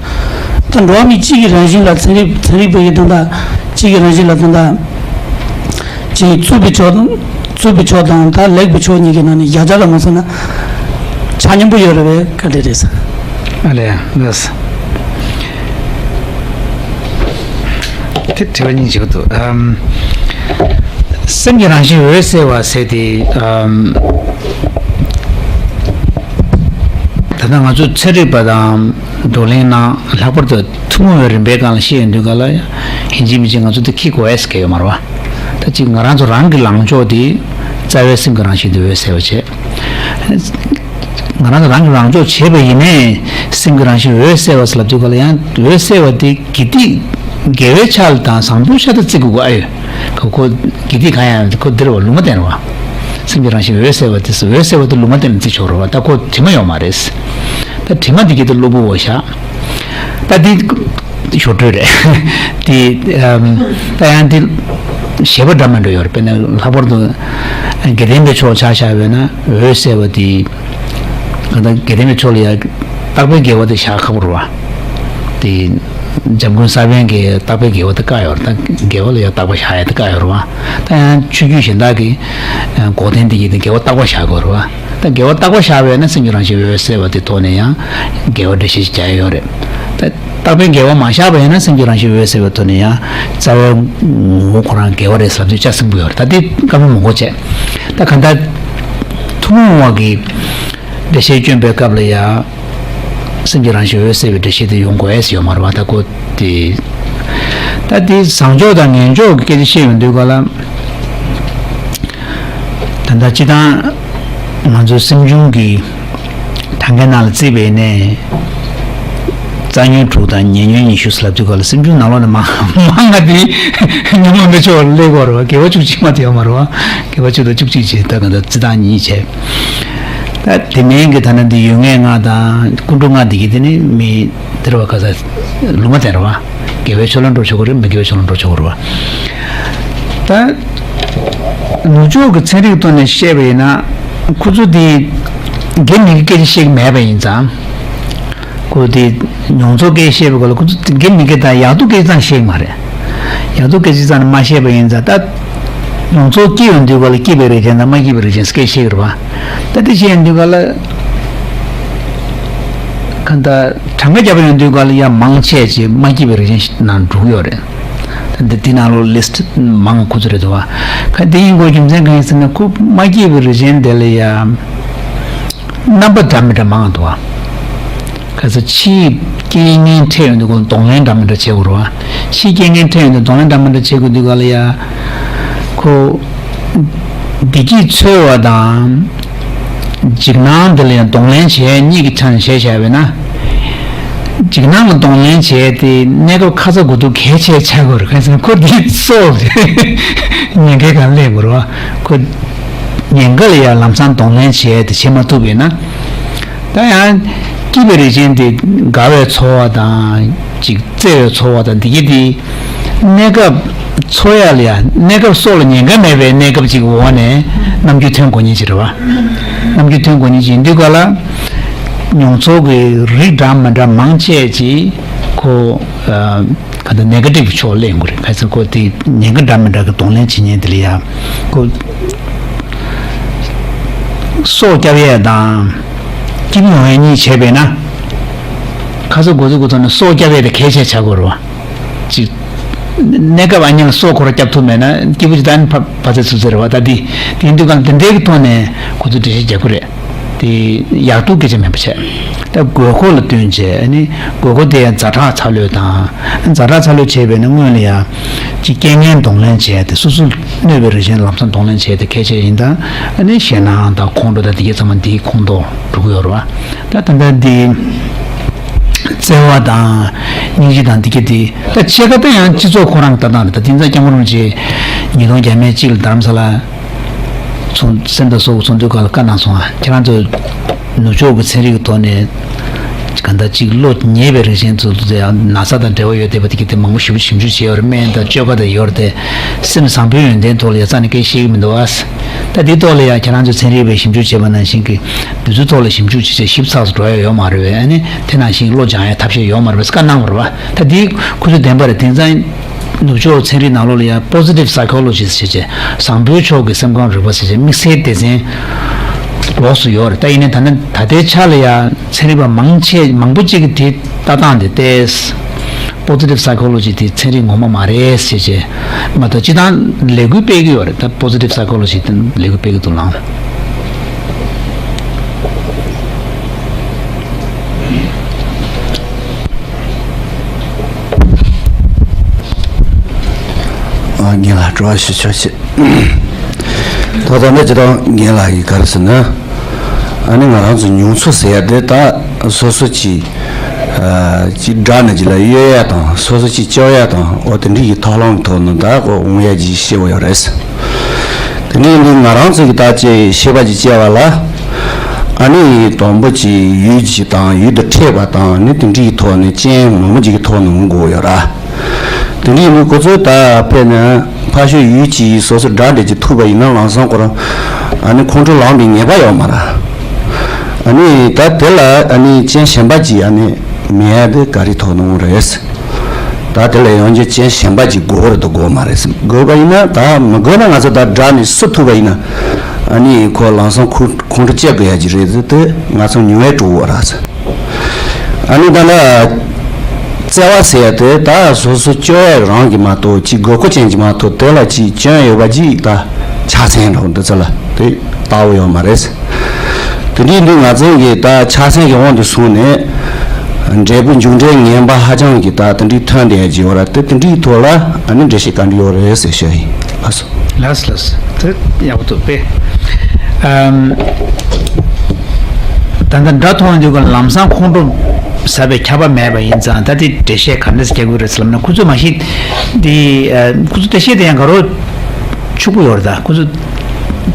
ད་འགྲོ་བ་མི་གཅིག་གི་རང་བཞིན་ལ་ཚན་རིག་ཚན་རིག་པའི་གི་དོན་དག་གཅིག་གི་རང་བཞིན་ལ་དོན་དག་གཅིག་རྩུབ་པའི་ཕྱོགས་དང་རྩུབ་པའི་ཕྱོགས་དང་ད་ལེགས་པའི་ཕྱོགས་གཉིས་ཀྱི་ནང་ནས་བརྒྱ་ཆ་ལ་མ་སོང་ན་ཆ་མཉམ་པོ་ཡོད་རེད་པས་ག་འདྲ་རེད་ཟེར། ཨ་ལས་ལགས། དེ་དྲི་བ་གཉིས་བྱེད་ཀྱི་འདུག་ཨམ། སེམས་ཀྱི་རང་བཞིན་འོད་གསལ་བ་ཟེར་དེ་ཨམ། ད་ལྟ་ང་ཚོ་ཚན་རིག་པ་དང་བགྲོ་གླེང་ནང་ལྷག་པར་དུ་ཐུན་མོང་བའི་རིམ་པའི་སྒང་ལ་བཤད་ཡོང་དུས་ག་ལ་ཡིན་གཅིག་མིན་གཅིག་ང་ཚོ་འདི་ཁྱི་གོ་ཨེས་ཀེ་ཡོད་མ་རེད་བ། ད་ཅིག་ང་རང་ཚོ་རང་གི་ལངས་ཕྱོགས་དེ་རྩ་བའི་སེམས་ཀྱི་རང་བཞིན་དེ་འོད་གསལ་བ་བྱས། ང་རང་ཚོ་རང་གིས་རང་སྐྱོབ་བྱས་པ་ཡིན་ནའི་སེམས་ཀྱི་རང་བཞིན་འོད་གསལ་བ་ཟེར་ལབ་དུས་ག་ལ་ཡང་འོད་གསལ་བ་དེ་དགེ་སྡིག་དགེ་བའི་ཆ་ལ་དང་བཟང་པོའི་ཆ་ལ་བརྩི་དགོས་ཀྱི་ཨ་ཡོད། ཁོ་ཁོ་དགེ་སྡིག་གང་ཡང་ཁོ་འདིར་བ་ལུང་མ་བསྟན་ར་བ། སེམས་ཀྱི་རང་བཞིན་འོད་གསལ་བ་དེ་འོད་གསལ་བ་དེ་ལུང་མ་བསྟན་ནས་བརྩི་ཆོག་ར་བ། ད་ཁོ་དྲི་མ་ཡོད་མ་རེད། ད་དྲི་མ་དེ་གྱིས་ད་གློ་བུར་བ་བཞག་ད་འདི་ཞོར་འཕྲོས་རེད། དེ་ཨམ། ད་ཡང་འདི་བཞེད་པ་འདྲ་མི་འདྲ་ཡོད་རེད། དཔེར་ན་ལྷག་པར་དུ་དགེ་ལྡན་པའི་ཕྱོགས་ཆ་བཞག་པས་ན་འོད་གསལ་བ་དེ་གང་ལྟར་དགེ་ལྡན་པའི་ཕྱོགས་ལ་ཡང་རྟག་པའི་དགེ་བ་དེ་བཞག་ཁག་པོ་རེད་བ། དེ་འཇམ་མགོན་ས་པཎ་གྱི་རྟག་པའི་དགེ་བ་དེ་བཀག་ཡོད་རེད། ད་དགེ་བ་ལ་ཡང་རྟག་པ་བཞག་ཡ་དེ་བཀག་ཡོད་རེད་བ། ད་ཡང་ཆོས་བརྒྱུད་གཞན་དག་གི་འགོག་བདེན་དེ་གྱིས་དེ་དགེ་བ་རྟག་པ་བཞག་དགོས་རེད་བ། ད་དགེ་བ་རྟག་པ་བཞག་པས་ན་སེམས་ཀྱི་རང་བཞིན་འོད་གསལ་བ་དེ་ཐོག་ནས་ཡང་དགེ་བ་འགྲེལ་བཤད་ཅིག་རྒྱག་ཡ་ཡོད་རེད། ད་རྟག་པའི་དགེ་བ་མ་བཞག་པ་ཡིན་ན་སེམས་ཀྱི་རང་བཞིན་འོད་གསལ་བའི་ཐོག་ནས་ཡང་རྩ་བའི་ངོ་བོ་ཁོ་རང་དགེ་བ་རེད་ཟེར་ལབ་དུས་ལྕགས་སྲིན་པོ་ཡོད་རེད། ད་དེ་བཀའ་མོལ་མང་པོ་བྱས། ད་གང་ལྟར་ཐུན་མོང་བ་གི་འགྲེལ་བཤད་སྐྱོན་པའི་སྐབས་ལ་ཡང་སེམས་ཀྱི་རང་བཞིན་འོད་གསལ་བའི་འགྲེལ་བཤད་དེ་ཡོང་དགོས་ཡས་ཡོད་མ་རེད་བ། ད་ཁོ་དེ་ད་དེ་བཟང་ཕྱོགས་དང་ངན་ཕྱོགས་ཀྱི་སྐད་ཆ་བཤད་ཡོང་དུས་ག་ལ། ད་ལྟ་སྤྱི་བཏང་ང་ཚོའི་སེམས་བྱུང་གི་གྲངས་ཀའི་ནང་ལ་བརྩིས་པས་ནས་རྩ་ཉོན་དྲུག་དང་ཉེ་ཉོན་ཉི་ཤུ་ཟེར་ལབ་དུས་ག་ལ་སེམས་བྱུང་ནང་ལོགས་ནས་མང་མང་ང་དེ་ཉོན་མོངས་པའི་ཕྱོགས་ལ་སླེབས་ཀྱི་ཡོད་རེད་བ། དགེ་བ་བཅུ་གཅིག་མ་དེ་ཡོད་མ་རེད་བ། དགེ་བ་བཅུ་དང་བཅུ་གཅིག་བྱས་ད་ག་ད་རྩི་སྟངས་གཉིས་བྱས། ད་དེ་མིན་གྱི་ད་ནི་འདི་ཡོད་ངེས་ལྔ་དང་ཀུན་འགྲོ་ལྔ་འདི་གི་དེ་ནི་མི་དེ་རེད་བ། ག་ས་ལུང་མ་བསྟན་རེད་བ། དགེ་བའི་ཕྱོགས་ལ་འགྲོ་ཆོག་གི་རེད། མི་དགེ་བའི་ཕྱོགས་ལ་འགྲོ་ཆོག་གི་རེད་བ། ད་ནུབ་ཕྱོགས་ཀྱི་ཚན་རིག་ཐོག་ནས་བཤད་པ་ཡིན་ན་ཁོ་ཚོ་དེ་དགེ་མི་དགེ་སྐད་ཆ་བཤད་ཀྱི་མེད་པ་ཡིན་ཙང་། ཁོ་དེ་མྱོང་ཚོར་སྐད་བཤད་པའི་སྐོར་ལ་ཁོ་ཚོ་དགེ་མི་དགེ་དང་ཡག་སྡུག་སྐད་ཆ་ཙམ་བཤད་ཀྱི་མ་རེད། ཡག་སྡུག་སྐད་ཆ་ཙམ་མ་བཤད་པ་ཡིན་ཙང་ད་མྱོང་ཚོར་སྐྱེ་ཡོང་དུས་སྐབས་ལ་སྐྱིད་པའི་རིགས་ཅན་དང་མ་སྐྱིད་པའི་རིགས་ཅན་སྐད་བཤད་ཀྱི་རེད་བ། ད་དེ་བཤད་ཡོང་དུས་སྐབས་ལ་གང་ལྟར་གྲངས་ཀ་རྒྱབ་ཡོང་དུས་སྐབས་ལ་ཡང་མང་ཆེ་ཅིག་མ་སྐྱིད་པའི་རིགས་ཅན་ནང་འགྲོ་གི་ཡོད་རེད། ད་འདི་འདི་ནང་ལོགས་ལིསྟ་མང་ཁུ་ཚུར་རེད་འདུག་བ། ཁ་འདི་ཡིན་དགོས་རྒྱུ་མཚན་གང་ཡིན་ཟེར་ན་ཁོ་མ་སྐྱིད་པའི་རིགས་ཅན་དེ་ལ་ཡང་རྣམ་པ་འདྲ་མི་འདྲ་མང་འདུག་བ། ཁ་ཚ་ཕྱིའི་རྐྱེན་ངན་འཕྲད་ཡོང་དུས་ཁོ་གདོང་ལེན་འདྲ་མི་འདྲ་བྱེད་དགོས་རེད་བ། ཕྱིའི་རྐྱེན་ངན་འཕྲད་ཡོང་དུས་གདོང་ལེན་འདྲ་མི་འདྲ་བྱེད་དགོས་དུས་ག་ལ་ཡ། ཁོ་བདེ་སྐྱིད་འཚོལ་བ་དང་། འཇིགས་སྣང་འདི་ལ་ཡང་གདོང་ལེན་བྱེད་གཉིས་ཀྱི་ཆ་ནས་བྱས་བཞག་པས་ན། འཇིགས་སྣང་ལ་གདོང་ལེན་བྱས་ཏེ་གནས་སྐབས་ཁ་ཚ་དགོས་གཏུགས་གལ་ཆེ་ཆགས་དགོས་རེད། གང་ཟེར་ན་ཁོ་འདི་སྲོག་ཉེན་ཁའི་སྒང་སླེབས་དགོས་རེད་བ། ཁོ་ཉེན་ཁ་ལ་ཡང་ལམ་སང་གདོང་ལེན་བྱས་ཏེ་བྱེད་མ་ཐུབ་པས་ན། ད་ཡང་སྐྱིད་པའི་རིགས་ཅན་དེ་དགའ་བའི་ཚོར་བ་དང་ཅིག་བརྩེ་བའི་ཚོར་བ་དང་འདི་གྱད་དེ་གནས་སྐབས་འཚོ་ཡ་ལ་ཡ་གནས་སྐབས་སྲོག་ལ་ཉེན་ཁ་མེད་པའི་གནས་སྐབས་ཅིག་འོག་ནས་རྣམ་འགྱུར་ཐོན་དགོས་ཉེན་ཅིག་རེད་བ། རྣམ་འགྱུར་ཐོན་དགོས་ཉེན་ཅིག་ཡིན་དུས་ག་ལ་མྱོང་ཚོར་གྱི་རིགས་འདྲ་མི་འདྲ་མང་ཆེ་ཅིག་ཁོ་ག་ད་ནེ་ག་ཊིབ་ཕྱོགས་སླེབས་དགོས་རེད། ག་ཚོད་ཁོ་དེ་ཉེན་ཁ་འདྲ་མི་འདྲ་གི་གདོང་ལེན་བྱེད་ཉེན་དེ་ལ་ཡ་ཁོ། སྲོག་སྐྱབས་ཡས་དང་། སྐྱིད་པོ་ཡོང་ཡས་གཉིས་བྱས་པས་ན། ཁ་ཚ་དགོས་གཏུགས་ཀྱི་ཐོག་ནས་སྲོག་སྐྱབས་ཡས་དེ་གལ་ཆེ་ཆགས་དགོས་རེད་བ། ཅིག་གནས་སྐབས་ཨ་ནི་ལ་སྲོག་ཁོ་རང་སྐྱབས་ཐུབ་མེད་ན་སྐྱིད་པོ་ཅིག་ད་ནི་ཕ་ཕ་ཚ་ཚུ་ཚེ་རེད་བ། ད་འདི་དེ་ཡིན་དུས་གང་དེ་འདྲའི་གི་ཐོག་ནས་ཁོ་ཚོ་འགྲེལ་བཤད་རྒྱག་གི་རེད། དེ་ཡག་སྡུག་སྐད་ཆ་མིན་པ་བྱས། ད་དགོས་མཁོ་ལ་བསྟུན་བྱས་ཨ་ནི་དགོས་མཁོ་དེ་ཡང་ཛ་དྲག་ཚ་ལོས་དང་། ཛ་དྲག་ཚ་ལོས་བྱས་པས་ན་སྔོན་ལ་ཡང་ཅིག་རྐྱེན་ངན་གདོང་ལེན་བྱས་ཏེ་སོ་སོ་གནོད་པའི་རིགས་ཅན་ལམ་སང་གདོང་ལེན་བྱས་ཏེ་གལ་ཆེ་ཡིན་ད། ཨ་ནི་ཞེད་སྣང་དང་ཁོང་ཁྲོ་དང་དེ་གྱད་ཚང་མ་འདིའི་ཁོངས་གཏོགས་འགྲོ་གི་ཡོད་རེད་བ། ད་ད་ལྟ་འདི་བརྩེ་བ་དང་སྙིང་རྗེ་དང་འདི་གྱད་འདི་ད་ཕྱེད་ཀ་ད་ཡང་སྤྱི་ཚོགས་ཁོ་རང་གི་ལྟ་སྟངས་རེད། ད་དེང་སང་སྐྱབས་མགོན་རིན་པོ་ཆེ་ཉིས་སྟོང་བརྒྱ་མེད་གཅིག་ལ་རྡ་རམ་ས་ལ། ཚོགས་སེམས་དང་སྲོག་ཚོགས་འདུའི་སྐབས་ལ་བཀའ་གནང་སོང་ང་། ཁྱེད་རང་ཚོ་ནུབ་ཕྱོགས་ཀྱི་ཚན་རིག་གི་ཐོག་ནས་གང་ལྟར་ཅིག་བློ་ཉེས་པའི་རིགས་ཅན་ཚོ་དེ་ན་ཚ་དང་འབྲེལ་བ་ཡོད་བསྡད་པ་དེ་གི་དེ་མང་པོ་ཞིབ་པོ་ཞིབ་འཇུག་བྱས་ཡོད་རེད། སྨན་དང་བཅོས་ཁ་དང་ཡོད་རེད་དེ། སེམས་བཟང་པོའི་ཡོན་ཏན་ཐོག་ལ་ཡ་རྩ་ནས་སྐད་ཤེས་ཀྱི་མི་འདུག་ཨ། ད་དེའི་ཐོག་ལ་ཡ་ཁྱེད་རང་ཚོ་ཚན་རིག་པས་ཞིབ་འཇུག་བྱས་པ་ནང་བཞིན་གྱི་དུས་ཚོད་ཐོག་ལ་ཞིབ་འཇུག་བྱས་བྱས་ཞིབ་ཚགས་སུ་འགྲོ་ཡ་ཡོད་མ་རེད་བས། ཨ་ནི་དེ་ནང་བཞིན་བློ་སྦྱང་ཡ་ཐབས་ཤེས་ཡོད་མ་རེད་བས་བཀའ་གནང་བ་རེད་བ། ད་དེའི་ཁོ་ཚོ་བདེན་པ་རེད། དེང་སང་ནུབ་ཕྱོགས་ཚན་རིག་ནང་ལོགས་ལ་ཡང་positive psychologist་ཟེར་བྱས་བཟང་པོའི་ཕྱོགས་ཀྱི་སེམས་ཁམས་རིག་པ་ཟེར་བྱས་དམིགས་བསལ་སྡེ་ཚན་ལོགས་སུ་ཡོད་རེད། ད་ཡིན་ནའི་ད་ནི་ད་ལྟའི་ཆ་ལ་ཡང་ཚན་རིག་པ་མང་ཆེ་མང་པོ་གཅིག་གིས་དེ་ལྟ་སྟངས་དེ་བལྟས། positive psychology་དེ་ཚན་རིག་ངོ་མ་མ་རེད་ཟེར་བྱས་མ་གཏོགས་སྤྱིར་བཏང་ལས་འགུལ་སྤེལ་གྱི་ཡོད་རེད། ད་positive psychology་དེ་ལས་འགུལ་སྤེལ་གྱི་འདུག་ལགས། ཨ། ངེད་ལ་སྤྲོ་བ་ཞུ་ཆོག་ཅིག་ད་ལྟ་ནི་ཅི་ལྟར་ངེད་ལ་ཡི་ག་རེ་ཟེར་ན། ཨ་ནི་ང་རང་ཚོ་མྱོང་ཚོར་ཟེར་ཡ་དེ་ད་སོ་སོ་ཅིག་ཨ་ཅིག་སྦྲགས་ནས་ཅིག་ལ་གཡོལ་ཡ་དང་སོ་སོ་ཅིག་སྐྱོར་ཡ་དང་འོ་དེ་འདྲ་ཡི་ཐབས་ལམ་ཐོག་ནས་ད་ཁོ་འོང་ཡ་ཅིག་ཤེས་པ་ཡོད་རེད། དེ་ནས་འདི་ང་རང་ཚོ་གི་ད་ཅིག་ཤེས་པ་ཅིག་བྱས་པ་ལ་ཨ་ནི་དང་པོ་ཅིག་ཡུལ་ཅིག་དང་ཡུལ་དུ་འཕྲད་པ་དང་ནི་དེ་འདྲ་ཡི་ཐོག་ནས་རྐྱེན་མང་པོ་ཅིག་གི་ཐོག་ནས་འོང་དགོས་ཡོད་ར། དེ་འདྲ་ཡིན་དུས་ཁོ་ཚོས་ད་དཔེར་ན་ཕ་ཤོད་ཡུལ་གྱིས་སོ་སོ་དགྲ་འདྲེ་གྱིས་ཐུག་པ་ཡིན་ན་ལམ་སང་ཁོ་རང་ཨ་ནི་ཁོང་ཁྲོ་ལངས་པའི་ངེས་པ་ཡོད་མ་རེད། ཨ་ནི་ད་དེ་ལ་ཨ་ནི་རྐྱེན་གཞན་པ་གྱིས་ཨ་ནི་མེད་ཡ་དེ་ག་རེ་ཐོག་ནས་འོང་རེད། ད་དེ་ལ་ཡང་བསྐྱར་རྐྱེན་གཞན་པ་གྱིས་དགོས་རེད་དང་དགོས་མ་རེད་ཟེར་དགོས་པ་ཡིན་ན་ད་མི་དགོས་ན་ང་ཚོ་ད་དགྲ་ནི་སུ་ཐུག་པ་ཡིན་ན་ཨ་ནི་ཁོ་ལམ་སང་ཁོང་ཁོང་ཁྲོ་སྐྱེ་དགོས་ཡ་གྱི་རེད་ཟེར་དེ་ང་ཚོ་མྱོང་བས་གྲུབ་པ་རེད་ཟེར། ཨ་ནི་ད་ལ་བརྩེ་བ་ཟེར་ཡ་དེ་ད་སོ་སོ་སྐྱོ་ཡ་རང་གི་མ་གཏོགས་ཅིག་དགོས་མཁོ་ཅན་གྱི་མ་གཏོགས་དེ་ལ་ཅིག་སྐྱོན་ཡོད་པ་ཅིག་ད་ཆ་ཚང་འགྲོ་འདི་ཚོ་ལ་དེ་ལྟ་བུ་ཡོད་མ་རེད། དེ་འདྲའི་འདི་ང་ཚང་གི་ད་ཆ་ཚང་གི་དབང་དུ་སོང་ནས་འབྲས་བུ་མཇུག་འབྲས་ངན་པ་ཧ་ཅང་གི་ད་དེ་འདྲའི་ཐོན་བསྡད་ཡ་ཅིག་ཡོད་ར་དེ་དེ་འདྲའི་ཐོག་ལ་ཨ་ནི་འགྲེལ་བཤད་ག་འདྲ་ཡོད་རེད་ཟེར་ཤོད་ཡིན་ལགས་སོ། ལགས་ལགས། དེ་ཡག་པོ་འདུག་པས། ཨམ། ད་ལྟ་དགྲ་མཐོང་དུས་ཀྱང་ལམ་སང་ཁོང་ཁྲོ་ཟ་བའི་ཁྱབ་པ་མེད་པ་ཡིན་ཙང་ད་དེ་འགྲེལ་བཤད་ག་འདྲ་རྒྱག་དགོས་རེད་ཟེར་ལབ་ན་ཁོ་ཚོས་མ་གཞི་འདི་ཁོ་ཚོ་འགྲེལ་བཤད་དེ་ཡང་དགའ་རོགས་ཕྱུག་པོ་ཡོད་རེད། ད་ཁོ་ཚོ་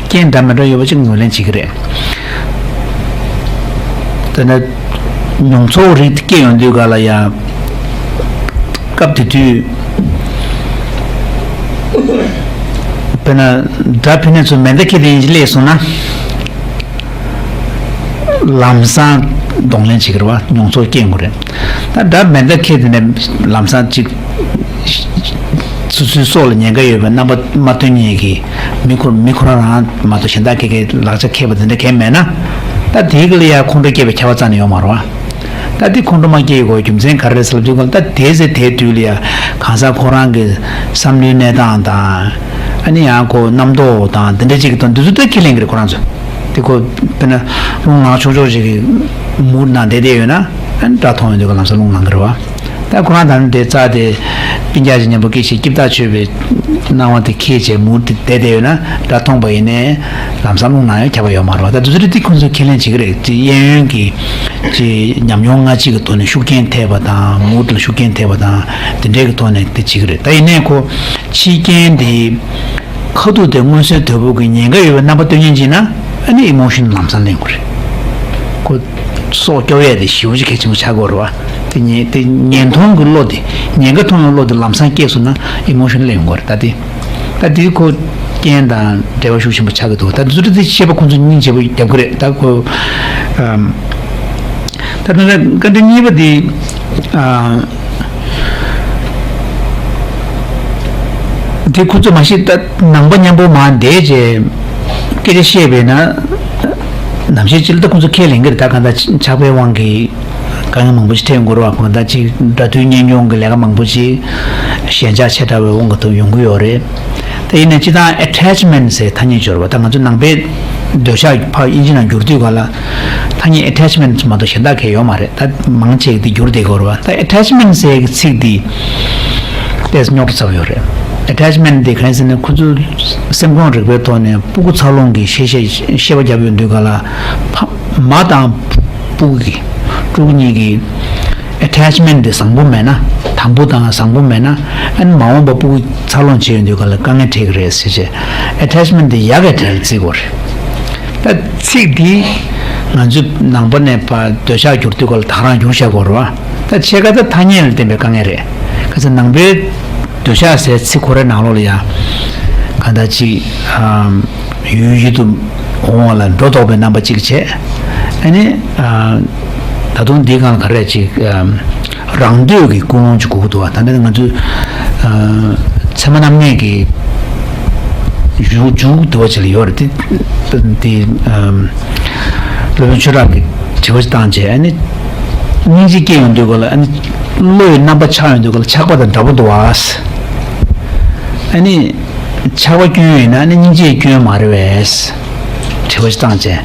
རྐྱེན་འདྲ་མི་འདྲ་ཡོད་པ་ཅིག་ངོས་ལེན་བྱེད་ཀྱི་རེད། དེ་ནས་མྱོང་ཚོར་རིགས་དེ་སྐྱེ་ཡོང་དུས་ག་ལ་ཡ། སྐབས་དེ་དུས་དཔེར་ན་དགྲ་ཕན་ཚུན་མེ་མདའ་འཁྱེར་དེ་ཡིན་གྱི་སླེབས་སོང་ན་ལམ་སང་གདོང་ལེན་བྱེད་ཀྱི་རེད་བ། མྱོང་ཚོར་སྐྱེ་དགོས་རེད། ད་དགྲ་མེ་མདའ་འཁྱེར་དེ་ནས་ལམ་སང་གཅིག་སོ་སོའི་སྲོག་ལ་ཉེན་ཁ་ཡོད་པའི་རྣམ་པ་མ་སྟོན་མཁན་གྱི་མི་ཁོ་མི་ཁོ་རང་རང་མ་གཏོགས་གཞན་དག་གི་གི་ལག་ཆ་འཁྱེར་བ་དེ་འདྲ་གས་མེད་ན། ད་དེའི་གི་ལ་ཡ་ཁོང་ཁྲོ་སྐྱེ་བའི་ཁྱབ་པ་རྩ་ནས་ཡོད་མ་རེད་བ། ད་དེ་ཁོང་ཁྲོ་མ་སྐྱེ་ཡི་གོ་རྒྱུ་མཚན་ག་རེ་རེད་ཟེར་ལབ་དུས་ག་ད་དེ་ཚེ་དེའི་དུས་ལ་ཡ་གང་ཟག་ཁོ་རང་གི་བསམ་བློའི་གནས་སྟངས་དང་། ཨ་ནི་ཡང་ཁོ་རྣམ་རྟོག་དང་དེ་འདྲ་ཅིག་གི་དོན་དེ་ཚོ་ད་ཁས་ལེན་གི་རེད་ཁོ་རང་ཚོ། དེ་ཁོ་དཔེར་ན་རླུང་ལངས་ཆོག་ཆོག་ཅིག་གི་མུར་ནང་བསྡད་བསྡད་ཡོད་ན་ཨ་ནི་དགྲ་མཐོང་ཡོང་དུས་ག་ལམ་སང་རླུང་ལངས་གི་རེད་བ། ད་ཁོ་རང་ད་ནི་དེ་རྩ་དེ་སྤུན་ཀྱག་ཅིག་མཉམ་པོ་སྐད་ཆ་སྐྱིད་ཐག་ཆོད་པའི་སྣང་བ་དེ་ཁྱེད་ཅེས་མུར་དེ་བསྡད་བསྡད་ཡོད་ན་དགྲ་མཐོང་པ་ཡིན་ནའི་ལམ་སང་རླུང་ལངས་ཡང་ཁྱབ་པ་ཡོད་མ་རེད་བ། ད་དེ་ཚོ་རེད་དེ་ཁོང་ཚོས་ཁས་ལེན་བྱེད་ཀྱི་རེད། དེ་གཡས་གཡོན་གྱི་ཅིག་ཉམས་མྱོང་སྔ་ཕྱི་གི་ཐོག་ནས་ཤུགས་རྐྱེན་ཐེབས་པ་དང་མུར་དེ་ལ་ཤུགས་རྐྱེན་ཐེབས་པ་དང་དེ་འདྲའི་གི་ཐོག་ནས་དེ་བྱེད་ཀྱི་རེད། ད་ཡིན་ནའི་ཁོ་ཕྱི་རྐྱེན་དེ་ཁ་ཐུག་དེ་མངོན་གསལ་དོད་པོ་གི་ཉེན་ཁ་ཡོད་པའི་རྣམ་པ་སྟོན་མཁན་ཅིག་ན་ཨ་ནི་ཨི་མོ་ཤོན་ལམ་སང་སླེབས་དགོས་རེད། ཁོ་སྲོག་སྐྱོབ་ཡས་དེ་ཞེ་པོ་ཅིག་གལ་ཆེན་པོ་ཆགས་ཀྱི་ཡོད་རེད་བ། དེ་ཉེན་དེ་ཉེན་མཐོང་གི་བློ་དེ་ཉེན་ཁ་མཐོང་བའི་བློ་དེ་ལམ་སང་སྐྱེས་སོང་ན་ཨི་མོ་ཤོན་སླེབས་ཡོང་གི་རེད། ད་དེ་ད་དེ་ཁོ་རྐྱེན་དང་འབྲེལ་བ་ཤུགས་ཆེན་པོ་ཆགས་ཀྱི་འདུག་ད་དེ་ཚོ་དེ་བཤད་པ་ཁོང་ཚོ་སྙིང་རྗེ་པོ་རྒྱབ་ཀྱི་རེད། ད་ཁོ་ཨམ། ད་ལྟ་བཀའ་འདྲི་གཉིས་པ་འདི། ཨ། འདི་ཁོ་ཚོ་མ་གཞི་ད་ནང་པ་མཉམ་པོ་མར་བསྡད་རྗེས་སྐད་ཆ་བཤད་པས་ན། ནམ་ཞིག་ཅིག་ལ་ད་ཁོ་ཚོ་ཁས་ལེན་གྱི་རེད། ད་གང་ལྟར་ཆགས་པའི་དབང་གིས་དཀའ་ངལ་མང་པོ་ཞིག་འཕྲད་ཡོང་གི་རེད་བ། གང་ལྟར་ཅིག་འདྲ་མཐུན་གཉེན་སྐྱོང་གི་ལས་ཀ་མང་པོ་ཞིག་ཞན་ཆ་ཆེ་དྲགས་པའི་དབང་གིས་ཐུག་ཡོང་གི་ཡོད་རེད། དེ་ཡིན་ན་སྤྱིར་བཏང་attachment་ཟེར་ཐ་སྙད་སྦྱོར་བ་ད་ང་ཚོ་ནང་པའི་འདོད་ཆགས་ཕར་དབྱིན་ཇི་ནང་བསྒྱུར་དུས་ག་ལ་ཐ་སྙད་attachment་མ་གཏོགས་གཞན་དག་གས་ཡོད་མ་རེད། ད་མང་ཆེ་གི་འདི་བསྒྱུར་བསྡད་ཀྱི་ཡོད་རེད་བ། ད་attachment་ཟེར་གི་ཚིག་འདི་ཏོག་ཙམ་རྙོག་དྲ་ཚ་པོ་ཡོད་རེད། Attachment་འདི་ག་རེ་ཟེར་ན་ཁོ་ཚོ་སེམས་ཁོང་རིག་པའི་ཐོག་ནས་སྤུ་གུ་འཚར་ལོངས་ཀྱི་བཤད་བཤད་བཤད་པ་བརྒྱབ་ཡོང་དུས་ག་ལ་ཕ་མ་དང་སྤུ་གུ་གི་ཕྲུ་གུ་གཉིས་ཀྱི་attachment་དེ་བཟང་པོ་མེད་ན། དང་པོ་དང་བཟང་པོ་མེད་ན་ཨ་ནི་མ་འོངས་པ་སྤུ་གུ་འཚར་ལོངས་བྱེད་ཡོང་དུས་ག་ལ་དཀའ་ངལ་འཕྲད་ཀྱི་རེད་ཟེར་བྱས་attachment་དེ་ཡག་གི་གྲས་ལ་བརྩི་དགོས་རེད། ད་ཚིག་འདི་ང་ཚོས་ནང་པ་ནས་ཕར་འདོད་ཆགས་བསྒྱུར་དུས་ག་ལ་ད་ག་རང་བསྒྱུར་བཞག་དགོས་རེད་བ། ད་ཕྱེད་ཀ་ད་ཐ་སྙད་ལ་བརྟེན་པའི་དཀའ་ངལ་རེད། ག་ཚོད་ནང་པའི་འདོད་ཆགས་ཟེར་ཚིག་ཁོ་རའི་ནང་ལོགས་ལ་ཡང་གང་ལྟར་ཅིག་ཨམ། ཡུལ་ཡུལ་དུ་འོང་བ་ལ་སྒྲོ་འདོགས་པའི་རྣམ་པ་གཅིག་བྱས། ཨ་ནི། ཨ། ད་དུང་འདིའི་སྒང་ལ་ག་རེ་ཅིག་ཨམ། རང་འདོད་ཀྱི་ཀུན་སློང་ཅིག་དགོས་ཀྱི་འདུག་བ། ད་ནི་ང་ཚོས། ཨ། ཚད་མ་རྣམ་ངེས་ཀྱི་མཇུག་མཇུག་དུ་བ་ཅིག་ལ་ཡོད་རེད་དེ། དེ་ཨམ། སློབ་དཔོན་ཆོས་གྲགས་ཀྱིས་དྲི་བ་ཅིག་བཏང་རྗེས་ཨ་ནི། སྙིང་རྗེ་སྐྱེ་ཡོང་དུས་ག་ལ་ཨ་ནི། བློའི་རྣམ་པ་ཆགས་ཡོང་དུས་ག་ལ་ཆགས་པ་དང་འདྲ་པོ་འདུག་བ། ཨ་ནི། ཆགས་པ་སྐྱོན་ཡིན་ན་ནི་སྙིང་རྗེའི་སྐྱོན་མ་རེད་པས། དྲི་བ་ཞིག་བཏང་བྱས།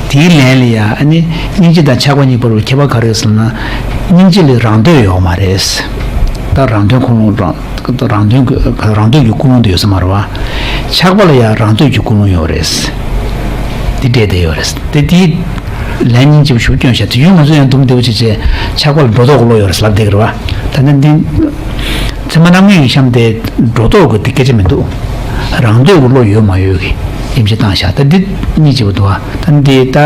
དེའི་ལན་ལ་ཡང་ནི་སྙིང་རྗེ་དང་ཆགས་པ་གཉིས་བར་གྱི་ཁྱད་པར་ག་རེ་ཟེར་ན། སྙིང་རྗེ་ལ་རང་འདོད་ཡོད་མ་རེད། ད་རང་དོན་ཀུན་སློང་རང་རང་དོན་རང་འདོད་ཀྱི་ཀུན་སློང་དུ་ཡོད་ས་མ་རེད་བ། ཆགས་པ་ལ་ཡང་རང་འདོད་ཀྱི་ཀུན་སློང་ཡོད་རེད། དེ་འདྲས་བསྡད་ཡོད་རེད། དེ་དེའི་ ལན་སྙིང་རྗེ་པོ་ཞིག་སྐྱོན་བཞག་དུས་ཡུན་ང་ཚོ་ཡང་དུམ་བདེ་པོ་བྱས་བྱས་ཆགས་པ་ལ་སྒྲོ་འདོགས་ཀྱི་བློ་ཡོད་རེད་ལབ་བསྡད་ཀྱི་རེད་བ། ད་ནི་འདི་ཚད་མ་རྣམ་ངེས་ཀྱི་གཤམ་དེ་སྒྲོ་འདོགས་ཀྱི་དེ་སྐད་ཆ་མི་འདུག་རང་འདོད་ཀྱི་བློ་ཡོད་མ་ཡོད་ཀྱི་ཡིན་གཅིག་བཏང་བཞག་ད་འདི་སྙིང་རྗེ་པོ་འདུག་བ། ད་འདི་ད་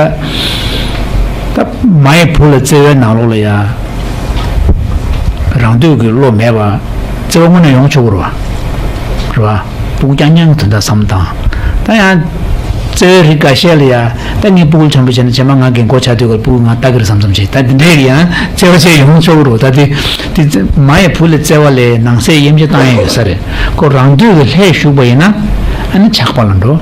ད་མ་ཡི་བུ་ལ་བརྩེ་བའི་ནང་ལོགས་ལ་ཡ་རང་འདོད་ཀྱི་བློ་མེད་པ་བརྩེ་བ་དངོས་གནས་ཡོང་ཆོག་གི་རེད་བ། རེད་བ། སྤུ་གུ་རྐྱང་རྐྱང་གི་དོན་དག་བསམ་བཏང་། ད་ཡང་། བརྩེ་བའི་རིགས་འགའ་ཤས་ལ་ཡ། ད་ངས་སྤུ་གུ་ལ་བྱམས་པོ་བྱས་ན་རྗེས་མ་ང་རྒན་གོག་ཆགས་དུས་ཀར་སྤུ་གུ་ང་ལྟ་གི་རེད་བསམ་བསམ་བྱས། ད་དེ་འདྲའི་ཡང་བརྩེ་བ་བྱས་ཡོང་ཆོག་གི་རེད། ད་དེ་དེ་མ་ཡི་བུ་ལ་བརྩེ་བ་ལས་ནང་གསེས་དབྱེ་འབྱེད་བཏང་ཡ་ཡོད་ས་རེད། ཁོ་རང་འདོད་ཀྱི་ལྷད་ཞུགས་པ་ཡིན་ན། ཨ་ནི་ཆགས་པ་ལ་འགྲོ།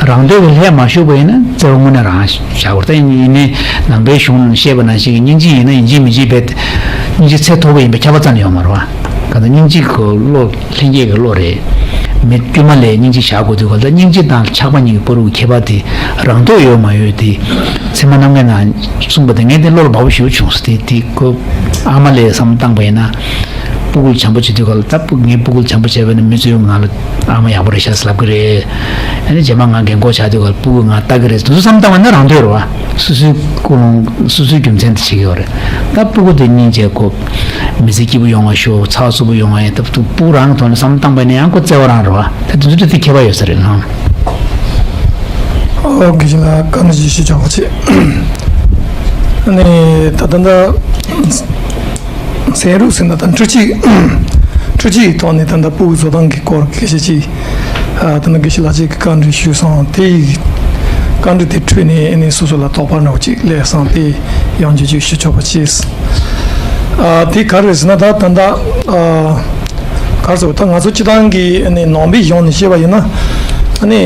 རང་འདོད་ཀྱི་ལྷད་མ་ཞུགས་པ་ཡིན་ན་བརྩེ་བ་དངོས་གནས་རང་བཞག་པར་ད་ཡིན་ནའི་ནང་པའི་གཞུང་ནས་བཤད་པ་ནང་བཞིན་གྱི་སྙིང་རྗེ་ཡིན་ན་ཡིན་གཅིག་མིན་གཅིག་བས། སྙིང་རྗེ་ཚད་མཐོ་པོ་ཡིན་པའི་ཁྱབ་པ་རྩ་ནས་ཡོད་མ་རེད་བ། གང་ལྟར་སྙིང་རྗེ་གི་བློ། ལྷན་སྐྱེས་ཀྱི་བློ་རེད། མི་དཀྱུས་མ་ལས་སྙིང་རྗེ་བཞག་དགོས་དུས་ག་ལ་སྙིང་རྗེ་དང་ཆགས་པ་གཉིས་ཀྱི་བར་དུ་ཁྱད་པར་དེ་རང་འདོད་ཡོད་མ་ཡོད་དེ། ཚད་མ་རྣམ་ངེས་ནང་གསུངས་པ་དེ་ངས་དེ་བློ་ལ་བབས་པོ་ཞེ་པོ་བྱུང་སོང་། དེ་དེ་ཁོ་ཨ་མ་ལས་བསམ་བཏང་པ་ཡིན་ན། སྤུ་གུ་ལ་བྱམས་པོ་བྱེད་དུས་ག་ལ་ད་སྤུ་ངས་སྤུ་གུ་ལ་བྱམས་པོ་བྱས་པ་ཡིན་ན་མི་ཚོས་ང་ལ་ཨ་མ་ཡག་པོ་རེད་ཤག་ཟེར་ལབ་གི་རེད། ཨ་ནི་རྗེས་མ་ང་རྒན་གོག་ཆགས་དུས་ག་ལ་སྤུ་གུ་ང་ལྟ་གི་རེད་དེ་ཚོ་བསམ་བཏང་བ་ཡིན་ན་རང་འདོད་རེད་བ། སོ་སོའི་ཀུན་སློང་སོ་སོའི་རྒྱུ་མཚན་དེ་བྱེད་ཀྱི་ཡོད་རེད། ད་སྤུ་གུ་དེ་སྙིང་རྗེ་ཁོ། མི་ཚེ་སྐྱིད་པོ་ཡོང་བ་ཤོག་ཚགས་ཚུད་པོ་ཡོང་བ་ཡིན་སྟབས་སྤུ་གུ་རང་གི་ཐོག་ནས་བསམ་བློ་བཏང་པ་ཡིན་ན་ཡང་ཁོ་བརྩེ་བ་རང་རེད་བ། ད་དེ་ཚོ་དེ་ཁྱད་པར་ཡོད་ས་རེད་ལགས། ཨོ་དགེ་བཤེས་ལགས་བཀའ་འདྲི་ཞུ་ཆོག་པ་བྱེད། ཨ་ནི་ད་ལྟ་འདི་ཚན་རིག་ཟེར་ན་ད་འཕྲུལ་ཆས་འཕྲུལ་ཆས་ཀྱི་ཐོག་ནས་ད་ལྟ་སྤུ་གུ་བཟོ་སྟངས་ཀྱི་སྐོར་སྐད་ཆ་ཅིག་ཨ་ད་ནི་དགེ་བཤེས་ལགས་ཅིག་གིས་བཀའ་འདྲི་ཞུས་སོང་། དེ་ཡི་བཀའ་འདྲི་དེ་འཕྲོས་ནས་ཨ་ནི་སོ་སོ་ལ་དོགས་པ་འདྲ་བོ་ཅིག་སླེབས་སོང་། དེ་ཡང་བསྐྱར་ཅིག་ཞུ་ཆོག་པ་བྱེད། ཨ་དེ་ག་རེ་ཟེར་ན་ད་ད་ལྟ་ཨ་ག་རེ་ཟེར་བ་ད་ང་ཚོ་སྤྱི་བཏང་གི་ཨ་ནི་ནང་པའི་གཞུང་ནས་བཤད་པ་ཡིན་ན་ཨ་ནི་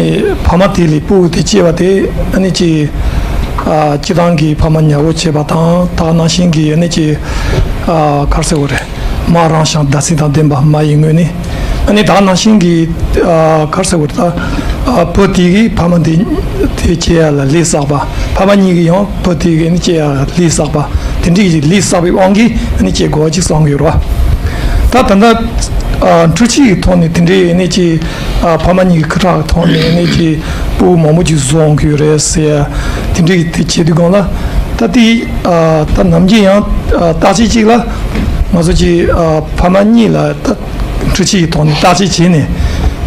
ཕ་མ་དེ་ལས་སྤུ་གུ་དེ་སྐྱེས་པ་དེ་ཨ་ནི་ཅིག་ཨ་སྤྱི་བཏང་གི་ཕ་མ་ཉར་གོ་བྱེད་པ་དང་ད་ནང་བཞིན་གྱི་ཨ་ནི་ཅིག་ཨ་ག་རེ་ཟེར་བ་རེད། མ་རང་ཞིང་བདག་སྲིད་དང་ལྡན་པ་མ་ཡི་ངོས་ནས། ཨ་ནི་ད་ནང་བཞིན་གྱི་ཨ་ག་རེ་ཟེར་བ་རེད་ད། ཨ་བུ་དེ་གིས་ཕ་མ་དེ་དེ་སྐྱེ་ཡ་ལ་ལས་བསགས་པ། ཕ་མ་གཉིས་ཀྱིས་ཡང་བུ་དེ་གིས་ཨ་ནི་སྐྱེ་ཡ་ལ་ལས་བསགས་པ། དེ་འདྲའི་གི་ལས་བསགས་པའི་དབང་གིས་ཨ་ནི་སྐྱེ་དགོས་པ་ཅིག་གསུང་གི་ཡོད་རེད་བ། ད་ད་ལྟ་ཨ་འཕྲུལ་ཆས་ཀྱི་ཐོག་ནས་དེ་འདྲའི་ཨ་ནི་ཅིག་ཨ་ཕ་མ་གཉིས་ཀྱི་ཁ་ཐག་ཐོག་ནས་ཨ་ནི་ཅིག་སྤུ་གུ་མང་པོ་ཅིག་བཟོ་འོང་གི་ཡོད་རེད་ཟེར་ཡ་དེ་འདྲའི་གི་དེ་བྱེད་དུས་སྒང་ལ་ད་དེ་ཨ་ད་ནམ་རྒྱུན་ཡང་ཨ་བརྟག་དཔྱད་ཅིག་ལ་ང་ཚོ་ཅིག་ཨ་ཕ་མ་གཉིས་ལ་ད། འཕྲུལ་ཆས་ཀྱི་ཐོག་ནས་བརྟག་དཔྱད་བྱས་ནས་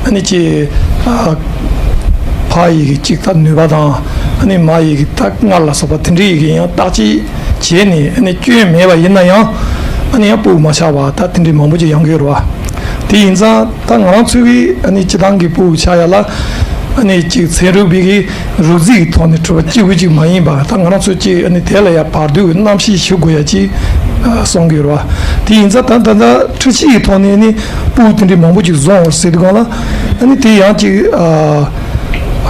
ཨ་ནི་ཅིག་ཨ་ཕ་ཡི་གི་ཅིག་ད་ནུས་པ་དང་ཨ་ནི་མ་ཡི་གི་ད་མངལ་ལ་སོགས་པ་དེ་འདྲའི་ཡི་གི་ཡང་བརྟག་དཔྱད་བྱས་ནས་ཨ་ནི་སྐྱོན་མེད་པ་ཡིན་ན་ཡང་ཨ་ནི་ཡང་སྤུ་གུ་མ་ཆགས་པ་ད་དེ་འདྲའི་མང་པོ་ཅིག་ཡོང་གི་ཡོད་རེད་བ། དེ་ཡིན་ཙང་ད་ང་རང་ཚོའི་གི་ཨ་ནི་སྤྱི་བཏང་གི་སྤུ་གུ་ཆགས་ཡ་ལ་ཨ་ནི་ཅིག་ཚན་རིག་པའི་གི་རོབ་རྩིས་ཀྱི་ཐོག་ནས་གྲུབ་པ་གཅིག་པུ་གཅིག་མ་ཡིན་པ་ད་ང་རང་ཚོ་གཅིག་ཨ་ནི་དེ་ལ་ཡ་བར་དོའི་རྣམ་ཤེས་ཞུ་དགོས་ཡ་གཅིག་ཨ་གསུང་གི་ཡོད་རེད་བ། དེ་ཡིན་ཙང་ད་ད་ལྟ་འཕྲུལ་ཆས་ཀྱི་ཐོག་ནས་ནི་སྤུ་གུ་དེ་འདྲའི་མང་པོ་ཅིག་བཟོ་འོང་ཟེར་དུས་སྒང་ལ་ཨ་ནི་དེ་ཡང་གཅིག་ཨ་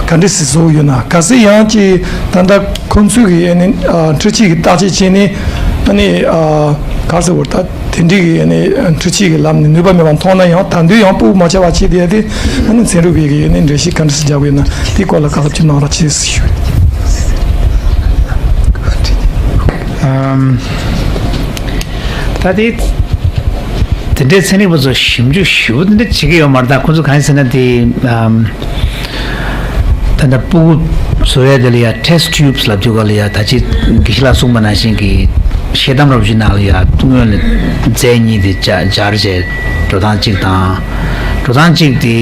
ག་འདྲ་སེ་བཟོ་ཡོད་ན་གལ་སྲིད་ཡང་གཅིག་ད་ལྟ་ཁོང་ཚོས་ཀྱི་ཨ་ནི་ཨ་འཕྲུལ་ཆས་ཀྱི་བརྟག་དཔྱད་བྱས་ནས་ཨ་ནི་ཨ་ག་རེ་ཟེར་དགོས་རེད་ད། དེ་འདྲའི་གི་ནི་འཕྲུལ་ཆས་ཀྱི་ལམ་ནས་ནུས་པ་མེད་པ་མཐོང་ན་ཡང་ད་དུང་ཡང་སྤུ་གུ་མ་ཆགས་པ་བྱེད་བསྡད་དེ་ཨ་ནི་ཚན་རིག་པའི་གི་ནི་འགྲེལ་བཤད་ག་འདྲ་ཞིག་རྒྱག་དགོས་ན་དེའི་སྐོར་ལ་བཀའ་སློབ་ཅིག་གནང་རོགས་བྱེད་ཞུ། ཨམ། ད་དེ་དེ་འདྲའི་ཚན་རིག་པ་ཚོ་ཞིབ་འཇུག་ཞིབ་པོ་དེ་འདྲ་བྱེད་ཀྱི་ཡོད་མ་རེད། ད་ཁོ་ཚོ་གང་ཡིན་ཟེར་ན་དེ་ཨམ། ད་ལྟ་སྤུ་གུ་བཟོ་ཡ་དེ་ལ་ཡ་test tubes་ལབ་དུས་ག་ལ་ཡ་ད་ཅི་དགེ་བཤེས་ལགས་གསུངས་པ་ནང་བཞིན་གྱི་ཤེལ་དམ་རབ་ཅིག་ནང་ལ་ཡ་སྔོན་ལ་རྫས་གཉིས་དེ་སྦྱར་བྱས་འགྲོ་སྟངས་གཅིག་དང་། འགྲོ་སྟངས་གཅིག་དེ་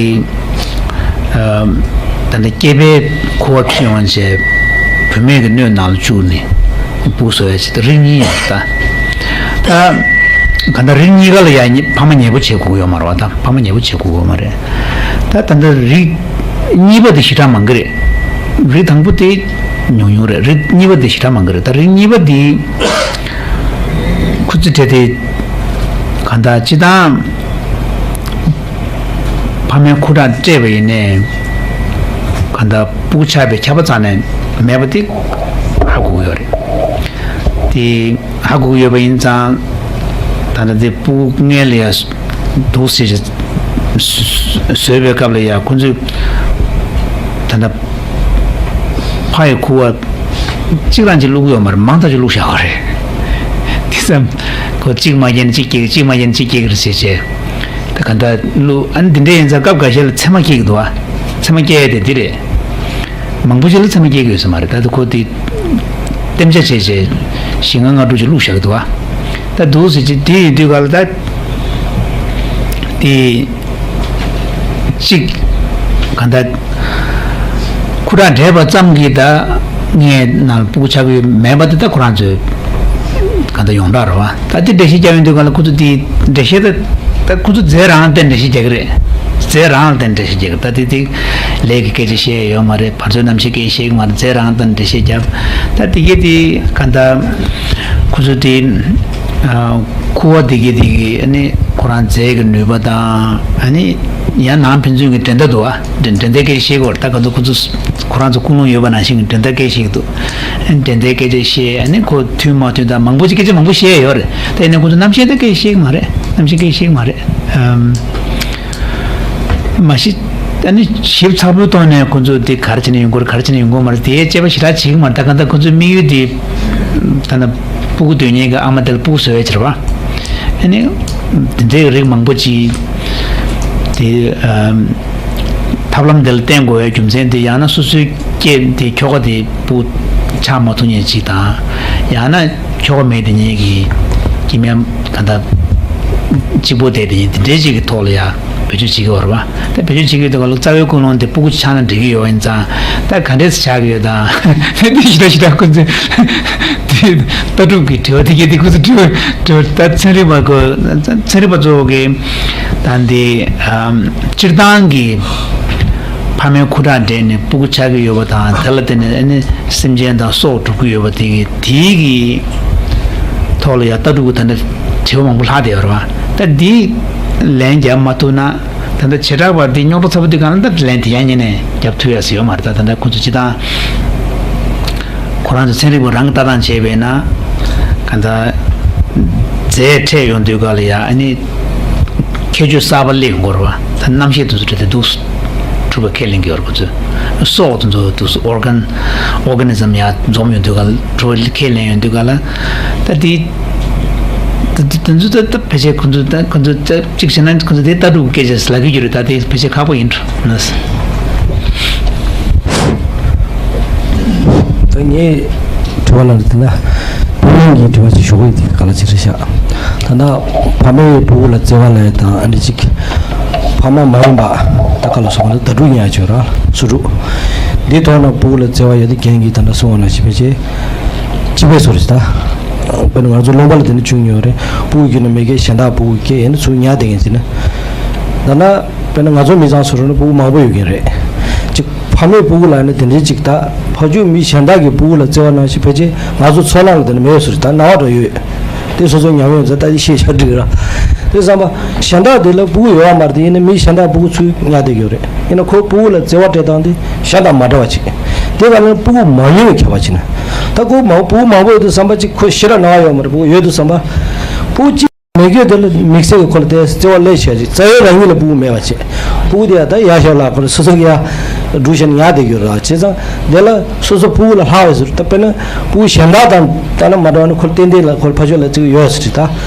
ད་ལྟ་སྐྱེས་པའི་ཁུ་བ་འཁྱེར་ཡོང་བྱས་བུད་མེད་ཀྱི་སྣོད་ནང་ལ་བཅུག་ནས་སྤུ་གུ་བཟོ་ཡ་ཅིག་ད་རིགས་གཉིས་ཡོད་ད། ད་ག་ད་རིགས་གཉིས་ཀ་ལ་ཡ་ཕ་མ་ཉེ་པོ་བྱེད་དགོས་ཡོད་མ་རེད་བ། ད་ཕ་མ་ཉེ་པོ་བྱེད་དགོས་ཡོད་མ་རེད། ད་ད་ལྟ་རིགས་གཉིས་པ་དེ་ཞེ་དྲག་མང་གི་རེད། རིགས་དང་པོ་དེ་ཉུང་ཉུང་རེད། རིགས་གཉིས་པ་དེ་ཞེ་དྲག་མང་གི་རེད། ད་རིགས་གཉིས་པ་དེ་ཁུ་ཚུར་སྤྲད་དེ་གང་ལྟར་སྤྱི་བཏང་ཕ་མའི་ཁུ་ཁྲག་སྤྲད་པ་ཡིན་ནའི་གང་ལྟར་སྤུ་གུ་ཆགས་པའི་ཁྱབ་པ་རྩ་ནས་མེད་པ་དེ་ཧ་གོ་གི་ཡོད་རེད། དེ་ཧ་གོ་གི་ཡོད་པ་ཡིན་ཙང་། ད་ལྟ་དེ་སྤུ་གུ་སྔོན་ལ་ཡ་འདུག་སེ་བཟོས་པའི་སྐབས་ལ་ཡ་ཁོ་ཚོས་ད་ལྟ་ཕ་ཡི་ཁུ་བ་གཅིག་རང་གཅིག་བླུགས་ཡོད་མ་རེད། མང་དག་ཅིག་བླུགས་བཞག་པ་རེད། དེ་ཙམ་ཁོ་གཅིག་མ་རྒྱག་ན་གཅིག་སྐྱེ་གི། གཅིག་མ་རྒྱག་ན་གཅིག་སྐྱེ་གི་རེད་ཟེར་བྱས། ད་ག་འདྲ་བླུགས་ཨ་ནི་འདི་འདྲ་ཡིན་ཙང་སྐབས་འགའ་ཤས་ལ་མཚེ་མ་སྐྱེ་གི་འདུག་ཨ། མཚེ་མ་སྐྱེ་ཡ་དེ་འདི་རེད། མང་པོ་ཅིག་ལ་མཚེ་མ་སྐྱེ་གི་ཡོད་ས་མ་རེད། ད་ལྟ་ཁོ་དེ་ གཏན་འཇགས་བྱས་བྱས་བཞི་ལྔ་ལྔ་དྲུག་ཅིག་བླུགས་བཞག་གི་འདུག་བ། ད་འདུག་ཟེར་ཅིག་དེ་ཡིན་དུས་ག་ལ་ད་དེ་གཅིག་ག་ད་ཁུ་ཁྲག་འདྲེས་པ་ཙམ་གྱིས་ད་ངའི་ནང་ལ་སྤུ་གུ་ཆགས་ཀྱི་མེད་པ་དེ་ད་ཁོ་རང་ཚོའི་ག་ད་ཡོངས་གྲགས་རེད་བ། ད་དེ་འགྲེལ་བཤད་རྒྱག་ཡོང་དུས་ག་ལ་ཁོ་ཚོ་དེ་འགྲེལ་བཤད་ད་ད་ཁོ་ཚོ་རྫས་རང་བརྟེན་འགྲེལ་བཤད་རྒྱག་གི་རེད། རྫས་རང་ལ་བརྟེན་འགྲེལ་བཤད་རྒྱག་གི་ད་དེ་དེ་ལས་ཀྱི་སྐད་ཆ་བཤད་ཡོད་མ་རེད། བར་ཆད་རྣམ་བཤད་སྐད་བཤད་ཀྱི་མ་རེད། རྫས་རང་བརྟེན་འགྲེལ་བཤད་རྒྱབ། ད་དེ་གས་དེ་ག་ད་ཁོ་ཚོ་དེ་ཁུ་བ་དེ་གས་དེ་གས་ཨ་ནི་ཁོ་རང་རྫས་ཀྱི་ནུས་པ་དང་ཨ་ནི་ཡང་ནང་ཕན་ཚུན་གྱི་འགྲན་ཟླ་འདུག་ཨ། འགྲན་འགྲན་ཟླའི་སྐད་ཆ་བཤད་ཀྱི་ཡོད་རེད། ད་ག་ཚོད་ཁོ་ཚོ་ཁོ་རང་ཚོ་ཀུན་སློང་ཡོད་པ་ནང་བཞིན་གྱི་འགྲན་ཟླའི་སྐད་ཆ་བཤད་ཀྱི་འདུག་འགྲན་ཟླའི་སྐད་ཆ་བཤད་ཨ་ནི་ཁོ་མཐུན་མ་མཐུན་དང་མང་པོ་ཅིག་སྐད་ཆ་མང་པོ་བཤད་ཡོད་རེད། ད་ཡིན་ནའི་ཁོ་ཚོ་རྣམ་ཤེས་དེ་སྐད་བཤད་ཀྱི་མ་རེད། རྣམ་ཤེས་སྐད་བཤད་ཀྱི་མ་རེད། ཨམ། མ་གཞི་ཨ་ནི་ཞིབ་ཚགས་པོའི་ཐོག་ནས་ཁོ་ཚོ་དེ་ག་རེ་བྱས་ནས་ཡོང་གི་རེད། ག་རེ་བྱས་ནས་ཡོང་གི་མ་རེད། དེའི་དཔྱད་པ་ཞེ་དྲག་བྱེད་ཀྱི་མ་རེད། ད་གང་ལྟར་ཁོ་ཚོའི་དམིགས་ཡུལ་དེ་ད་ལྟ་སྤུ་གུ་འདོན་མཁན་གྱི་ཨ་མ་དེ་ལ་སྤུ་གུ་བཟོ་ཡ་བྱེད་རེད་བ། ཨ་ནི་དེ་འདྲའི་རིགས་མང་པོ་ཅིག་དེ་ཨམ། ཐབས་ལམ་འདི་ལ་བརྟེན་དགོས་པའི་རྒྱུ་མཚན་དེ་ཡང་ན་སོ་སོའི་སྐྱེ་དེ་ཁྱོ་ག་དེ་སྤུ་གུ་ཆགས་མ་ཐུབ་མཁན་ཅིག་དང་། ཡང་ན་ཁྱོ་ག་མེད་དེ་ཉིད་ཀྱི་སྐྱེ་དམན་ག་ད་གཅིག་པོ་དེ་དེ་ཉིད་དེ་འདྲའི་ཅིག་གི་ཐོག་ལ་ཡང་བེད་སྤྱོད་བྱེད་ཀྱི་ཡོད་རེད་བ། ད་བེད་སྤྱོད་བྱེད་ཀྱི་ཡོད་དུས་ག་ལ་རྩ་བའི་ཀུན་སློང་དེ་སྤུ་གུ་ཆགས་ན་འགྲིག་གི་ཡོད་ཡིན་ཙང་། ད་ག་འདྲས་སེ་ཆགས་ཀྱི་ཡོད་དང་། ད་འདི་ཞེ་དྲག་ཞེ་དྲག་ཁོ་ཚོས་དེ་ལྟ་གྲུབ་ཀྱི་དྲི་བ་དེ་གས་དེ་ཁོ་ཚོས་དྲི་བ་དྲི་བ་ད་ཚན་རིག་པ་ཁོ་ཚན་རིག་པ་གཙོ་བོ་གིས་ད་འདི་ཨམ། སྤྱིར་བཏང་གི་ཕ་མའི་ཁུ་ཁྲག་འདྲེས་ནས་སྤུ་གུ་ཆགས་ཀྱི་ཡོད་པ་དང་། དེ་ལ་བརྟེན་ནས་ཨ་ནི་སེམས་ཅན་དང་སྲོག་འགྲོ་གི་ཡོད་པ་དེ་གི་དེའི་གི་ཐོག་ལ་ཡང་ལྟ་གྲུབ་ཀྱི་ད་ནི་དྲི་བ་མང་པོ་ལྷག་བསྡད་ཡོད་རེད་བ། ད་འདི་ལན་རྒྱབ་མ་ཐུབ་ན་ད་ལྟ་བྱེ་བྲག་པར་འདི་རྙོག་དྲ་ཚ་པོ་འདི་གང་ལ་ད་ལན་དེ་ཡང་ཉན་ནས་རྒྱབ་ཐུབ་ཡ་ཟེར་ཡོད་མ་རེད། ད་ད་ལྟ་ཁོ་ཚོ་སྤྱིར་བཏང་ཁོ་རང་ཚོ་ཚན་རིག་པ་རང་གིས་ལྟ་སྟངས་བྱས་པས་ན་གང་ལྟར་རྫས་འཕྲད་ཡོང་དུས་ག་ལ་ཡ་ཨ་ནི་ཁྱད་ཆོས་གསར་པ་སླེབས་ཡོང་གི་རེད་བ། ད་རྣམ་ཤེས་དེ་ཚོ་འདྲ་དེ་འདུག་གྲུབ་པ་ཁས་ལེན་གྱི་ཡོད་རེད། ཁོ་ཚོས་སྲོག་དེ་ཚོ་འདུག་ཨོར་གན་ཨོར་ག་ནི་ཛམ་ཡ་འཛོམས་ཡོང་དུས་ག་ལ་གྲུབ་པ་ཁས་ལེན་ཡོང་དུས་ག་ལ་ད་དེ་དེ་དེ་ཚོ་ད་ད་ཕལ་ཆེར་ཁོ་ཚོ་ད་ཁོ་ཚོ་ད་གཅིག་བྱས་ན་ཁོ་ཚོ་དེ་ལྟ་གྲུབ་སྐད་ཆ་ལབ་ཀྱི་ཡོད་རེད། ད་དེ་ཕལ་ཆེར་ཁག་པོ་ཡིན་འགྲོ་ན། ད་ངས་དྲི་བ་ལ་འདི་ན་བུ་མོ་གི་དྲི་བ་ཅིག་ཞུ་གི་ཡིན། དེ་ག་ལ་ཅིག་རེད་ཤག་ད་ལྟ་ཕ་མས་བུ་གུ་ལ་བརྩེ་བ་ལ་དང་ཨ་འདྲ་ཅིག་ཕ་མ་མ་ཡིན་པ་ད་ག་ལ་སོང་ན་ཟླ་དྲུག་ཉལ་ཆོག་ར་སོ་དྲུག་འདི་ཐོག་ན་བུ་གུ་ལ་བརྩེ་བ་ཡོད་དེ་རྒན་གྱིས་ད་ལྟ་གསུང་བ་ནང་བཞིན་ཕལ་ཆེར་གཅིག་པའི་སོ་རེད། ད་དཔེར་ན་ང་ཚོ་ལུང་པ་ལ་དེ་འདྲ་བྱུང་ཡོད་རེད། སྤུ་གུ་ཁྱེར་ན་མི་སྐྱེ་གཞན་དག་སྤུ་གུ་སྐྱེ་ཡིན་ན་ཚུར་ཉལ་བསྡད་མཁན་ཟེར་ན། ད་ལྟ་དཔེར་ན་ང་ཚོ་མི་ཚང་སོ་རུ་ན་སྤུ་གུ་མང་པོ་ཡོད་མཁན་རེད། ཅིག་ཕ་མས་སྤུ་གུ་ལ་ནི་དེ་འདྲའི་ཅིག་ད་ཕ་ཆོས་མི་གཞན་དག་གི་སྤུ་གུ་ལ་བརྩེ་བ་ནང་བཞིན་ཕལ་ཆེར་ང་ཚོ་ཚོར་སྣང་ལ་དེ་འདྲ་མེད་སོ་རེད། ད་སྣང་བ་འདྲ་ཡོད། དེ་སོ་སོ་ཉམས་ཡོད་ཚེ་ད་ཅི་ཤེས་བྱ་འགྲིག་ར། དེ་བསམ་པ་གཞན་དག་དེ་ལ་སྤུ་གུ་ཡོད་པ་མ་རེད་དེ་ཡིན་ན་མི་གཞན་དག་སྤུ་གུ་ཚུར་ཉལ་བསྡད་ཡོད་རེད། ཡིན་ན་ཁོ་སྤུ་གུ་ལ་བརྩེ་བ་སྤྲད་སྟངས་དེ་གཞན་དང་མ་འདྲ་བ་ཅིག་དེ་ག་ལ་སྤུ་གུ་མ་ཡོང་བའི་ཁྱད་པར་ཅིག་ན། ད་ཁོ་མ་སྤུ་གུ་མང་པོ་ཡོད་དུས་བསམ་པ་ཅིག་ཁོ་ཤི་ར་སྣང་བ་ཡོད་མ་རེད། སྤུ་གུ་ཡོད་དུས་བསམ་པ་སྤུ་གུ་གཅིག་མེད་རྒྱུ་དེ་ལ་དམིགས་བསལ་གྱི་ཁོ་ལ་དེ་བརྩེ་བ་ལས་བྱས་ཅིག་རྩ་བའི་རང་ཉིད་ལ་སྤུ་གུ་མེད་པ་བྱས། སྤུ་གུ་དེ་ཡང་ད་ཡར་ཞོག་ལ་ཁོ་ལ་སོ་སོ་གི་ཡ་སྒྲུག་བྱས་ནས་ཉལ་བསྡད་རྒྱུ་ར། བྱས་ཙང་དེ་ལ་སོ་སོ་སྤུ་གུ་ལ་ལྷག་པའི་ཟུར་ད་དཔེར་ན་སྤུ་གུ་གཞན་དག་དང་ད་ལ་མ་འདྲ་བ་ནི་ཁོ་ལ་ཏན་ཏན་ལ་ཁོ་ལ་ཕ་ཆོས་ལ་བརྩེ་བ་ཡོད་ཟེར་ད་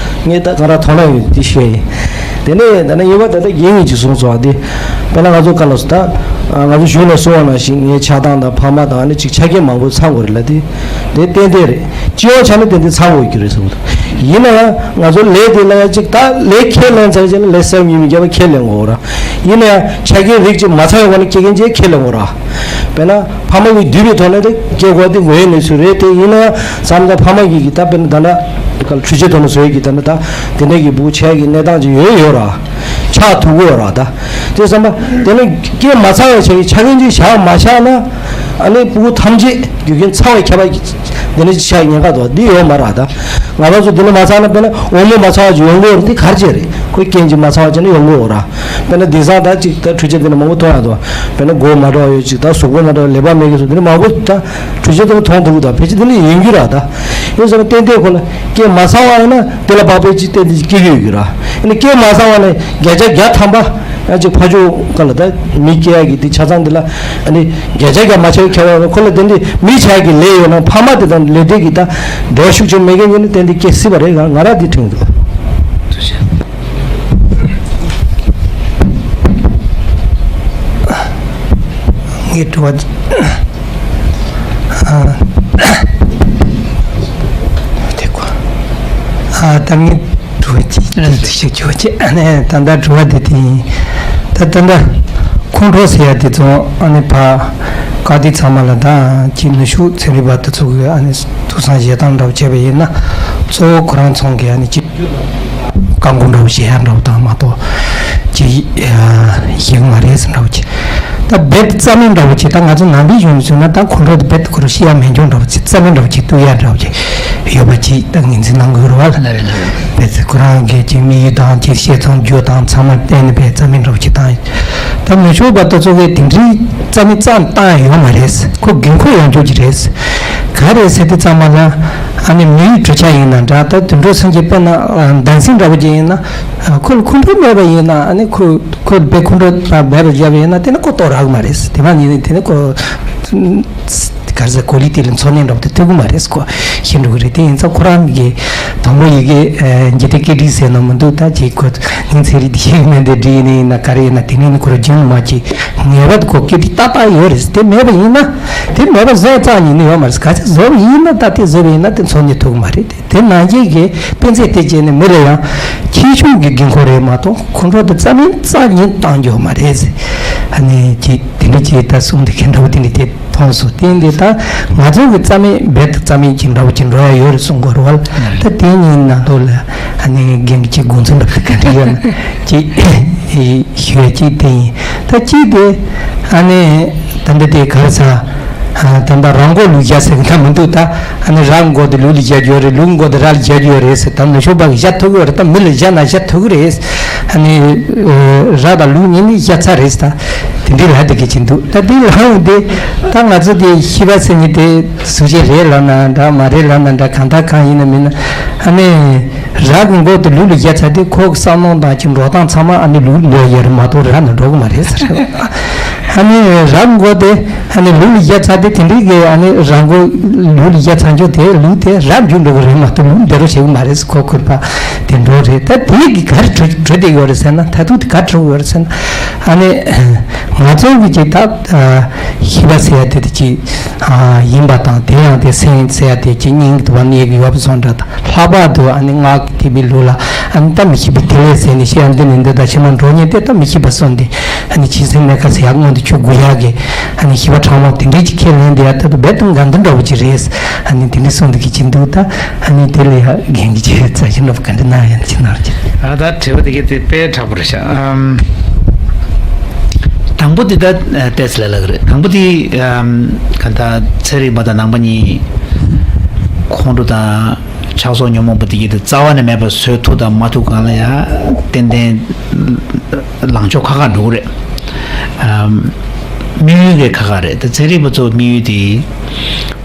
ངས་ད་ག་ར་དོ་སྣང་ཡོད་དེ་ཤེས་ཡིན། དེ་ནས་ད་ནི་ཡིན་པ་ད་ལྟ་རྒན་ཡིན་ཅིག་གསུངས་སོང་བ་དེ་དཔེར་ན་ང་ཚོ་ག་ལ་སོ་ད་ང་ཚོ་གཞུང་ནས་གསུངས་པ་ནང་བཞིན་ངའི་ཆགས་སྟངས་དང་ཕ་མ་དང་ཨ་ནི་ཅིག་ཆ་རྐྱེན་མང་པོ་ཚང་དགོས་རེད་ལ་དེ་དེ་ཏན་ཏན་རེད། སྤྱི་ཡོངས་ཆ་ནས་ཏན་ཏན་ཚང་དགོས་ཀྱི་རེད་གསུངས་འདུག་ཡིན་ན་ཡང་ང་ཚོ་ལས་དེ་ལ་ཡང་ཅིག་ད་ལས་ཁས་ལེན་ཚར་རྗེས་ལ་ལས་སེམས་ཉིད་མི་རྒྱབ་པ་ཁས་ལེན་དགོས་ར། ཡིན་ན་ཡང་ཆ་རྐྱེན་རིགས་གཅིག་མ་ཚང་བའི་སྒོ་ནས་སྐྱེ་མཁན་ཅིག་ཁས་ལེན་དགོས་ར། དཔེར་ན་ཕ་མ་གཉིས་འདུས་པའི་ཐོག་ནས་དེ་སྐྱེ་དགོས་དེ་ངོས་ནས་ཚུལ་རེད་དེ། ཡིན་ན་ཡང་བསམ་ད་ཕ་མ་གཉིས་ཀྱིས་ད་དཔེར་ན་ད་ལྟ་འཕྲུལ་ཆས་ཐོག་ནས་བཟོ་ཡས་ཀྱི་ད་ལྟ་ད་དེ་འདྲ་གི་སྤུ་གུ་ཆགས་ཀྱི་གནས་སྟངས་ཅིག་ཡོད་ཡོད་ར། ཆགས་ཐུབ་ཀྱི་ཡོད་ར། ད་དེ་བསམ་པ་དེ་ནི་སྐྱེ་མ་ཚར་བའི་ཆ་གི་ཆ་རྐྱེན་ཅིག་བཞག་མ་བཞག་ན་ཨ་ནི་སྤུ་གུ་ཐམས་ཅད་རྒྱུ་རྐྱེན་ཚང་བའི་ཁྱད་པར་འདི་ནི་ཆགས་ཉེན་ཁ་འདུག་འདི་ཡོད་མ་རེད། ད་ང་རང་ཚོ་འདི་ནི་མ་ཚང་ན་དཔེར་ན་འོ་མ་མ་ཚང་བ་ཅིག་ཡོང་གི་ཡོད་རེད། འདི་ག་རེ་བྱས་རེད། ཁོའི་རྐྱེན་གྱིས་མ་ཚང་བ་བྱས་ན་ཡོང་གི་ཡོད་རེད། དཔེར་ན་དེང་སང་ད་ཅིག་ད་འཕྲུལ་ཆས་འདི་ནི་མང་པོ་མཐོང་ཡག་འདུག་དཔེར་ན་མགོ་མ་འདྲ་བ་ཡོད་ཅིག་ད་གཟུགས་པོ་མ་འདྲ་བ་ལེགས་པ་མེད་མཁན་ཚོ་འདི་ནི་མང་པོ་ད་འཕྲུལ་ཆས་འདི་ནི་མཐོང་ཐུབ་ཀྱི་འདུག་ཕལ་ཆེར་འདི་ནི་ཡིན་རྒྱུ་རེད། ད་ཡིན་ཟེར་ན་ཏན་ཏན་ཁོ་ལ་རྐྱེན་མ་ཚང་བ་ཡིན་ན་དེ་ལ་བབས་པའི་ཅིག་ཏན་ཏན་ཅིག་སྐྱེ་གི་ཡོད་རྒྱུ་རེད། ཡིན་ན་རྐྱེན་མ་ཚང་བ་ནས་བརྒྱ་ཆ་བརྒྱ་ཐམ་པ། ཡང་ཅིག་ཕ་ཆོས་ག་ལ་ད་མི་སྐྱེ་ཡ་གི་དེ་ཆ་ཚང་འདི་ལ་ཨ་ནི་བརྒྱ་ཆ་བརྒྱ་མ་ཆགས་ཁྱད་པར་ཁོ་ལ་དེ་འདི་མི་ཆགས་ཀྱི་ལས་ཡོད་ན་ཕ་མ་དེ་དང་ལས་དེ་གི་ད་འབྲེལ་བ་ཤུགས་ཆེ་མེད་མཁན་ཡིན་ན་དེ་འདི་སྐྱེ་སྲིད་པ་རེད། ང་ང་རང་འདི་དྲན་འདུག་ངའི་དྲི་བ་འདི། ཨ། ཨ། ད་ངས་དྲི་བ་གཅིག་ཨ་ཅིག་ཞིག་ཞུ་བ་བྱེད། ཨ་ནི་ད་ལྟ་དྲི་བ་དེ་དེ་ཡིན། ད་ད་ལྟ་ཁོང་ཁྲོ་ཟེར་ཡ་དེ་ཚོ་ཨ་ནི་ཕ་ག་དེ་ཚང་མ་ལ་ད་ཅིག་ནུས་ཤུགས་ཚན་རིག་པ་དེ་ཚོ་གི་ཨ་ནི་ཐུགས་བསམ་བཞེས་སྟངས་འདྲ་བོ་བྱས་པ་ཡིན་ན། གཙོ་བོ་ཁོ་རང་ཚོ་གི་ཨ་ནི་ཅིག་བཀའ་འགུག་འདྲ་བོ་བྱེད་ཡ་འདྲ་བོ་དང་མ་གཏོགས་ཅིག་ཡིན་མ་རེད་ཟེར་འདྲ་བོ་ཅིག་ད་རྦད་དེ་རྩ་མེད་འདྲ་བོ་ཅིག་ད་ང་ཚོ་ནང་པའི་གཞུང་ནས་བཟུང་ན་ད་ཁོང་ཁྲོ་དེ་རྦད་དེ་ཁོ་རང་ཤི་ཡ་མེད་འགྱོ་འདྲ་བོ་ཅིག་རྩ་མེད་འདྲ་བོ་ཅིག་གཏུག་ཡ་འདྲ་བོ་ཅིག་ཡོད་པ་ཅིག་ད་ངོས་འཛིན་གནང་དགོས་རེད་བ། ལ་རེད་ལ་རེད། རྦད་དེ་ཁོ་རང་གི་ཅིག་དམིགས་ཡུལ་དང་ཅིག་བཤད་ཚོང་རྒྱུ་དང་ཚང་མ་བལྟས་ནས་རྦད་རྩ་མེད་འདྲ་བོ་ཅིག་བཏང་ཡོད། ད་ནུས་ཤུགས་པ་དེ་ཚོ་གིས་དེ་འདྲའི་རྩ་མེད་རྩ་བཏང་ཡ་ཡོད་མ་རེད། ཁོ་དགོས་མཁོ་ཡོང་རྒྱུ་ཅིག་རེད། ག་རེ་ཟེར་དུས་ཙམ་པ་ལ་ཨ་ནི་མི་ཡི་གྲུ་ཆ་ཡིན་ན་འདྲ། ད་དུད་འགྲོ་སེམས་ཅན་དཔེར་ན་ཨ་འདམ་སེང་འདྲ་བོ་ཅིག་ཡིན་ན་ཨ་ཁོ་ལ་ཁོང་ཁྲོ་མེད་པ་ཡིན་ན་ཨ་ནི་ཁོ་ཁོ་དཔེ་ཁོང་ཁྲོ་མེད་པར་བཞག་པ་ཡིན་ན་དེ་ནི་ཁོ་ལྟོགས་རག་གི་མ་རེད། དེ་མ་ཡིན་ན་དེ་ནི་ཁོ་ག་རེ་ཟེར་གོ་ལི་དེ་ལ་འཚོ་གནས་འདྲ་བོ་དེ་ཐུབ་ཀྱི་མ་རེད། ཁོ་ཤི་འགྲོ་གི་རེད། དེ་ཡིན་ཙང་ཁོ་རང་གི་དང་པོ་ཡི་གེ་ཨ་འཇིག་རྟེན་སྐད་འདྲེན་ཟེར་ན་མི་འདུག་ད་ཅིག་ཁོ་ནི་ཚན་རིག་དེ་ཤེས་མེད་དེ་འདྲི་ཡིན་ན་ག་རེ་ཡིན་ན་དེ་ནི་ཁོ་རང་རྒྱུན་མ་ཅིག་ངེས་པར་དུ་ཁོ་སྐད་དེ་ཏག་ཏག་ཡོད་རེད། དེ་མེད་པ་ཡིན་ན་དེ་མེད་པ་བཟོས་རྩ་ཉིད་ནི་ཡོད་མ་རེད། ག་ཚད་བཟོས་པ་ཡིན་ན་ད་དེ་བཟོས་པ་ཡིན་ན་དེ་འཚོ་གནས་ཐུབ་ཀྱི་མ་རེད། དེ་དེ་ནང་བཞིན་གྱི་དཔེ་མཛོད་དེ་བྱས་ནས་མི་ལ་ཡང་ཁྱད་ཆོས་ཀྱི་དགོས་མཁོ་རེད་མ་གཏོགས་ཁོང་ཁྲོ་དེ་རྩ་མེད་རྩ་ཉིད་བཏང་རྒྱུ་མ་རེད་ཟེར། ཨ་ནི་ཅི་དེ་འདྲ་ཅིག་ད་གསུང་དེ་ག་འདྲ་བོ་དེ་འདྲ་དེ་མཐོང་སོང་། དེ་འདི་ད་ང་ཚོ་གི་རྩ་མེད་རྦད་དེ་རྩ་མེད་ཅིག་འདྲ་བོ་ཅིག་འགྲོ་ཡ་ཡོད་རེད་གསུང་དགོས་རེད་བ། ད་དེ་གཉིས་ནང་ལོགས་ལ་ཨ་ནི་རྒན་གྱི་དགོངས་ཚུལ་འདྲ་པོ་ག་འདྲ་ཡོད་ན་ཅིག་ཞུ་ཡ་གཅིག་དེ་ཡིན། ད་གཅིག་དེ་ཨ་ནི་ད་འདི་དེ་ག་རེ་ཟ། ད་ལྟ་ར་མགོ་ལུག་བཞག་ཟེར་གི་ད་མི་འདུག་ད་ཨ་ནི་ར་མགོ་དེ་ལུག་ལ་བཞག་རྒྱུ་རེད། ལུག་མགོ་དེ་ར་ལ་བཞག་རྒྱུ་རེད་ཟེར། ད་ནུ་ཞོ་བ་གི་བཞག་ཐུབ་ཀྱི་རེད། ད་མི་ལ་བཞག་ན་བཞག་ཐུབ་ཀྱི་རེད། ཨ་ནི་ར་དང་ལུག་གཉིས་ནི་བཞག་ཚར་རེད་ད། དེ་འདྲའི་ལ་དེ་གི་ཅི་འདུག་ད་དེ་ལའང་དེ་ད་ང་ཚོ་དེ་ཤི་བ་ཟེར་ནི་དེ་གཟུགས་ཅན་རེད་ལབ་ན་འདྲ་མ་རེད་ལབ་ན་འདྲ་གང་ལྟར་གང་ཡིན་ན་མིན་ན་ཨ་ནི་ར་གི་མགོ་དེ་ལུག་ལ་བཞག་ཚར་དུས་ཁོ་གི་བསམ་མནོ་དང་ཅི་འགྲོ་སྟངས་ཚང་མ་ཨ་ནི་ལུག་ལ་ཡོད་རེད་མ་གཏོགས་ར་ནང་འགྲོ་གི་མ་རེད་ཟེར། ཨ་ནི་ར་མགོ་དེ་ཨ་ནི་ལུག་ལ་བཞག་ཚར་དུས་དེ་འདྲའི་གི་ཨ་ནི་ར་མགོ་ལུག་ལ་བཞག་ཚར་རྒྱུ་དེ་ལུག་དེ་ར་འགྱུར་འགྲོ་གི་རེད་མ་གཏོགས་ལུག་འདི་རུ་བྱེད་གི་མ་རེད་ཟེར། ཁོ་ཁུར་པ་དེ་འགྲོ་རེད། ད་དེ་གི་ག་རེ་གྲུ་གྲུ་དེ་ཡོད་རེད་ཟེར་ན་ད་དུང་དེ་ག་རེ་གྲུ་ཡོད་རེད་ཟེར་ན་ཨ་ནི་ང་ཚོ་གི་ཅིག་ད་ཤི་བ་ཟེར་ཡ་དེ་དེ་ཅིག་ཡིན་པ་དང་དེ་ཡང་དེ་སེམས་ཟེར་ཡ་དེ་ཅིག་སྙིང་དུ་བ་གནས་གི་ཡོད་པ་སོང་འདྲ་དང་། ལྷག་པར་དུ་ཨ་ནི་སྔགས་ཀྱི་ཐེག་པའི་ལུགས་ལ་ཨ་ནི་ད་མི་ཤི་བའི་ཐིག་ལེ་ཟེར་ནས་ཤི་ཡ་འདི་ནི་འདི་དང་ཕྱི་མ་འགྲོ་ཉེན་ཏེ་ད་མི་ཤི་བ་སོང་སྟེ་ཨ་ནི་ཇི་སྲིད་གནས་སྐབས་སུ་ཡར་མངོན་དུ་གྱུར་དགོས་ཡག་གི་ཨ་ནི་ཤི་བ་ཕྲ་མོ་དེ་འདྲའི་ཅིག་ཁས་ལེན་དེ་ཡ་ད་དུ་རྦད་དུ་འགལ་འདུ་འདྲ་བོ་ཅིག་རེད། ཨ་ནི་དེ་འདྲའི་གསུང་འདུག་གི་ཅི་འདུག་ད་ཨ་ནི་དེ་ལ་ཡ་རྒན་གྱི་ཅིག་རྩ་ཞིབ་ནོར་བུ་ག་འདྲ་གནང་ཡ་ཅི་གནང་རྒྱུ། ཨ་ད་དྲི་བ་དེ་གི་དེ་དཔེ་དྲག་པོ་རེད་ཤག་ཨམ། དང་པོ་དེ་ད་ཏེས་ལ་ལག་རེད། དང་པོ་དེ་ཨམ་ག་ད་ཚན་རིག་པ་དང་ནང་པ་གཉིས་ཁོང་ཁྲོ་དང་། ཆགས་སོགས་ཉོན་མོངས་པ་དེ་གྱིས་དེ་རྩ་བ་ནས་མེད་པ་བཟོ་ཐུབ་དང་མ་ཐུབ་སྒང་ལ་ཡང་ཏན་ཏན་ལངས་ཕྱོགས་ཁག་ཁག་འགྲོ་གི་རེད། ཨམ། དམིགས་ཡུལ་གྱི་ཁག་ཁག་རེད། ད་ཚན་རིག་པ་ཚོ་དམིགས་ཡུལ་དེ་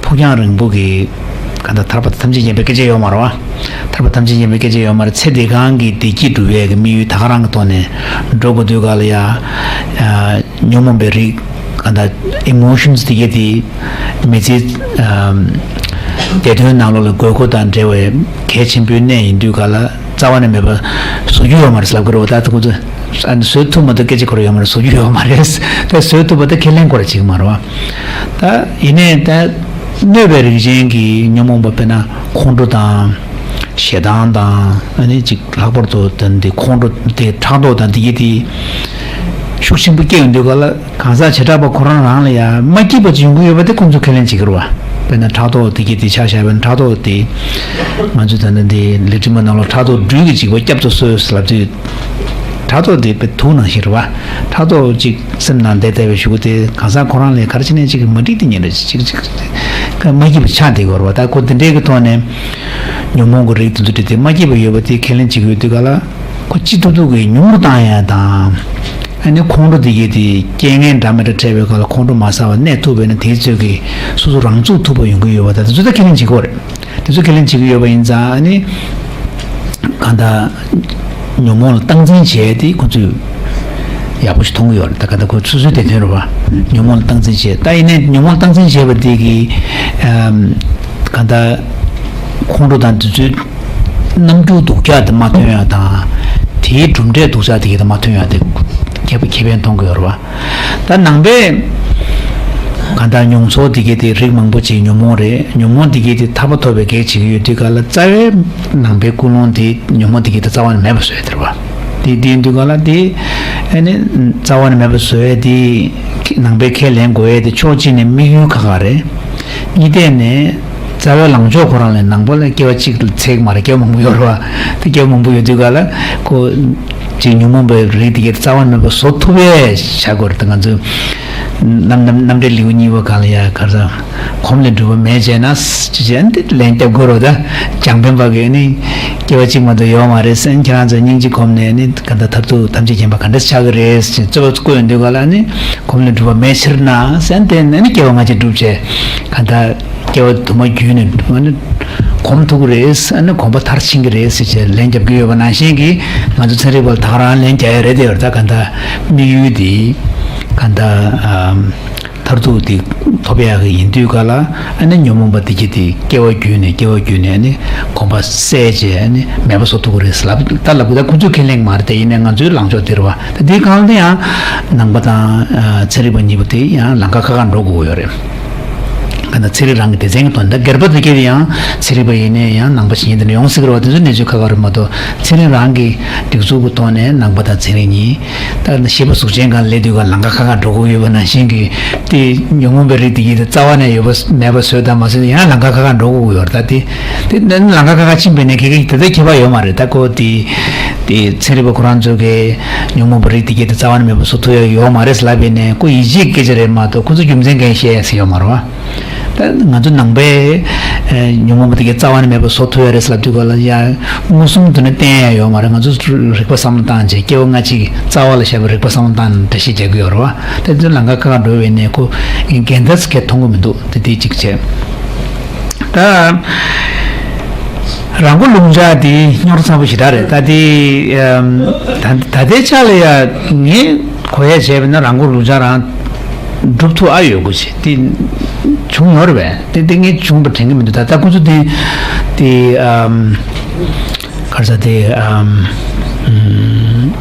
ཕུགས་རྒྱང་རིང་པོ་གི་ག་ད་ཐར་པ་ཐམས་ཅད་མཁྱེན་པའི་སྐད་ཆ་ཡོད་མ་རེད་བ། ཐར་པ་ཐམས་ཅད་མཁྱེན་པའི་སྐད་ཆ་ཡོད་མ་རེད། ཚེ་འདི་སྒང་གི་བདེ་སྐྱིད་སྒྲུབ་ཡས་ཀྱི་དམིགས་ཡུལ་ད་ག་རང་གི་ཐོག་ནས་འགྲོ་དགོས་དུས་སྒང་ལ་ཡང་ཉོན་མོངས་པའི་རིགས་ག་ད་ཨི་མོ་ཤན་སི་དེ་གྱད་དེ་མི་ཚེ་ཨམ། བདེ་དོན་ནང་ལོགས་ལ་དགོས་མཁོ་དང་འབྲེལ་བའི་གལ་ཆེན་པོའི་གནས་ཡིན་དུས་ག་ལ་རྩ་བ་ནས་མེད་པ་བཟོ་རྒྱུ་ཡོད་མ་རེད་ལབ་ཀྱི་རེད་བ། ད་ཁོ་ཚོས་ཨ་ནི་བཟོ་ཐུབ་མ་ཐུབ་སྐད་ཆ་ཁོ་ར་ཡོད་མ་རེད། བཟོ་རྒྱུ་ཡོད་མ་རེད། ད་བཟོ་ཐུབ་པ་ད་ཁས་ལེན་ཁོ་ར་བྱེད་ཀྱི་མ་རེད་བ། ད་ཡིན་ནའི་ད་གནོད་པའི་རིགས་ཅན་གྱི་ཉོན་མོངས་པ་དཔེར་ན་ཁོང་ཁྲོ་དང་ཞེ་སྡང་དང་ཨ་ནི་ཅིག་ལྷག་པར་དུ་ད་འདི་ཁོང་ཁྲོ་དེ་ཕྲག་དོག་དང་དེ་གྱད་དེ་ཤུགས་ཆེན་པོ་སྐྱེ་ཡོང་དུས་ག་ལ། གང་ཟག་བྱེ་བྲག་པ་ཁོ་རང་རང་ལ་ཡང་མ་སྐྱིད་པ་ཅིག་ཡོང་གི་ཡོད་པ་དེ་ཁོང་ཚོས་ཁས་ལེན་བྱེད་ཀྱི་རེད་བ། དཔེར་ན་ཕྲག་དོག་དེ་གྱད་དེ་ཆ་བཞག་པ་ན་ཕྲག་དོག་དེ་ང་ཚོས་ད་ལྟ་འདི་ལས་རིམ་ནང་ལོགས་ཕྲག་དོག་སྦྲུལ་གྱི་འཇིགས་པ་བསྐྱབ་ཏུ་གསོལ་ལབ་དུས། ཕྲག་དོག་དེ་དཔེ་དུག་ནང་བཞིན་རེད་བ། ཕྲག་དོག་ཅིག་སེམས་ནང་བསྡད་བསྡད་པའི་གཞུག་གུ་དེ་གང་ཟག་ཁོ་རང་ལ་ག་རེ་བྱས་ནས་ཅིག་མ་འགྲིག་དེ་ཉིན་རེ་ཅིག་ཅིག་ཅིག་མ་སྐྱིད་པ་ཆགས་བསྡད་ཀྱི་ཡོད་རེད་བ། ད་ཁོ་དེ་འདྲའི་གི་ཐོག་ནས་ཉོན་མོངས་ཀྱི་རིགས་དེ་ཚོ་དེ་མ་སྐྱིད་པ་ཡོད་པ་དེ་ཁས་ལེན་བྱེད་ཀྱི་ཡོད་དུས་ག་ལ། ཁོ་ཅི་ཐུབ་ཐུབ་ཀྱིས་ཉུང་རུ་བཏང་ཡ་དང་། ཨ་ནི་ཁོང་ཁྲོ་དེ་གྱད་དེ་རྐྱེན་ངན་འདྲ་མི་འདྲ་འཕྲད་པའི་སྐབས་ལ་ཁོང་ཁྲོ་མ་ཟ་བར་གནས་ཐུབ་པས་ན་དེའི་ཚོད་ཀྱིས་སོ་སོ་རང་ཚུགས་ཐུབ་པ་ཡོང་གི་ཡོད་པ་དང་དེ་ཚོ་ད་ཁས་ལེན་བྱེད་ཀྱི་ཡོད་རེད། དེ་ཚོ་ཁས་ལེན་བྱེད་ཀྱི་ཡོད་པ་ཡིན་ཙང་ཨ་ནི་གང་ལྟར་ཉོན་མོངས་ལ་སྟངས་འཛིན་བྱས་ཏེ་ཁོ་ཚོས་ཡག་པོ་ཞིག་མཐོང་གི་ཡོད་རེད། ད་གང་ལྟར་ཁོ་སོ་སོའི་བདེ་དོན་རེད་བ། ཉོན་མོངས་ལ་སྟངས་འཛིན་བྱས། ད་ཡིན་ནའི་ཉོན་མོངས་ལ་སྟངས་འཛིན་བྱས་པ་དེ་གིས་ཨམ་གང་ལྟར་ཁོང་ཁྲོ་དང་དེ་ཚོའི་རྣམ་འགྱུར་སྡུག་ཅག་དེ་མ་ཐོན་ཡ་དང་། དེའི་གྲུབ་འབྲས་སྡུག་ཅག་དེ་གྱད་དེ་མ་ཐོན་ཡ་དེ་ཁེ་ཁེ་ཕན་མཐོང་གི་ཡོད་རེད་བ། ད་ནང་པའི་ གང་ལྟར་མྱོང་ཚོར་འདི་གའི་དེ་རིགས་མང་པོ་ཅིག་ཉོན་མོངས་རེད། ཉོན་མོངས་འདི་གའི་དེ་ཐར་པ་ཐོབ་པའི་གེགས་བྱེད་ཀྱི་ཡོད་དུས་ག་ལ་རྩ་བའི་ནང་པའི་ཀུན་སློང་དེ་ཉོན་མོངས་འདི་གའི་དེ་རྩ་བ་ནས་མེད་པ་བཟོ་ཡ་དེ་རེད་བ། དེ་དེ་དུས་ག་ལ་དེ་ཨ་ནི་རྩ་བ་ནས་མེད་པ་བཟོ་ཡ་དེ་ནང་པའི་ཁས་ལེན་དགོས་ཡ་དེ་ཕྱོགས་གཅིག་ནས་དམིགས་ཡུལ་ཁག་ཁག་རེད། གཉིས་ཐད་ནས་རྩ་བའི་ལངས་ཕྱོགས་ཁོ་རང་ལ་ནང་པ་ལ་སྐྱེ་བ་གཅིག་ལ་ཚད་མ་རེད། སྐྱེ་བ་མང་པོ་ཡོད་རེད་བ། དེ་སྐྱེ་བ་མང་པོ་ཡོད་དུས་ག་ལ་ཁོ་ཅིག་ཉོན་མོངས་པའི་རིགས་དེ་གའི་རྩ་བ་ནས་མེད་པ་བཟོ་ཐུབ་པའི་བྱ་དགོས་རེད། ད་ང་ཚོས་རྣམ་རྣམ་རྣམ་འགྲེལ་ལེའུ་གཉིས་པ་སྒང་ལ་ཡ་ག་རེ་ཟེར། གོམས་ལས་གྲུབ་པ་མེད་བྱས་ན་ཅི་བྱས་ན་དེ་ལན་རྒྱབ་དགོས་རེད། ད་རྒྱང་འཕེན་པ་གིས་ནི་སྐྱེ་བ་གཅིག་མ་གཏོགས་ཡོད་མ་རེད་ཟེར། ཁྱེད་རང་ཚོ་སྙིང་རྗེ་གོམས་ནས་ནི་ག་འདྲ་མཐར་ཐུག་ཐམས་ཅད་མཁྱེན་པ་ག་འདྲ་ཆགས་ཀྱི་རེད་ཟེར་རྩོད་པ་བཀོད་ཡོང་དུས་ག་ལ་ནི་གོམས་ལས་གྲུབ་པ་མེད་ཕྱིར་ན་ཟེར། དེ་ནི་སྐྱེ་བ་སྔ་ཕྱི་བསྒྲུབ་བྱས་ག་འདྲ་སྐྱེ་བ་དུ་མ་བརྒྱུད་ནས་ནི་གོམས་ཐུབ་ཀྱི་རེད། ཨ་ནི་གོམས་པ་མཐར་ཕྱིན་གྱི་རེད་ཟེར་བྱས་ལན་རྒྱབ་ཀྱི་ཡོད་པ་ནང་བཞིན་གྱི་ང་ཚོ་ཚན་རིག་པ་ལ་ད་ག་རང་ལན་རྒྱག་ཡ་རེད། དེ་ཡོད་ད་ག་འདྲ་དམིགས་ཡུལ་དེ་ག་འདྲ་མཐར་ཐུག་དེ་ཐོབ་ཡག་གི་ཡིན་དུས་ག་ལ་ཨ་ནི་ཉོན་མོངས་པ་དེ་གྱིས་དེ་སྐྱེ་བ་བརྒྱུད་ནས་སྐྱེ་བ་བརྒྱུད་ནས་ཨ་ནི་གོམས་པ་བསལ་བྱས་ཨ་ནི་མེད་པ་བཟོ་ཐུབ་ཀྱི་རེད་ལབ། ད་ལབ་ད་ཁོ་ཚོས་ཁས་ལེན་གྱི་མ་རེད། དེ་ཡིན་ནའི་ང་ཚོའི་ལངས་ཕྱོགས་དེ་རེད་བ། ད་དེའི་སྒང་ལ་ཡང་ནང་པ་དང་ཚན་རིག་པ་གཉིས་པོ་དེ་ཡང་ལམ་ཁ་ཁ་ཁ་འགྲོ་དགོས་ཀྱི་ཡོད་རེད། ག་ན་ཚན་རིག་རང་གི་སྡེ་ཚན་གྱི་དོན་དག་སྒེར་པ་དེ་གྱིས་ཡང་ཚན་རིག་པ་ཡིན་ནའི་ཡང་ནང་པ་བྱེད་མཁན་དེ་འདྲ་ཡོང་སྲིད་ཀྱི་རེད་བ། དེ་ཚོ་གནས་ཚུལ་ཁག་ཁག་རེད་མ་གཏོགས་ཚན་རིག་རང་གི་སྒྲིག་འཛུགས་ཀྱི་ཐོག་ནས་ནང་པ་དང་ཚན་རིག་གཉིས། ད་ཤེས་པ་གཟུགས་ཅན་སྒང་སླེབས་དུས་ག་ལམ་ཁ་ཁ་ཁ་འགྲོ་དགོས་ཡོད་པ་ནང་བཞིན་གྱི་དེ་ཉོན་མོངས་པའི་རིགས་དེ་གྱིས་རྩ་བ་ནས་ཡོད་པ་མེད་པ་བཟོས་དང་མ་བཟོས་ཡང་ལམ་ཁ་ཁ་ཁ་འགྲོ་དགོས་ཡོད་རེད། ད་དེ་དེ་ནི་ལམ་ཁ་ཁ་ཁ་ཕྱིན་པ་ཡིན་ནའི་ཁེ་ཁེ་དེ་ལྟར་ཁྱད་པར་ཡོད་མ་རེད། ད་ཁོ་དེ་དེ་ཚན་རིག་པ་ཁོ་རང་ཚོ་གིས་ཉོན་མོངས་པའི་རིགས་དེ་གྱིས་དེ་རྩ་བ་ནས་མེད་པ་བཟོ་ཐུབ་ཡ་ཡོད་མ་རེད་ལབ་པ་ཡིན་ནའི་ཁོ་ཡིད་ཆེས་སྐད་ཆ་རེད་མ་གཏོགས་ཁོ་ཚོ་རྒྱུ་མཚན་གང་ཡང་བཤད་ཡ་ཟེར་ཡོད་མ་རེད་བ། ད་ང་ཚོ་ནང་པའི་ཨ་ཉོན་མོངས་པ་དེ་གའི་རྩ་བ་ནས་མེད་པ་བཟོ་ཐུབ་ཡ་རེད་ལབ་དུས་ག་ལ་ཡ་མངོན་སུམ་དུ་ནི་བསྟན་ཡ་ཡོད་མ་རེད། ང་ཚོ་རིག་པ་བསམ་བློ་བཏང་བྱས་སྐྱེ་བ་སྔ་ཕྱི་གི་རྩ་བ་ལ་བཞག་པའི་རིག་པ་བསམ་བློ་བཏང་ནས་འགྲེལ་བཤད་རྒྱག་གི་ཡོད་རེད་བ། ད་དེ་ཚོ་ལམ་ཁ་ཁ་ཁ་འགྲོ་བའི་ནས་ཁོ་འགལ་ཟླ་ཟེར་མཁན་མཐོང་གི་མི་འདུག་དེ་དེ་གཅིག་བྱས། ད་རང་མགོ་རླུང་ལྕགས་དེ་རྙོག་དྲ་ཚ་པོ་ཞེ་དྲག་རེད། ད་དེ་ཨམ་ད་ད་ལྟའི་ཆ་ལ་ཡ་ངས་གོ་ཡ་བྱས་པ་ན་རང་མགོ་རླུང་ལྕགས་རང་སྒྲུབ་ཐུབ་ཨ་ཡོད་དགོས་ཞེས་དེ་བྱུང་ཡོད་རེད་པས། དེ་དེ་ངས་བྱུང་བ་དྲན་གྱི་མི་འདུག་ད་ལྟ་ཁོ་ཚོ་དེ་དེ་ཨམ་ག་རེ་ཟེར་དེ་ཨམ་ཨམ་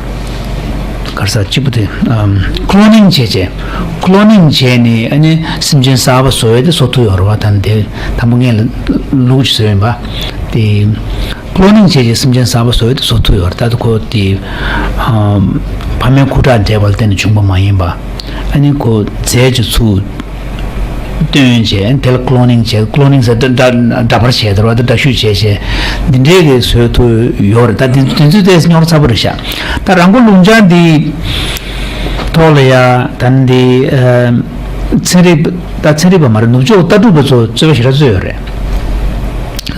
ག་རེ་ཟེར་གཅིག་པུ་དེ་ཨམ་ཀློ་ནིང་བྱས་བྱས་ཀློ་ནིང་བྱས་ནས་ཨ་ནི་སེམས་ཅན་གསར་པ་བཟོ་ཡས་དེ་བཟོ་ཐུབ་ཡོད་རེད་བ། ད་དེ་དང་པོ་ངས་ལུགས་ཀྱི་བཟོས་ཡིན་པ་དེ། ཀློ་ནིང་བྱས་རྗེས་སེམས་ཅན་གསར་པ་བཟོ་ཡས་དེ་བཟོ་ཐུབ་ཡོད་རེད། ད་ལྟ་ཁོ་དེ་ཨམ་ཕ་མའི་ཁུ་ཁྲག་འདྲེས་པ་ལ་བརྟེན་ནས་བྱུང་བ་མ་ཡིན་པ། ཨ་ནི་ཁོ་རྫས་ཀྱི་ཚུལ་བཏོན་བྱས་དེ་ལ་ཀློ་ནིང་བྱས། ཀློ་ནིང་ཟེར་འདྲ་འདྲ་འདྲ་པར་བྱས་དེ་རེད་བ། དེ་འདྲ་བཤུས་བྱས་བྱས་འདི་འདྲའི་གི་བཟོ་ཐུབ་ཡོད་རེད། ད་དེ་དེ་ཚོའི་ཐད་རྙོག་ཚ་པོ་རེད་ཤག་ད་རང་མགོ་རླུང་ལྕགས་འདི་ཐོག་ལ་ཡ་ད་འདི་ཨམ་ཚན་རིག་ད་ཚན་རིག་པ་མ་རེད། ནུབ་ཕྱོགས་ལྟ་གྲུབ་པ་ཚོ་རྩོད་པ་ཞེ་དྲག་རྩོད་ཡོད་རེད།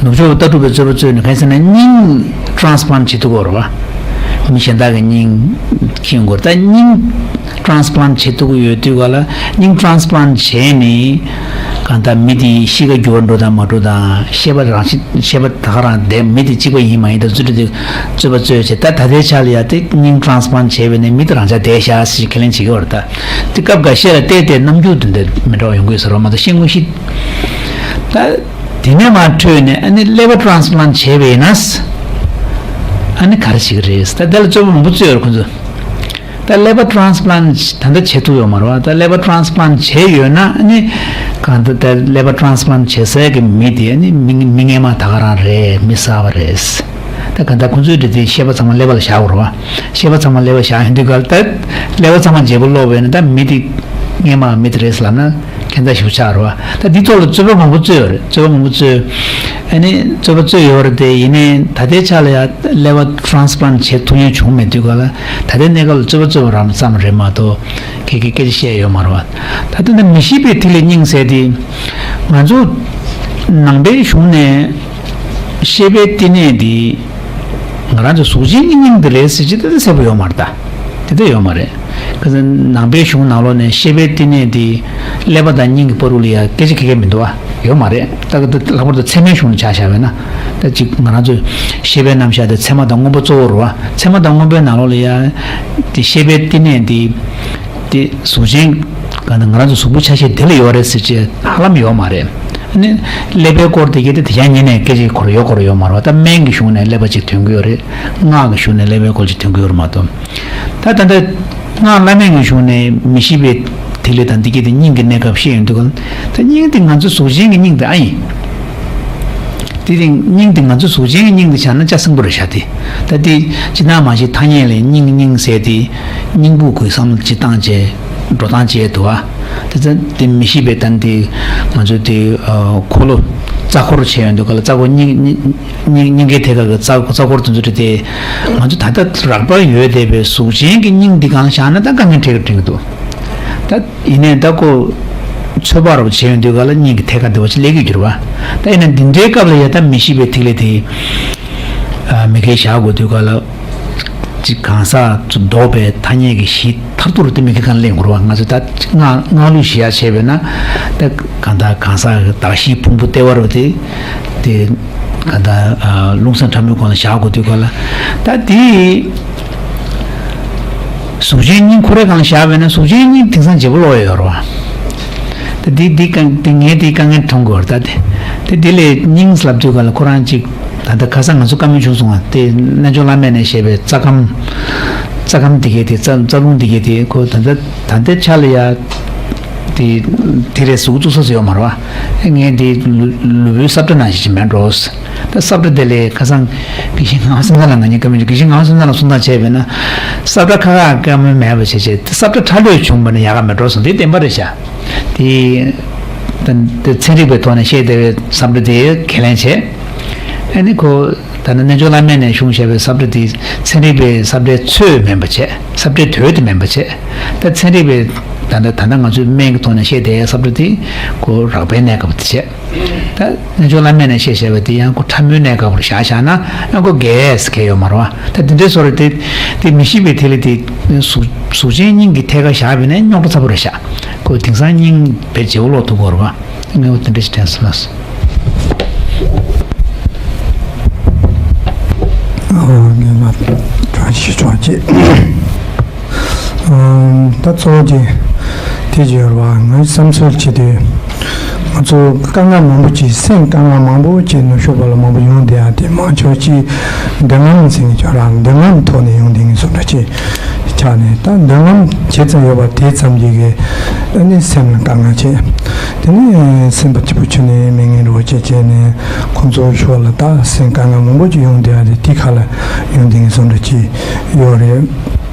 ནུབ་ཕྱོགས་ལྟ་གྲུབ་པའི་རྩོད་པ་རྩོད་ནས་གང་ཡིན་ཟེར་ན་སྙིང་ཊ་རན་སི་པ་ལན་ཊི་བྱེད་ཐུབ་ཀྱི་ཡོད་རེད་བ། མི་གཞན་དག་གི་སྙིང་འཁྱེར་ཡོང་གི་ཡོད་རེད། ད་སྙིང་ཊ་རན་སི་པ་ལན་ཊི་བྱེད་ཐུབ་ཀྱི་ཡོད་དུས་ག་ལ་སྙིང་ཊ་རན་སི་པ་ལན་ཊི་བྱས་ནས་གང་ལྟར་མི་དེའི་གཤིས་ཀ་འགྱུར་བ་འགྲོ་དང་མ་འགྲོ་དང་ཤེས་པ་རང་ཤེས་ཤེས་པ་ད་ག་རང་བསྡད། མི་དེ་གཅིག་པ་ཡིན་མ་ཡིན་དང་རྩོད་འགྲན་དེ་རྩོད་པ་རྩོད་བྱས། ད་ད་ལྟའི་ཆ་ལ་ཡ་དེ་སྙིང་ཊ་རན་སི་པ་ལན་ཊི་བྱས་པས་ནས་མི་དེ་རང་འཇགས་བསྡད་ཤག་ཟེར་ཁས་ལེན་བྱེད་ཀྱི་ཡོད་རེད། ད་དེ་སྐབས་འགའ་ཤས་ལ་བལྟས་བལྟས་རྣམ་འགྱུར་དེ་འདྲ་མི་འདྲ་བ་ཡོང་གི་ཡོད་ས་རེད་བ། མ་གཏོགས་ཤེས་དངོས་གཞི་ད། དེ་ནས་མར་འཕྲོས་ནས་ཨ་ནི་ཀླད་པ་ཊ་རན་སི་པ་ལན་ཊི་བྱས་པ་ཡིན་ན། ཨ་ནི་ག་རེ་བྱེད་ཀྱི་རེད། ད་དེ་ལ་རྩོད་པ་མང་པོ་རྩོད་ཡོད་རེད་ཁོ་ཚོ། ད་ཀླད་པ་ཊ་རན་སི་པ་ལན་ཊི་ད་ལྟ་བྱེད་ཐུབ་ཡོད་མ་རེད་བ། ད་ཀླད་པ་ཊ་རན་སི་པ་ལན་ཊི་བྱས་ཡོད་ན་ཨ་ནི་གང་ལྟར་ད་ཀླད་པ་ཊ་རན་སི་པ་ལན་ཊི་བྱེད་སའི་གི་མི་དེ་ཨ་ནི་མི་མི་སྔན་མ་ད་ག་རང་རེད། མི་གསར་པ་རེད། ད་གང་ལྟར་ཁོ་ཚོའི་དེ་དེ་ཤེས་པ་ཚང་མ་ཀླད་པ་ལ་བཞག་དགོས་རེད་བ། ཤེས་པ་ཚང་མ་ཀླད་པ་བཞག་ཡོང་དུས་ག་ལ་ད་ཀླད་པ་ཚང་མ་བརྗེ་པོ་སློག་པ་ཡིན་ན་ད་མི་དེ་སྔན་མ་མི་དེ་རེད་ལབ་ན། ཁྱད་མཚར་ཞིག་ཆགས་རེད་བ། ད་འདི་ཐོག་ལ་རྩོད་པ་མང་པོ་རྩོད་ཡོད་རེད། རྩོད་པ་མང་པོ་རྩོད། ཨ་ནི་རྩོད་པ་རྩོད་ཡོད་རེད་དེ། ཡིན་ནའི་ད་ལྟའི་ཆ་ལ་ཡ་ཀླད་པ་ཊ་རན་སི་པ་ལན་ཊི་བྱེད་ཐུབ་མཁན་བྱུང་མེད་དུས་ག་ལ་ད་ལྟའི་གནས་སྐབས་ལ་རྩོད་པ་རྩོད་པ་རང་ཙམ་རེད་མ་གཏོགས་ཁྱད་ཁྱད་སྐད་ཆ་བཤད་ཡོད་མ་རེད་བ། ད་ལྟ་ནི་མི་ཤེས་པའི་ཐིག་ལེ་སྙིང་ཟེར་དེ་ང་ཚོ་ནང་པའི་གཞུང་ནས་ཤེས་པའི་བསྟི་གནས་དེ་ང་རང་ཚོ་གཟུགས་ཅན་གྱི་སྙིང་དེ་རེད་ཟེར་གྱི་ད་ལྟ་གསལ་པོ་ཡོད་མ་རེད་ད། དེ་འདྲ་ཡོད་མ་རེད། ག་ཚོད་ནང་པའི་གཞུང་ནང་ལོགས་ནས་ཤེས་པའི་བསྟི་གནས་འདི་ཀླད་པ་དང་སྙིང་གི་བར་དུ་ལ་ཡ་སྐད་ཆ་ག་གེ་མི་འདུག་བ། ཡོད་མ་རེད། ད་ག་ད་ལྷག་པར་དུ་ཚད་མའི་གཞུང་ནས་ཆ་བཞག་པ་ཡིན་ན། ད་ཅིག་ང་རང་ཚོས་ཤེས་པའི་རྣམ་གཞག་དེ་ཚད་མ་དང་དངོས་པོ་གཙོ་བོ་རེད་བ། ཚད་མ་དང་དངོས་པོའི་ནང་ལོགས་ལ་ཡ་དེ་ཤེས་པའི་བསྟི་གནས་འདི་དེ་གཟུགས་ཅན་ག་ད་ང་རང་ཚོ་གཟུགས་པོ་ཆ་ཤས་དེ་ལ་ཡོད་རེད་ཟེར་བྱས་ཧ་ལམ་ཡོད་མ་རེད། ཨ་ནི་ཀླད་པའི་སྐོར་དེ་གའི་དེ་དེ་ཡང་ཉིན་ནས་སྐད་ཆ་འཁོར་ཡོད་འཁོར་ཡོད་མ་རེད་བ། ད་སྨན་གྱི་གཞུང་ནས་ཀླད་པ་ཅིག་ཐོན་གྱི་ཡོད་རེད། སྔགས་ཀྱི་གཞུང་ནས་ཀླད་པའི་སྐོར་ཅིག་ཐོན་གྱི་ཡོད་རེད་མ་གཏོགས། ད་ད་ལྟ་སྔགས་བླ་མེད་ཀྱི་གཞུང་ནས་མི་ཤེས་པའི་ ཐིག་ལེ་དང་འདི་གྱད་དེ་སྙིང་གི་གནས་སྐབས་བཤད་ཡོང་དུས་ག་ལ། ད་སྙིང་དེ་ང་ཚོ་གཟུགས་ཅན་གྱི་སྙིང་དེ་ཨ་ཡིན། དེ་དེ་སྙིང་དེ་ང་ཚོ་གཟུགས་ཅན་གྱི་སྙིང་དེ་བཞག་ན་ལྕགས་སྲིན་པོ་རེད་བཞག་དེ། ད་དེ་ཅི་ན་མ་ཤི་ཐ་སྙད་ལས་སྙིང་སྙིང་ཟེར་དེ་སྙིང་པོ་གི་བསམ་བློ་ཅིག་བཏང་བྱས་འགྲོ་སྟངས་བྱས་འདུག་ཨ། དེ་ཚ་དེ་མི་ཤེས་པའི་ད་དེ་ང་ཚོ་དེ་འཁོར་ལོ་རྩ་འཁོར་བྱས་ཡོང་དུས་ག་ལ་རྩ་འཁོར་སྙིང་སྙིང་སྙིང་གའི་ཐད་ཀ་གི་རྩ་རྩ་འཁོར་དེ་ཚོ་རེད་དེ། ང་ཚོ་ད་ལྟ་རགས་པ་ཡོད་བསྡད་པའི་གཟུགས་ཅན་གྱི་སྙིང་འདི་གང་བཞག་ན་ད་དཀའ་ངལ་འཕྲད་ཀྱི་འཕྲད་ཀྱི་འདུག་ད་ཡིན་ནའི་ད་ཁོ་ཚོད་དཔག་རོགས་བྱེད་ཡོང་དུས་ག་ལ་སྙིང་གི་ཐད་ཀ་འདི་བ་ཅིག་སླེབས་ཀྱི་འགྱུར་བ། ད་ཡིན་ན་འདི་འདྲའི་སྐབས་ལ་ཡ་ད་མི་ཤེས་པའི་ཐིག་ལེ་དེ་མི་ཁའི་བཞག་དགོས་དུས་ག་ལ་ཅིག་གང་ཟག་ཚོ་ལྡོག་པའི་ཐ་སྙད་ཀྱི་གཞི་མཐར་ཐུག་རུ་དེ་མི་ཁའི་གང་སླེབས་འགྱུར་བ། ང་ཚོ་ད་སྔགས་སྔགས་ལུགས་བཞི་ཡ་བྱས་པས་ན་ད་གང་ལྟར་གང་ཟག་གི་གདགས་གཞིའི་ཕུང་པོ་ལྟེ་བ་རུ་དེ་དེ་ག་ད་རླུང་སེམས་ཕྲ་མོའི་སྒང་ལ་བཞག་དགོས་དུས་ག་ལ། ད་དེ་གཟུགས་ཅན་སྙིང་ཁོ་རའི་སྒང་ལ་བཞག་པས་ན་གཟུགས་ཅན་སྙིང་དེང་སང་བརྗེ་པོ་ལོག་ཡོད་རེད་བ། ད་དེ་དེ་དཀའ་དེ་ངས་དེ་དཀའ་ངལ་མཐོང་དགོས་རེད། ད་དེ་དེ་དེ་ལས་སྙིང་ལབ་དུས་ག་ལ་ཁོ་རང་གཅིག་ད་ལྟ་ཁ་སང་ང་ཚོ་བཀའ་མོལ་བྱུང་སོང་བ་དེ་རྣལ་འབྱོར་བླ་མས་ནས་བཤད་པའི་རྩ་ཁམས་རྩ་ཁམས་དེ་གས་དེ་རྩ་རྩ་རླུང་དེ་གས་དེ་ཁོ་ད་ལྟ་ད་ལྟའི་ཆ་ལ་ཡ། དེ་དེ་རེད་གཟུགས་བཙུགས་ས་ཡོད་མ་རེད་བ། ངས་འདི་ལུས་ལུས་པོའི་ས་བཀྲ་ནང་བཞིན་ཅིག་མེད་འགྲོ། ད་ས་བཀྲ་དེ་ལས་ཁ་སང་དགེ་བཤེས་ངག་དབང་བསམ་གྲུབ་ལགས་ང་གཉིས་བཀའ་མོལ་དགེ་བཤེས་ངག་དབང་བསམ་གྲུབ་ལགས་གསུང་སྟངས་བྱས་པས་ན། ས་བཀྲ་ཁ་ཁ་བཀའ་མོལ་མེད་པ་བྱས་བྱས་ས་བཀྲ་ཁྲ་ལོས་བྱུང་བ་ན་ཡག་ག་མེད་འགྲོ་སོང་དེ་བདེན་པ་རེད་ཤག་དེ་ད་དེ་ཚན་རིག་པའི་ཐོག་ནས་བཤད་བསྡད་པའི་ས་བཀྲ་དེ་ཁས་ལེན་བྱས། ཨ་ནི་ཁོ། ད་ནི་རྣལ་འབྱོར་བླ་མས་ནས་གཞུང་བཞག་པའི་ས་བཀྲ་དེ་ཚན་རིག་པའི་ས་བཀྲའི་ཚོད་མིན་པ་བྱས། ས་བཀྲའི་དོད་དེ་མིན་པ་བྱས། ད་ཚན་རིག་པའི་ད་ལྟ་ད་ལྟ་ང་ཚོའི་སྨན་གྱི་ཐོག་ནས་བཤད་བསྡད་ཡ་ས་བཀྲ་དེ་ཁོ་རགས་པའི་གནས་སྐབས་དེ་བྱས། ད་རྣལ་འབྱོར་བླ་མས་ནས་བཤད་བཞག་པ་དེ་ཡང་ཁོ་ཕྲ་མོའི་གནས་སྐབས་རུ་བཞག་བཞག་ན་ཡང་ཁོ་རྒྱས་སུ་གས་ཡོད་མ་རེད་བ། ད་དེ་འདྲའི་བཟོ་འདྲ་དེ་དེ་མི་ཤེས་པའི་ཐིག་ལེ་དེ་གཟུགས་གཟུགས་ཅན་སྙིང་གི་ཐད་ཀར་བཞག་པས་ན་རྙོག་དྲ་ཚ་པོ་རེད་ཤག་ཁོ་དེང་སང་སྙིང་བེད་བྱེད་པོ་ལོག་ཐུབ་ཀྱི་ཡོད་རེད་བ། ངས་འོ་དེ་འདྲ་ཞིག་དྲན་སོང་ལགས། ཨོ་ངས་མ་དྲང་ཞིག་ཆོག་ཅེས། ཨམ་ད་གཙོ་བོ་དེ་དེ་ཅིག་ཡོད་རེད་བ། ངའི་བསམ་ཚུལ་བྱེད་དུས་ང་ཚོ་དཀའ་ངལ་མང་པོ་ཅིག་སེམས་དཀའ་ངལ་མང་པོ་ཅིག་ནུབ་ཕྱོགས་པ་ལ་མང་པོ་ཡོང་བསྡད་ཡ་དེ་མང་ཆེ་བ་ཅིག་འདོད་རྔམ་ཟེར་མཁན་ཅིག་ཡོད་རེད། འདོད་རྔམ་ཐོག་ནས་ཡོང་བསྡད་མཁན་བཟོ་འདྲ་ཅིག་ཆགས་ནས་ད་འདོད་རྔམ་ཇི་ཙམ་ཡོད་པ་དེ་ཙམ་གྱིས་གི་ཨ་ནི་སེམས་ལ་དཀའ་ངལ་བྱས། དེ་ནས་སེམས་པ་སྐྱིད་པོ་བྱུང་ནས་མི་ངན་འགྲོ་བ་བྱས་བྱས་ནས་ཁོང་ཚོ་ཕྱོགས་ལ་ད་སེམས་དཀའ་ངལ་མང་པོ་ཅིག་ཡོང་བསྡད་ཡ་དེ་དེ་ཁ་ལ་ཡོང་བསྡད་མཁན་བཟོ་འདྲ་ཅིག་ཡོད་རེད།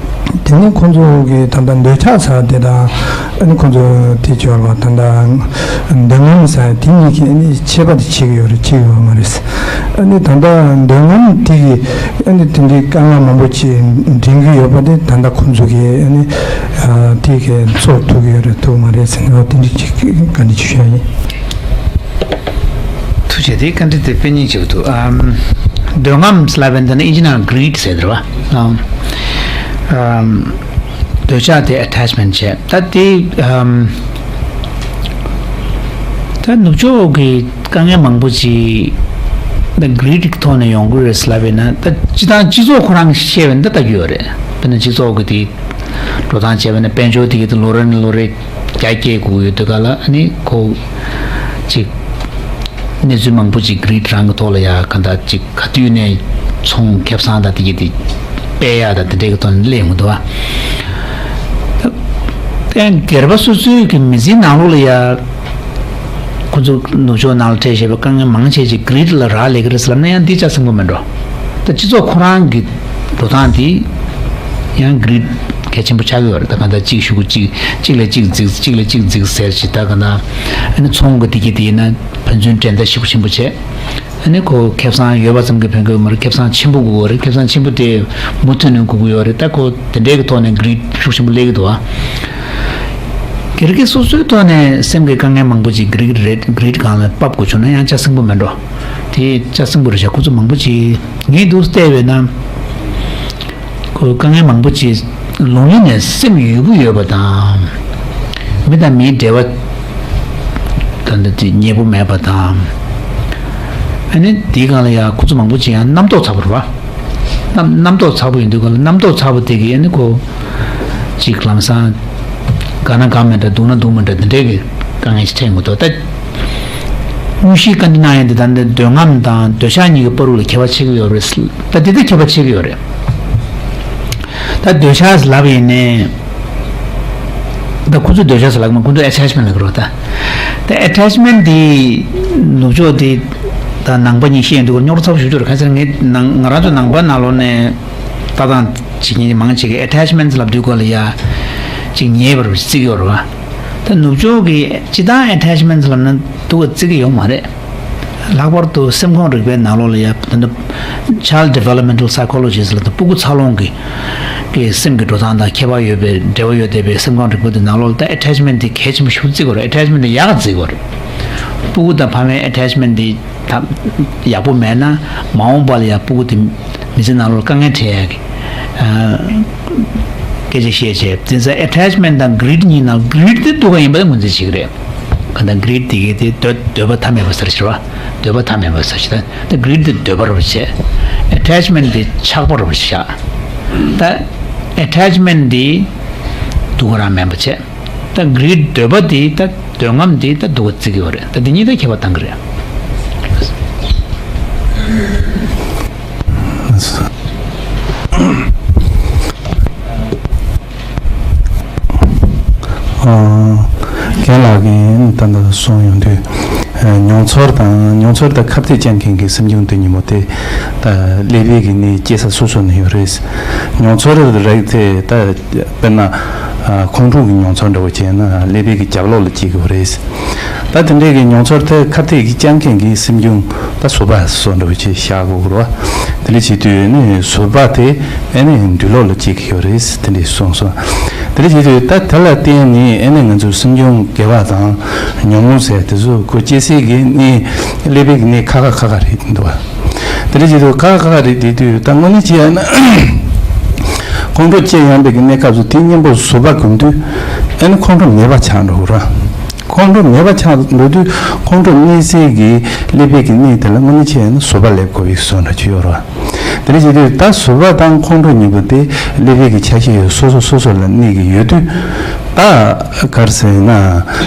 དེ་ནས་ཁོང་ཚོ་གི་ད་ལྟ་འདོད་ཆགས་ཟེར་དེ་དང་ཨ་ནི་ཁོང་ཚོ་དེ་ཅིག་ཡོད་རེད་བ། ད་ལྟ་འདོད་རྔམ་ཟེར་དེ་གཉིས་ཀྱི་ཨ་ནི་ཁྱད་པར་དེ་ཕྱེ་གི་ཡོད་རེད། ཕྱེ་གི་ཡོད་མ་རེད། ཨ་ནི་ད་ལྟ་འདོད་རྔམ་དེ་གི་ཨ་ནི་དེ་འདྲའི་དཀའ་ངལ་མང་པོ་ཅིག་འདྲེན་གི་ཡོད་པ་དེ་ད་ལྟ་ཁོང་ཚོ་གི་ཨ་ནི་ཨ་དེ་གི་ཚོར་ཐུབ་གི་ཡོད་རེད་ཐུབ་མ་རེད་ཟེར་ནས་དེ་འདྲའི་ཅིག་བཀའ་འདྲི་ཅིག་ཞུ་ཡ་ཡིན། ཐུགས་རྗེ་ཆེ། དེ་བཀའ་འདྲི་དེ་དཔེ་སྙིང་རྗེ་པོ་འདུག་ཨམ། འདོད་རྔམ་ལབ་པའི་འདི་ནི་ཨིན་ཇི་ནང་གི་རིཌ་ཟེར་དེ་རེད་བ། ཨམ། ཨམ། འདོད་ཆགས་དེ་ཨ་ཊེཆ་མེན་ཊི་བྱས། ད་དེ་ཨམ། ད་ནུབ་ཕྱོགས་ཀྱི་དཀའ་ངལ་མང་པོ་ཅིག་ད་གི་རིཌ་ཀྱི་ཐོག་ནས་ཡོང་གི་རེད་ལབ་པས་ན། ད་སྤྱི་བཏང་སྤྱི་ཚོགས་ཁོ་རང་གིས་བཤད་པ་ནི་ད་ལྟ་རྒྱུ་ཡོད་རེད། དཔེར་ན་སྤྱི་ཚོགས་ཀྱི་དེ་འགྲོ་སྟངས་བྱས་པ་ན་དཔལ་འབྱོར་དེ་གི་དེ་ལོ་རེ་ནས་ལོ་རེ་རྒྱ་སྐྱེད་དགོས་ཡོད་དུས་ག་ལ་ཨ་ནི་ཁོ་ཅིག་གནས་ཚུལ་མང་པོ་ཅིག་གི་རིཌ་རང་གི་ཐོག་ལ་ཡ་ག་འདྲ་ཅིག་ག་དུས་ནས་ཚོང་ཁེ་བཟང་དང་དེ་གི་དེ་སྤེལ་ཡ་དང་དེ་འདྲའི་གི་ཐོག་ནས་སླེབས་ཡོང་གི་འདུག་བ། ད་སྒེར་པ་སོ་སོའི་གི་མི་ཚེའི་ནང་ལོགས་ལ་ཡ་ཁོ་ཚོ་ནུབ་ཕྱོགས་ནང་ལ་འཕྲད་བཞིན་པའི་དཀའ་ངལ་མང་ཆེ་ཅིག་གི་རིཌ་ལ་རག་ལས་ཀྱི་རེད་ཟེར་ལབ་ན་ཡང་འདི་ཅག་སེམས་ཁུར་མེད་འགྲོ། ད་སྤྱི་ཚོགས་ཁོ་རང་གི་འགྲོ་སྟངས་དེ་ཡང་གི་རིཌ་གལ་ཆེན་པོ་ཆགས་ཀྱི་ཡོད་རེད། ད་གང་ལྟར་གཅིག་ཤུ་གུ་གཅིག་གཅིག་ལ་གཅིག་རྫིག་གཅིག་ལ་གཅིག་རྫིག་ཟེར་ཞིག་ད་གང་ལྟར་ཨ་ནི་ཚོང་གི་དེ་གི་དེ་ཡིན་ན་ཕན་ཚུན་འགྲན་ཟླ་ཞེ་པོ་ཆེན་པོ་བྱས། ཨ་ནི་ཁོ་ཁེ་བཟང་ཡོད་པ་ཙམ་གྱིས་ཕན་གྱི་ཡོད་མ་རེད། ཁེ་བཟང་ཆེན་པོ་དགོས་པ་རེད། ཁེ་བཟང་ཆེན་པོ་དེ་མུ་མཐུད་ནས་དགོས་ཀྱི་ཡོད་རེད། ད་ཁོ་དེ་འདྲའི་གི་ཐོག་ནས་གི་རིཌ་ཤུགས་ཆེན་པོ་སླེབས་ཀྱི་འདུག་ཨ། སྒེར་གྱི་སོ་སོའི་ཐོག་ནས་སེམས་ཀྱི་དཀའ་ངལ་མང་པོ་ཅིག་གི་རིཌ་རེད། གི་རིཌ་སྒང་ལ་ཕབ་དགོས་བྱུང་ན་ཡང་ཅག་སེམས་ཁུར་མེད་འགྲོ། དེ་ཅག་སེམས་ཁུར་རེད་ཤག་ཁོ་ཚོ་མང་པོ་ཅིག་ངས་འདུག་བལྟས་པས་ན། ཁོ་དཀའ་ངལ་མང་པོ་ཅིག་ལུང་ཡིན་ནས་སེམས་ཡོད་རྒུ་ཡོད་པ་དང་། མི་དང་མིའི་འབྲེལ་བ་ད་ལྟ་དེ་ཉེ་པོ་མེད་པ་དང་། ཨ་ནི་དེའི་སྒང་ལ་ཡང་ཁོ་ཚོ་མང་པོ་ཅིག་ཡང་རྣམ་རྟོག་ཚ་པོ་རེད་བ། རྣམ་རྣམ་རྟོག་ཚ་པོ་ཡིན་དུས་སྒང་ལ་རྣམ་རྟོག་ཚ་པོ་དེ་གིས་ཨ་ནི་ཁོ་ཅིག་ལམ་སང་དགའ་ན་དགའ་མི་འདྲ་སྡུག་ན་སྡུག་མི་འདྲ་འདི་འདྲའི་གི་དཀའ་ངལ་ཞིག་འཕྲད་ཡོང་གི་འདུག་ད་དངོས་གཞིའི་བཀའ་འདྲི་གནང་ཡ་འདི་ད་ལྟ་འདོད་རྔམ་དང་འདོད་ཆགས་གཉིས་ཀྱི་བར་དུ་ལ་ཁྱད་པར་ཕྱེ་གི་ཡོད་རེད། ད་འདི་ད་ཁྱད་པར་ཕྱེ་གི་ཡོད་རེད། ད་འདོད་ཆགས་ལབ་ཡིན་ནའི། ད་ཁོ་ཚོའི་འདོད་ཆགས་ཟེར་ལབ་མ། ཁོ་ཚོ་ཨེ་ཊེཆ་མེན་ཊི་ལབ་ཀྱི་རེད་པ། ད་ད་ཨེ་ཊེཆ་མེན་ཊི་དེ་ནུབ་ཕྱོགས་དེ་ད་ནང་པ་གཉིས་བཤད་ཡོང་དུས་རྙོག་དྲ་ཚ་པོ་ཞེ་པོ་ཅིག་རེད། གང་ཟེར་ངས་ནང་ང་རང་ཚོ་ནང་པ་ནང་ལོགས་ནས་ལྟ་སྟངས་བྱེད་མཁན་མང་ཆེ་གིས་ཨེ་ཊེཆ་མེན་ཊི་ལབ་དུས་སྐབས་ལ་ཡ་ཅིག་ཉེས་པ་རུ་བརྩི་གི་ཡོད་རེད་པ། ད་ནུབ་ཕྱོགས་ཀྱིས་སྤྱིར་བཏང་ཨེ་ཊེཆ་མེན་ཊི་ལབ་ན་སྡུག་ག་བརྩི་གི་ཡོད་མ་རེད། ལྷག་པར་དུ་སེམས་ཁམས་རིག་པའི་ནང་ལོགས་ལ་ཡ་ད་ནི་Child Developmental Psychologist ལབ་ད་སྤུ་གུ་འཚར་ལོངས་ཀྱི་གི་སེམས་ཀྱི་འགྲོ་སྟངས་དང་ཁྱད་པར་ཡོད་པའི་འབྲེལ་བ་ཡོད་བསྡད་པའི་སེམས་ཁམས་རིག་པ་དེ་ནང་ལོགས་ལ་ད་ཨེ་ཊེཆ་མེན་ཊི་དེ་གལ་ཆེན་པོ་ཞེ་པོ་བརྩི་དགོས་རེད། ཨེ་ཊེཆ་མེན་ཊི་དེ་ཡག་ག་བརྩི་དགོས་རེད། སྤུ་གུ་དང་ཕ་མའི་ཨེ་ཊེཆ་མེན་ཊི་དེ་ད་ཡག་པོ་མེད་ན་མ་འོངས་པ་ལ་ཡ་སྤུ་གུ་དེ་མི་ཚེ་ནང་ལོགས་དཀའ་ངལ་འཕྲད་ཡག་གི་ཨ་སྐད་ཆ་བཤད་བྱས། དེ་ཚོ་ཨེ་ཊེཆ་མེན་ཊི་དང་གི་རིཌ་གཉིས་ནང་གི་རིཌ་དེ་སྡུག་ག་ཡིན་པ་ངོས་འཛིན་བྱེད་ཀྱི་རེད། གང་ལྟར་གི་རིཌ་དེ་གའི་དེ་འདོད་འདོད་པ་མཐའ་མེད་པ་ཟེར་ཞེས་པ། འདོད་པ་མཐའ་མེད་པ་ཟེར་ཞེས་པ། ད་གི་རིཌ་དེ་འདོད་པ་རུ་བྱས། ཨེ་ཊེཆ་མེན་ཊི་དེ་ཆགས་པ་རུ་བཞག་ད་ཨེ་ཊེཆ་མེན་ཊི་དེ་སྡུག་ག་རང་མེད་པ་བྱས། ད་གི་རིཌ་འདོད་པ་དེ་ད་འདོད་རྔམ་དེ་ད་སྡུག་ག་བརྩི་གི་ཡོད་རེད། ད་དེ་གཉིས་ད་ཁྱད་པར་གཏང་གི་རེད། ཨ། རྒན་ལགས་ཀྱིས་ད་ལྟ་གསུངས་ཡོང་དུས། ཨ། མྱོང་ཚོར་དང་མྱོང་ཚོར་དང་ཁ་གཏད་བཅག་མཁན་གྱི་སེམས་བྱུང་དེ་གཉིས་པོ་དེ་ད་ཀླད་པའི་གི་གནས་སྐྱེ་ས་སོ་སོ་ནས་ཡོད་རེད། མྱོང་ཚོར་རེད་དེ་ད་དཔེར་ན་ཨ་ཁོང་ཁྲོ་གི་མྱོང་ཚོར་འདྲ་བོ་བྱས་ན་ཀླད་པའི་གི་རྒྱབ་ལོགས་ལ་སྐྱེ་གི་ཡོད་རེད། ད་དེ་འདྲའི་གི་མྱོང་ཚོར་དེ་ཁ་གཏད་ཀྱི་བཅག་མཁན་གྱི་སེམས་བྱུང་ད་ཟུར་པ་སོགས་འདྲ་བོ་ཅིག་བཞག་དགོས་ཀྱི་རེད་བ། དེ་འདྲ་བྱེད་དུས་ནི་ཟུར་པ་དེ་ཨེ་ནི་མདུན་ལོགས་ལ་སྐྱེ་གི་ཡོད་རེད། དེ་འདྲ་གསུངས་སོང་། དེ་འདྲ་བྱེད་དུས་ད་དེ་ལ་བརྟེན་ནས་ཨེ་ནི་ང་ཚོའི་སེམས་བྱུང་དགེ་བ་དང་ཉོན་མོངས་ཟེར་དེ་ཚོ་ཁོ་སྐྱེ་སའི་གི་གནས་ཀླད་པའི་གི་གནས་ཁ་ཁ་ཁ་ཁ་རེད་འདུག་བ། དེ་འདྲ་བྱེད་དུས་ཁ་ཁ་ཁ་ཁ་རེད་དེ་དུས་ད་དངོས་གནས་བྱས་ན་ཁོང་ཁྲོ་སྐྱེ་ཡོང་པའི་གི་གནས་སྐབས་སུ་དེ་གཉེན་པོ་ཟུར་པ་གོམས་དུས་ཨེ་ནི་ཁོང་ཁྲོ་མེད་པ་ཆགས་འགྲོ་གི་རེད། ཁོང་ཁྲོ་མེད་པ་ཆགས་འགྲོ་དུས་ཁོང་ཁྲོ་གནས་སའི་གི་ཀླད་པའི་གི་གནས་དེ་ལ་དངོས་གནས་བྱས་ན་ཟུར་པ་སླེབས་དགོས་པའི་བཟོ་འདྲ་ཅིག་ཡོད་རེད། དེ་འདྲ་བྱེད་དུས་ད་ཟུར་པ་དང་ཁོང་ཁྲོ་གཉིས་པོ་དེ་ཀླད་པའི་གི་ཆ་ཤས་སོ་སོ་སོ་སོ་ལ་གནས་ཀྱི་ཡོད་དུས། ད་ག་རེ་ཟེར་ན་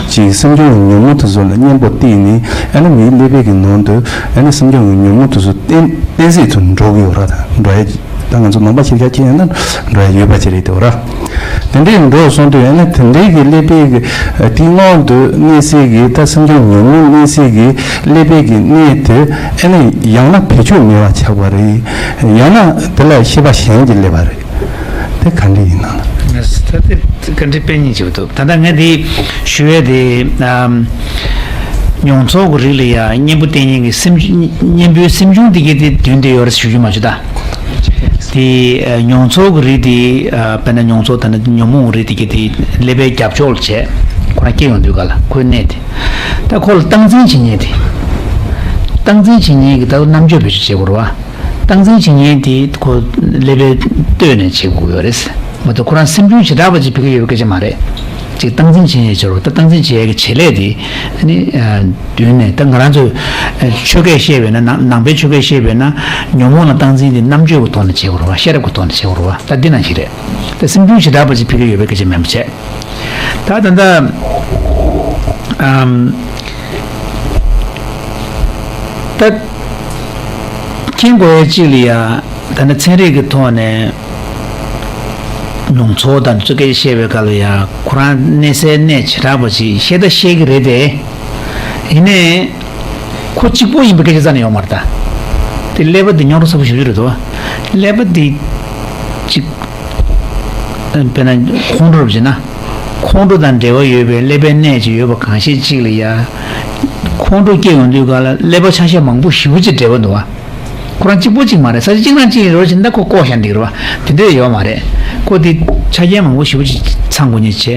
ཅིག་སེམས་བྱུང་ཉོན་མོངས་དེ་ཚོ་ལ་གཉེན་པོ་བརྟེན་ནས་ཨ་ནི་མིའི་ཀླད་པའི་གི་ནང་དུ་ཨ་ནི་སེམས་བྱུང་ཉོན་མོངས་དེ་ཚོ་གཏན་གཏན་ཚིགས་སུ་འགྲོ་གི་ཡོད་རེད། འགྲོ་ཡ། ད་ང་ཚོ་ནང་པ་ཤེས་བྱ་ཅི་ཡིན་ན་འགྲོ་ཡ་ཡོད་པ་ཅིག་རེད་དེ་བ་ར། དེ་འདྲའི་འགྲོ་སོང་དུས་ཨ་ནི་དེ་འདྲའི་གི་ཀླད་པའི་གི་དེའི་སྔོན་དུ་གནས་སའི་གི་ད་སེམས་བྱུང་ཉོན་མོངས་གནས་སའི་གི་ཀླད་པའི་གི་གནས་དེ་ཨ་ནི་ཡང་ན་བེད་སྤྱོད་ནུས་པ་ཆགས་པ་རེད། ཡང་ན་དེ་ལ་ཤེས་པ་གཞན་གྱིས་སླེབས་པ་རེད། དེ་ག་འདྲ་ཡིན་ན། ད་དེ་བཀའ་འདྲི་དཔེ་གཉིས་ཅིག་འདུག་ད་ལྟ་ངས་འདི་ཞུ་ཡས་དེ་ཨམ། མྱོང་ཚོར་གྱི་རིགས་ལ་ཡང་གཉེན་པོ་བསྟེན་མཁན་གྱི་སེམས་གཉེན་པོའི་སེམས་བྱུང་དེ་གའི་དེ་མདུན་དེ་ཡོད་རེད་ཞུ་རྒྱུ་མ་བྱུང་ད། དེ་ཨ་མྱོང་ཚོར་གྱི་རིགས་དེ་ཨ་དཔེར་ན་མྱོང་ཚོར་ད་ནི་ཉོན་མོངས་རིགས་དེ་གའི་དེ་ཀླད་པའི་རྒྱབ་ཕྱོགས་ལ་བྱས་ཁོ་རང་སྐྱེ་ཡོང་དུས་ག་ལ་ཁོའི་གནས་དེ། ད་ཁོ་ལ་སྟངས་འཛིན་བྱེད་མཁན་དེ། སྟངས་འཛིན་བྱེད་མཁན་གྱི་ད་རྣམ་དཔྱོད་བེད་སྤྱོད་བྱེད་དགོས་རེད་བ། སྟངས་འཛིན་བྱེད་མཁན་དེ་ཁོ་ཀླད་པའི་སྟོད་ནས་བྱེད་དགོས་ཡོད་རེད། མ་གཏོགས་ཁོ་རང་སེམས་བྱུང་བྱེ་བྲག་པ་ཅིག་ཕ་གི་ཡོད་པའི་སྐད་ཆ་མ་རེད། ཅིག་སྟངས་འཛིན་བྱེད་མཁན་བྱེད་རོགས། ད་སྟངས་འཛིན་བྱེད་ཡས་ཀྱི་བྱེད་ལས་དེ་ནི་མདུན་ནས་ད་ང་རང་ཚོས་ཆོས་སྐད་བཤད་པས་ན་ནང་ནང་པའི་ཆོས་སྐད་བཤད་པས་ན་ཉོན་མོངས་ལ་སྟངས་འཛིན་དེ་རྣམ་དཔྱོད་ཀྱི་ཐོག་ནས་བྱེད་དགོས་རེད་བ། ཤེས་རབ་ཀྱི་ཐོག་ནས་བྱེད་དགོས་རེད་བ། ད་འདི་ནང་བཞིན་རེད། ད་སེམས་བྱུང་བྱེ་བྲག་པ་ཅིག་ཕ་གི་ཡོད་པའི་སྐད་ཆ་མིན་པ་བྱས། ད་ད་ལྟ་ཨམ། ད་མཁྱེན་དགོས་ཡ་གཅིག་ལ་ཡ་ད་ནི་ཚན་རིག་གི་ཐོག་ནས་མྱོང་ཚོར་དང་ཚུལ་སྐད་བཤད་པའི་སྐབས་ལ་ཡ་ཁོ་རང་གནས་སའི་གནས་བྱེ་བྲག་པ་ཅིག་ཤེས་ད་ཤེས་ཀྱི་རེད་དེ། ཡིན་ནའི་ཁོ་གཅིག་པོ་ཡིན་པའི་སྐད་ཆ་རྩ་ནས་ཡོད་མ་རེད་ད། དེ་ཀླད་པ་འདི་རྙོག་དྲ་ཚ་པོ་ཞེ་པོ་ཅིག་རེད་དོ། ཀླད་པ་འདི་གཅིག་དཔེར་ན་ཁོང་ཁྲོ་རུ་བྱས་ན། ཁོང་ཁྲོ་དང་འབྲེལ་བ་ཡོད་པའི་ཀླད་པའི་གནས་ཅིག་ཡོད་པ་གང་ཤེས་གཅིག་ལ་ཡ། ཁོང་ཁྲོ་སྐྱེ་ཡོང་དུས་ག་ལ་ཀླད་པ་ཆ་ཤས་མང་པོ་ཞེ་པོ་ཅིག་འབྲེལ་བ་འདུག་བ། ཁོ་རང་གཅིག་པོ་གཅིག་མ་རེད། ས་ཆ་གཅིག་རང་གཅིག་ཡིན་རོགས་བྱས་ན་ད་ཁོ་ལྐོག་བཞག་འདི་རེད་བ། དེ་འདྲས་ཡོད་མ་རེད། ཁོ་དེ་ཆ་རྐྱེན་མང་པོ་ཞེ་པོ་ཅིག་ཚང་དགོས་ཉེན་ཆེ།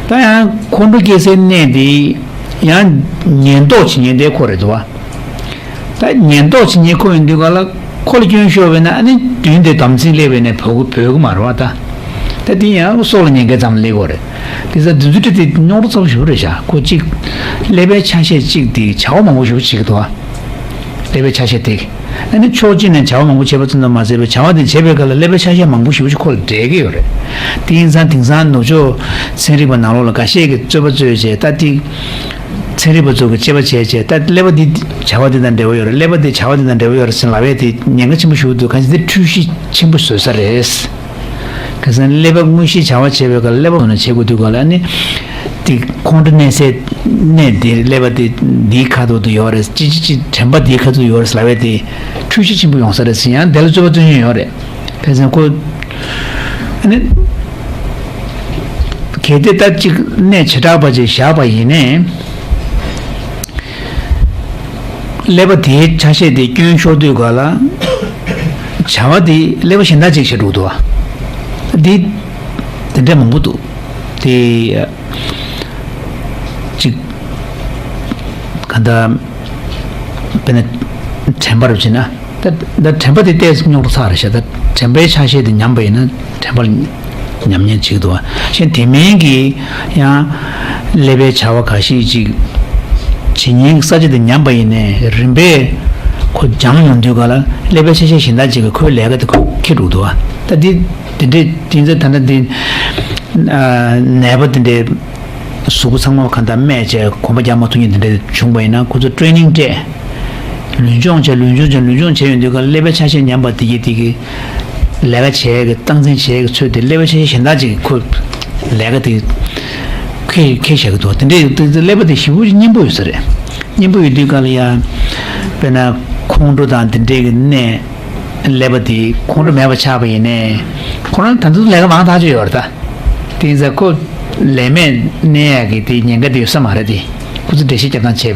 ད་ཡང་ཁོང་ཁྲོ་སྐྱེ་སའི་གནས་དེ་ཡང་ཉེན་རྟོག་བྱེད་ཉེན་དེ་ཁོ་རེད་འདུག་བ། ད་ཉེན་རྟོག་བྱེད་ཉེན་ཁོ་ཡོང་དུས་ག་ལ་ཁོ་ལ་སྐྱོན་ཤོར་བས་ན་ཨ་ནི་མདུན་དེ་དམ་ཚིག་སླེབས་པས་ནས་བོད་ཀྱི་བོད་ཀྱི་མ་རེད་བ་ད། ད་དེ་ཡང་སྲོག་ལ་ཉེན་ཁའི་ཙམ་སླེབས་ཀྱི་རེད། དེ་ཚ་དུས་ཚོད་དེ་རྙོག་དྲ་ཚ་པོ་ཞེ་པོ་རེད་ཤག་ཁོ་གཅིག་ཀླད་པའི་ཆ་ཤས་གཅིག་དེ་བྱ་བ་མང་པོ་ཞེ་པོ་བྱེད་ཀྱི་འདུག་ཨ། ཀླད་པའི་ཆ་ཤས་དེ། ཨ་ནི་ཕྱོགས་གཅིག་ནས་བྱ་བ་མང་པོ་བྱེད་པ་ཙམ་དུ་མ་ཟད་པའི་བྱ་བ་དེ་བྱེད་པའི་སྐབས་ལ་ཀླད་པའི་ཆ་ཤས་མང་པོ་ཞེ་པོ་ཞིག་ཁོ་ལ་འབྲེལ་གྱི་ཡོད་རེད། དེ་ཡིན་ཙང་དེང་སང་ནུབ་ཕྱོགས་ཚན་རིག་པ་ནང་ལོགས་ལ་འགའ་ཤས་ཀྱིས་རྩོད་པ་རྩོད་བྱས་ད་དེ། ཚན་རིག་པ་ཚོ་གི་དཔྱད་པ་བྱས་བྱས་ད་ཀླད་པ་འདི་བྱ་བ་འདི་དང་འབྲེལ་བ་ཡོད་རེད། ཀླད་པ་འདི་བྱ་བ་འདི་དང་འབྲེལ་བ་ཡོད་རེད་ཟེར་ལབ་ཡས་དེ་ཉེན་ཁ་ཆེན་པོ་ཞིག་འདུག་གང་ཟེར་འདི་འཁྲུལ་གཞི་ཆེན་པོ་བཟོ་ས་རེད། ཁ་སང་ཀླད་པ་དངོས་གཞིའི་བྱ་བ་བྱེད་པའི་སྐབས་ཀླད་པ་ནང་བྱེད་དགོས་དུས་སྐབས་ལ་ནི། དེ་ཁོང་ཁྲོ་གནས་སའི་གནས་དེ་ཀླད་པ་དེ་འདིའི་ཁ་ཐོག་ཏུ་ཡོད་རེད། ཅི་ཅི་ཅི་དྲན་པ་འདིའི་ཁ་ཐོག་ཏུ་ཡོད་རེད་ལབ་པའི་དེ་འཁྲུལ་གཞི་ཆེན་པོ་ཡོང་ས་རེད་ཟེར། ཡང་དེ་ལ་རྩོད་པ་རྩོད་མྱོང་ཡོད་རེད། ཕན་ཚུན་ཁོ། ཨ་ནི། གལ་ཏེ་ད་ཅིག་གནས་བྱེ་བྲག་པ་ཅིག་བཞག་པ་ཡིན་ནའི། ཀླད་པ་དེའི་ཆ་ཤས་དེ་སྐྱོན་ཤོར་དུས་ག་ལ། བྱ་བ་དེ་ཀླད་པ་གཞན་དག་ཅིག་བྱེད་འགྲོ་འདུག་བ། འདི། དེ་འདྲ་མང་པོ་འདུག་དེ། ཅིག་ག་ད། དཔེར་ན། དྲན་པ་རུ་བྱས་ན། ད་ད་དྲན་པ་དེ་ཏོག་ཙམ་རྙོག་དྲ་ཚ་རེད་ཤག་ད་དྲན་པའི་ཆ་ཤས་དེ་ཉམས་པ་ཡིན་ན་དྲན་པ་ཉམས་ཉེན་བྱེད་ཀྱི་འདུག་བ། གཞན་དེ་མིན་གྱི་ཡང་ཀླད་པའི་བྱ་བ་འགའ་ཤས་ཅིག་བྱེད་ཉེན་གྱི་ས་ཆ་དེ་ཉམས་པ་ཡིན་ནའི་རིམ་པས་ཁོ་སྦྱངས་ཡོང་དུས་ག་ལ་ཀླད་པའི་ཆ་ཤས་གཞན་དག་ཅིག་གིས་ཁོའི་ལས་ཀ་དེ་ཁོ་འཁྱེར་འགྲོ་གི་འདུག་བ། ད་འདི་དེ་འདྲའི་དེ་ཚོ་ད་ལྟ་འདི་ནད་པ་དེ་འདྲའི། གཟུགས་པོ་ཚང་མ་གང་ལྟར་རྨས་བྱས་གོམ་པ་རྒྱག་མ་ཐུབ་མཁན་དེ་འདྲ་བྱུང་བ་ཡིན་ན་ཁོ་ཚོ་ཊེ་ནིང་སྤྲད། ལུས་སྦྱོང་བྱས་ལུས་སྦྱོང་བྱས་ལུས་སྦྱོང་བྱས་ཡོང་དུས་ཀ་ཀླད་པའི་ཆ་ཤས་ཉམས་པ་དེ་གིས་དེ་གི་ལས་ཀ་བྱས་གི་སྟངས་འཛིན་བྱས་གི་ཚོད་དེ་ཀླད་པའི་ཆ་ཤས་གཞན་དག་ཅིག་གིས་ཁོ་ལས་ཀ་དེ་ཁེ་ཁེ་བཞག་གི་འདུག་དེ་འདྲའི་ཡོད་དུས་ཀླད་པ་དེ་ཞེ་པོ་ཅིག་སྙན་པོ་ཡོད་ས་རེད། སྙན་པོ་ཡོད་དུས་ཀ་ལ་ཡ། དཔེར་ན་ཁོང་ཁྲོ་དང་དེ་འདྲའི་གི་གནས། ཀླད་པ་དེ་ཁོང་ཁྲོ་མེད་པ་ཆགས་པ་ཡིན་ནའི། ཁོ་རང་ད་དུང་ལས་ཀ་མང་ཐག་ཆོད་ཡོད་རེད་ད། དེ་ཡིན་ཙང་ཁོ་ལས་མེད་གནས་ཡག་གི་དེ་ཉེན་ཁ་དེ་ཡོད་ས་མ་རེད་དེ། ཁོ་ཚོ་འགྲེལ་བཤད་རྒྱབ་སྟངས་བྱས།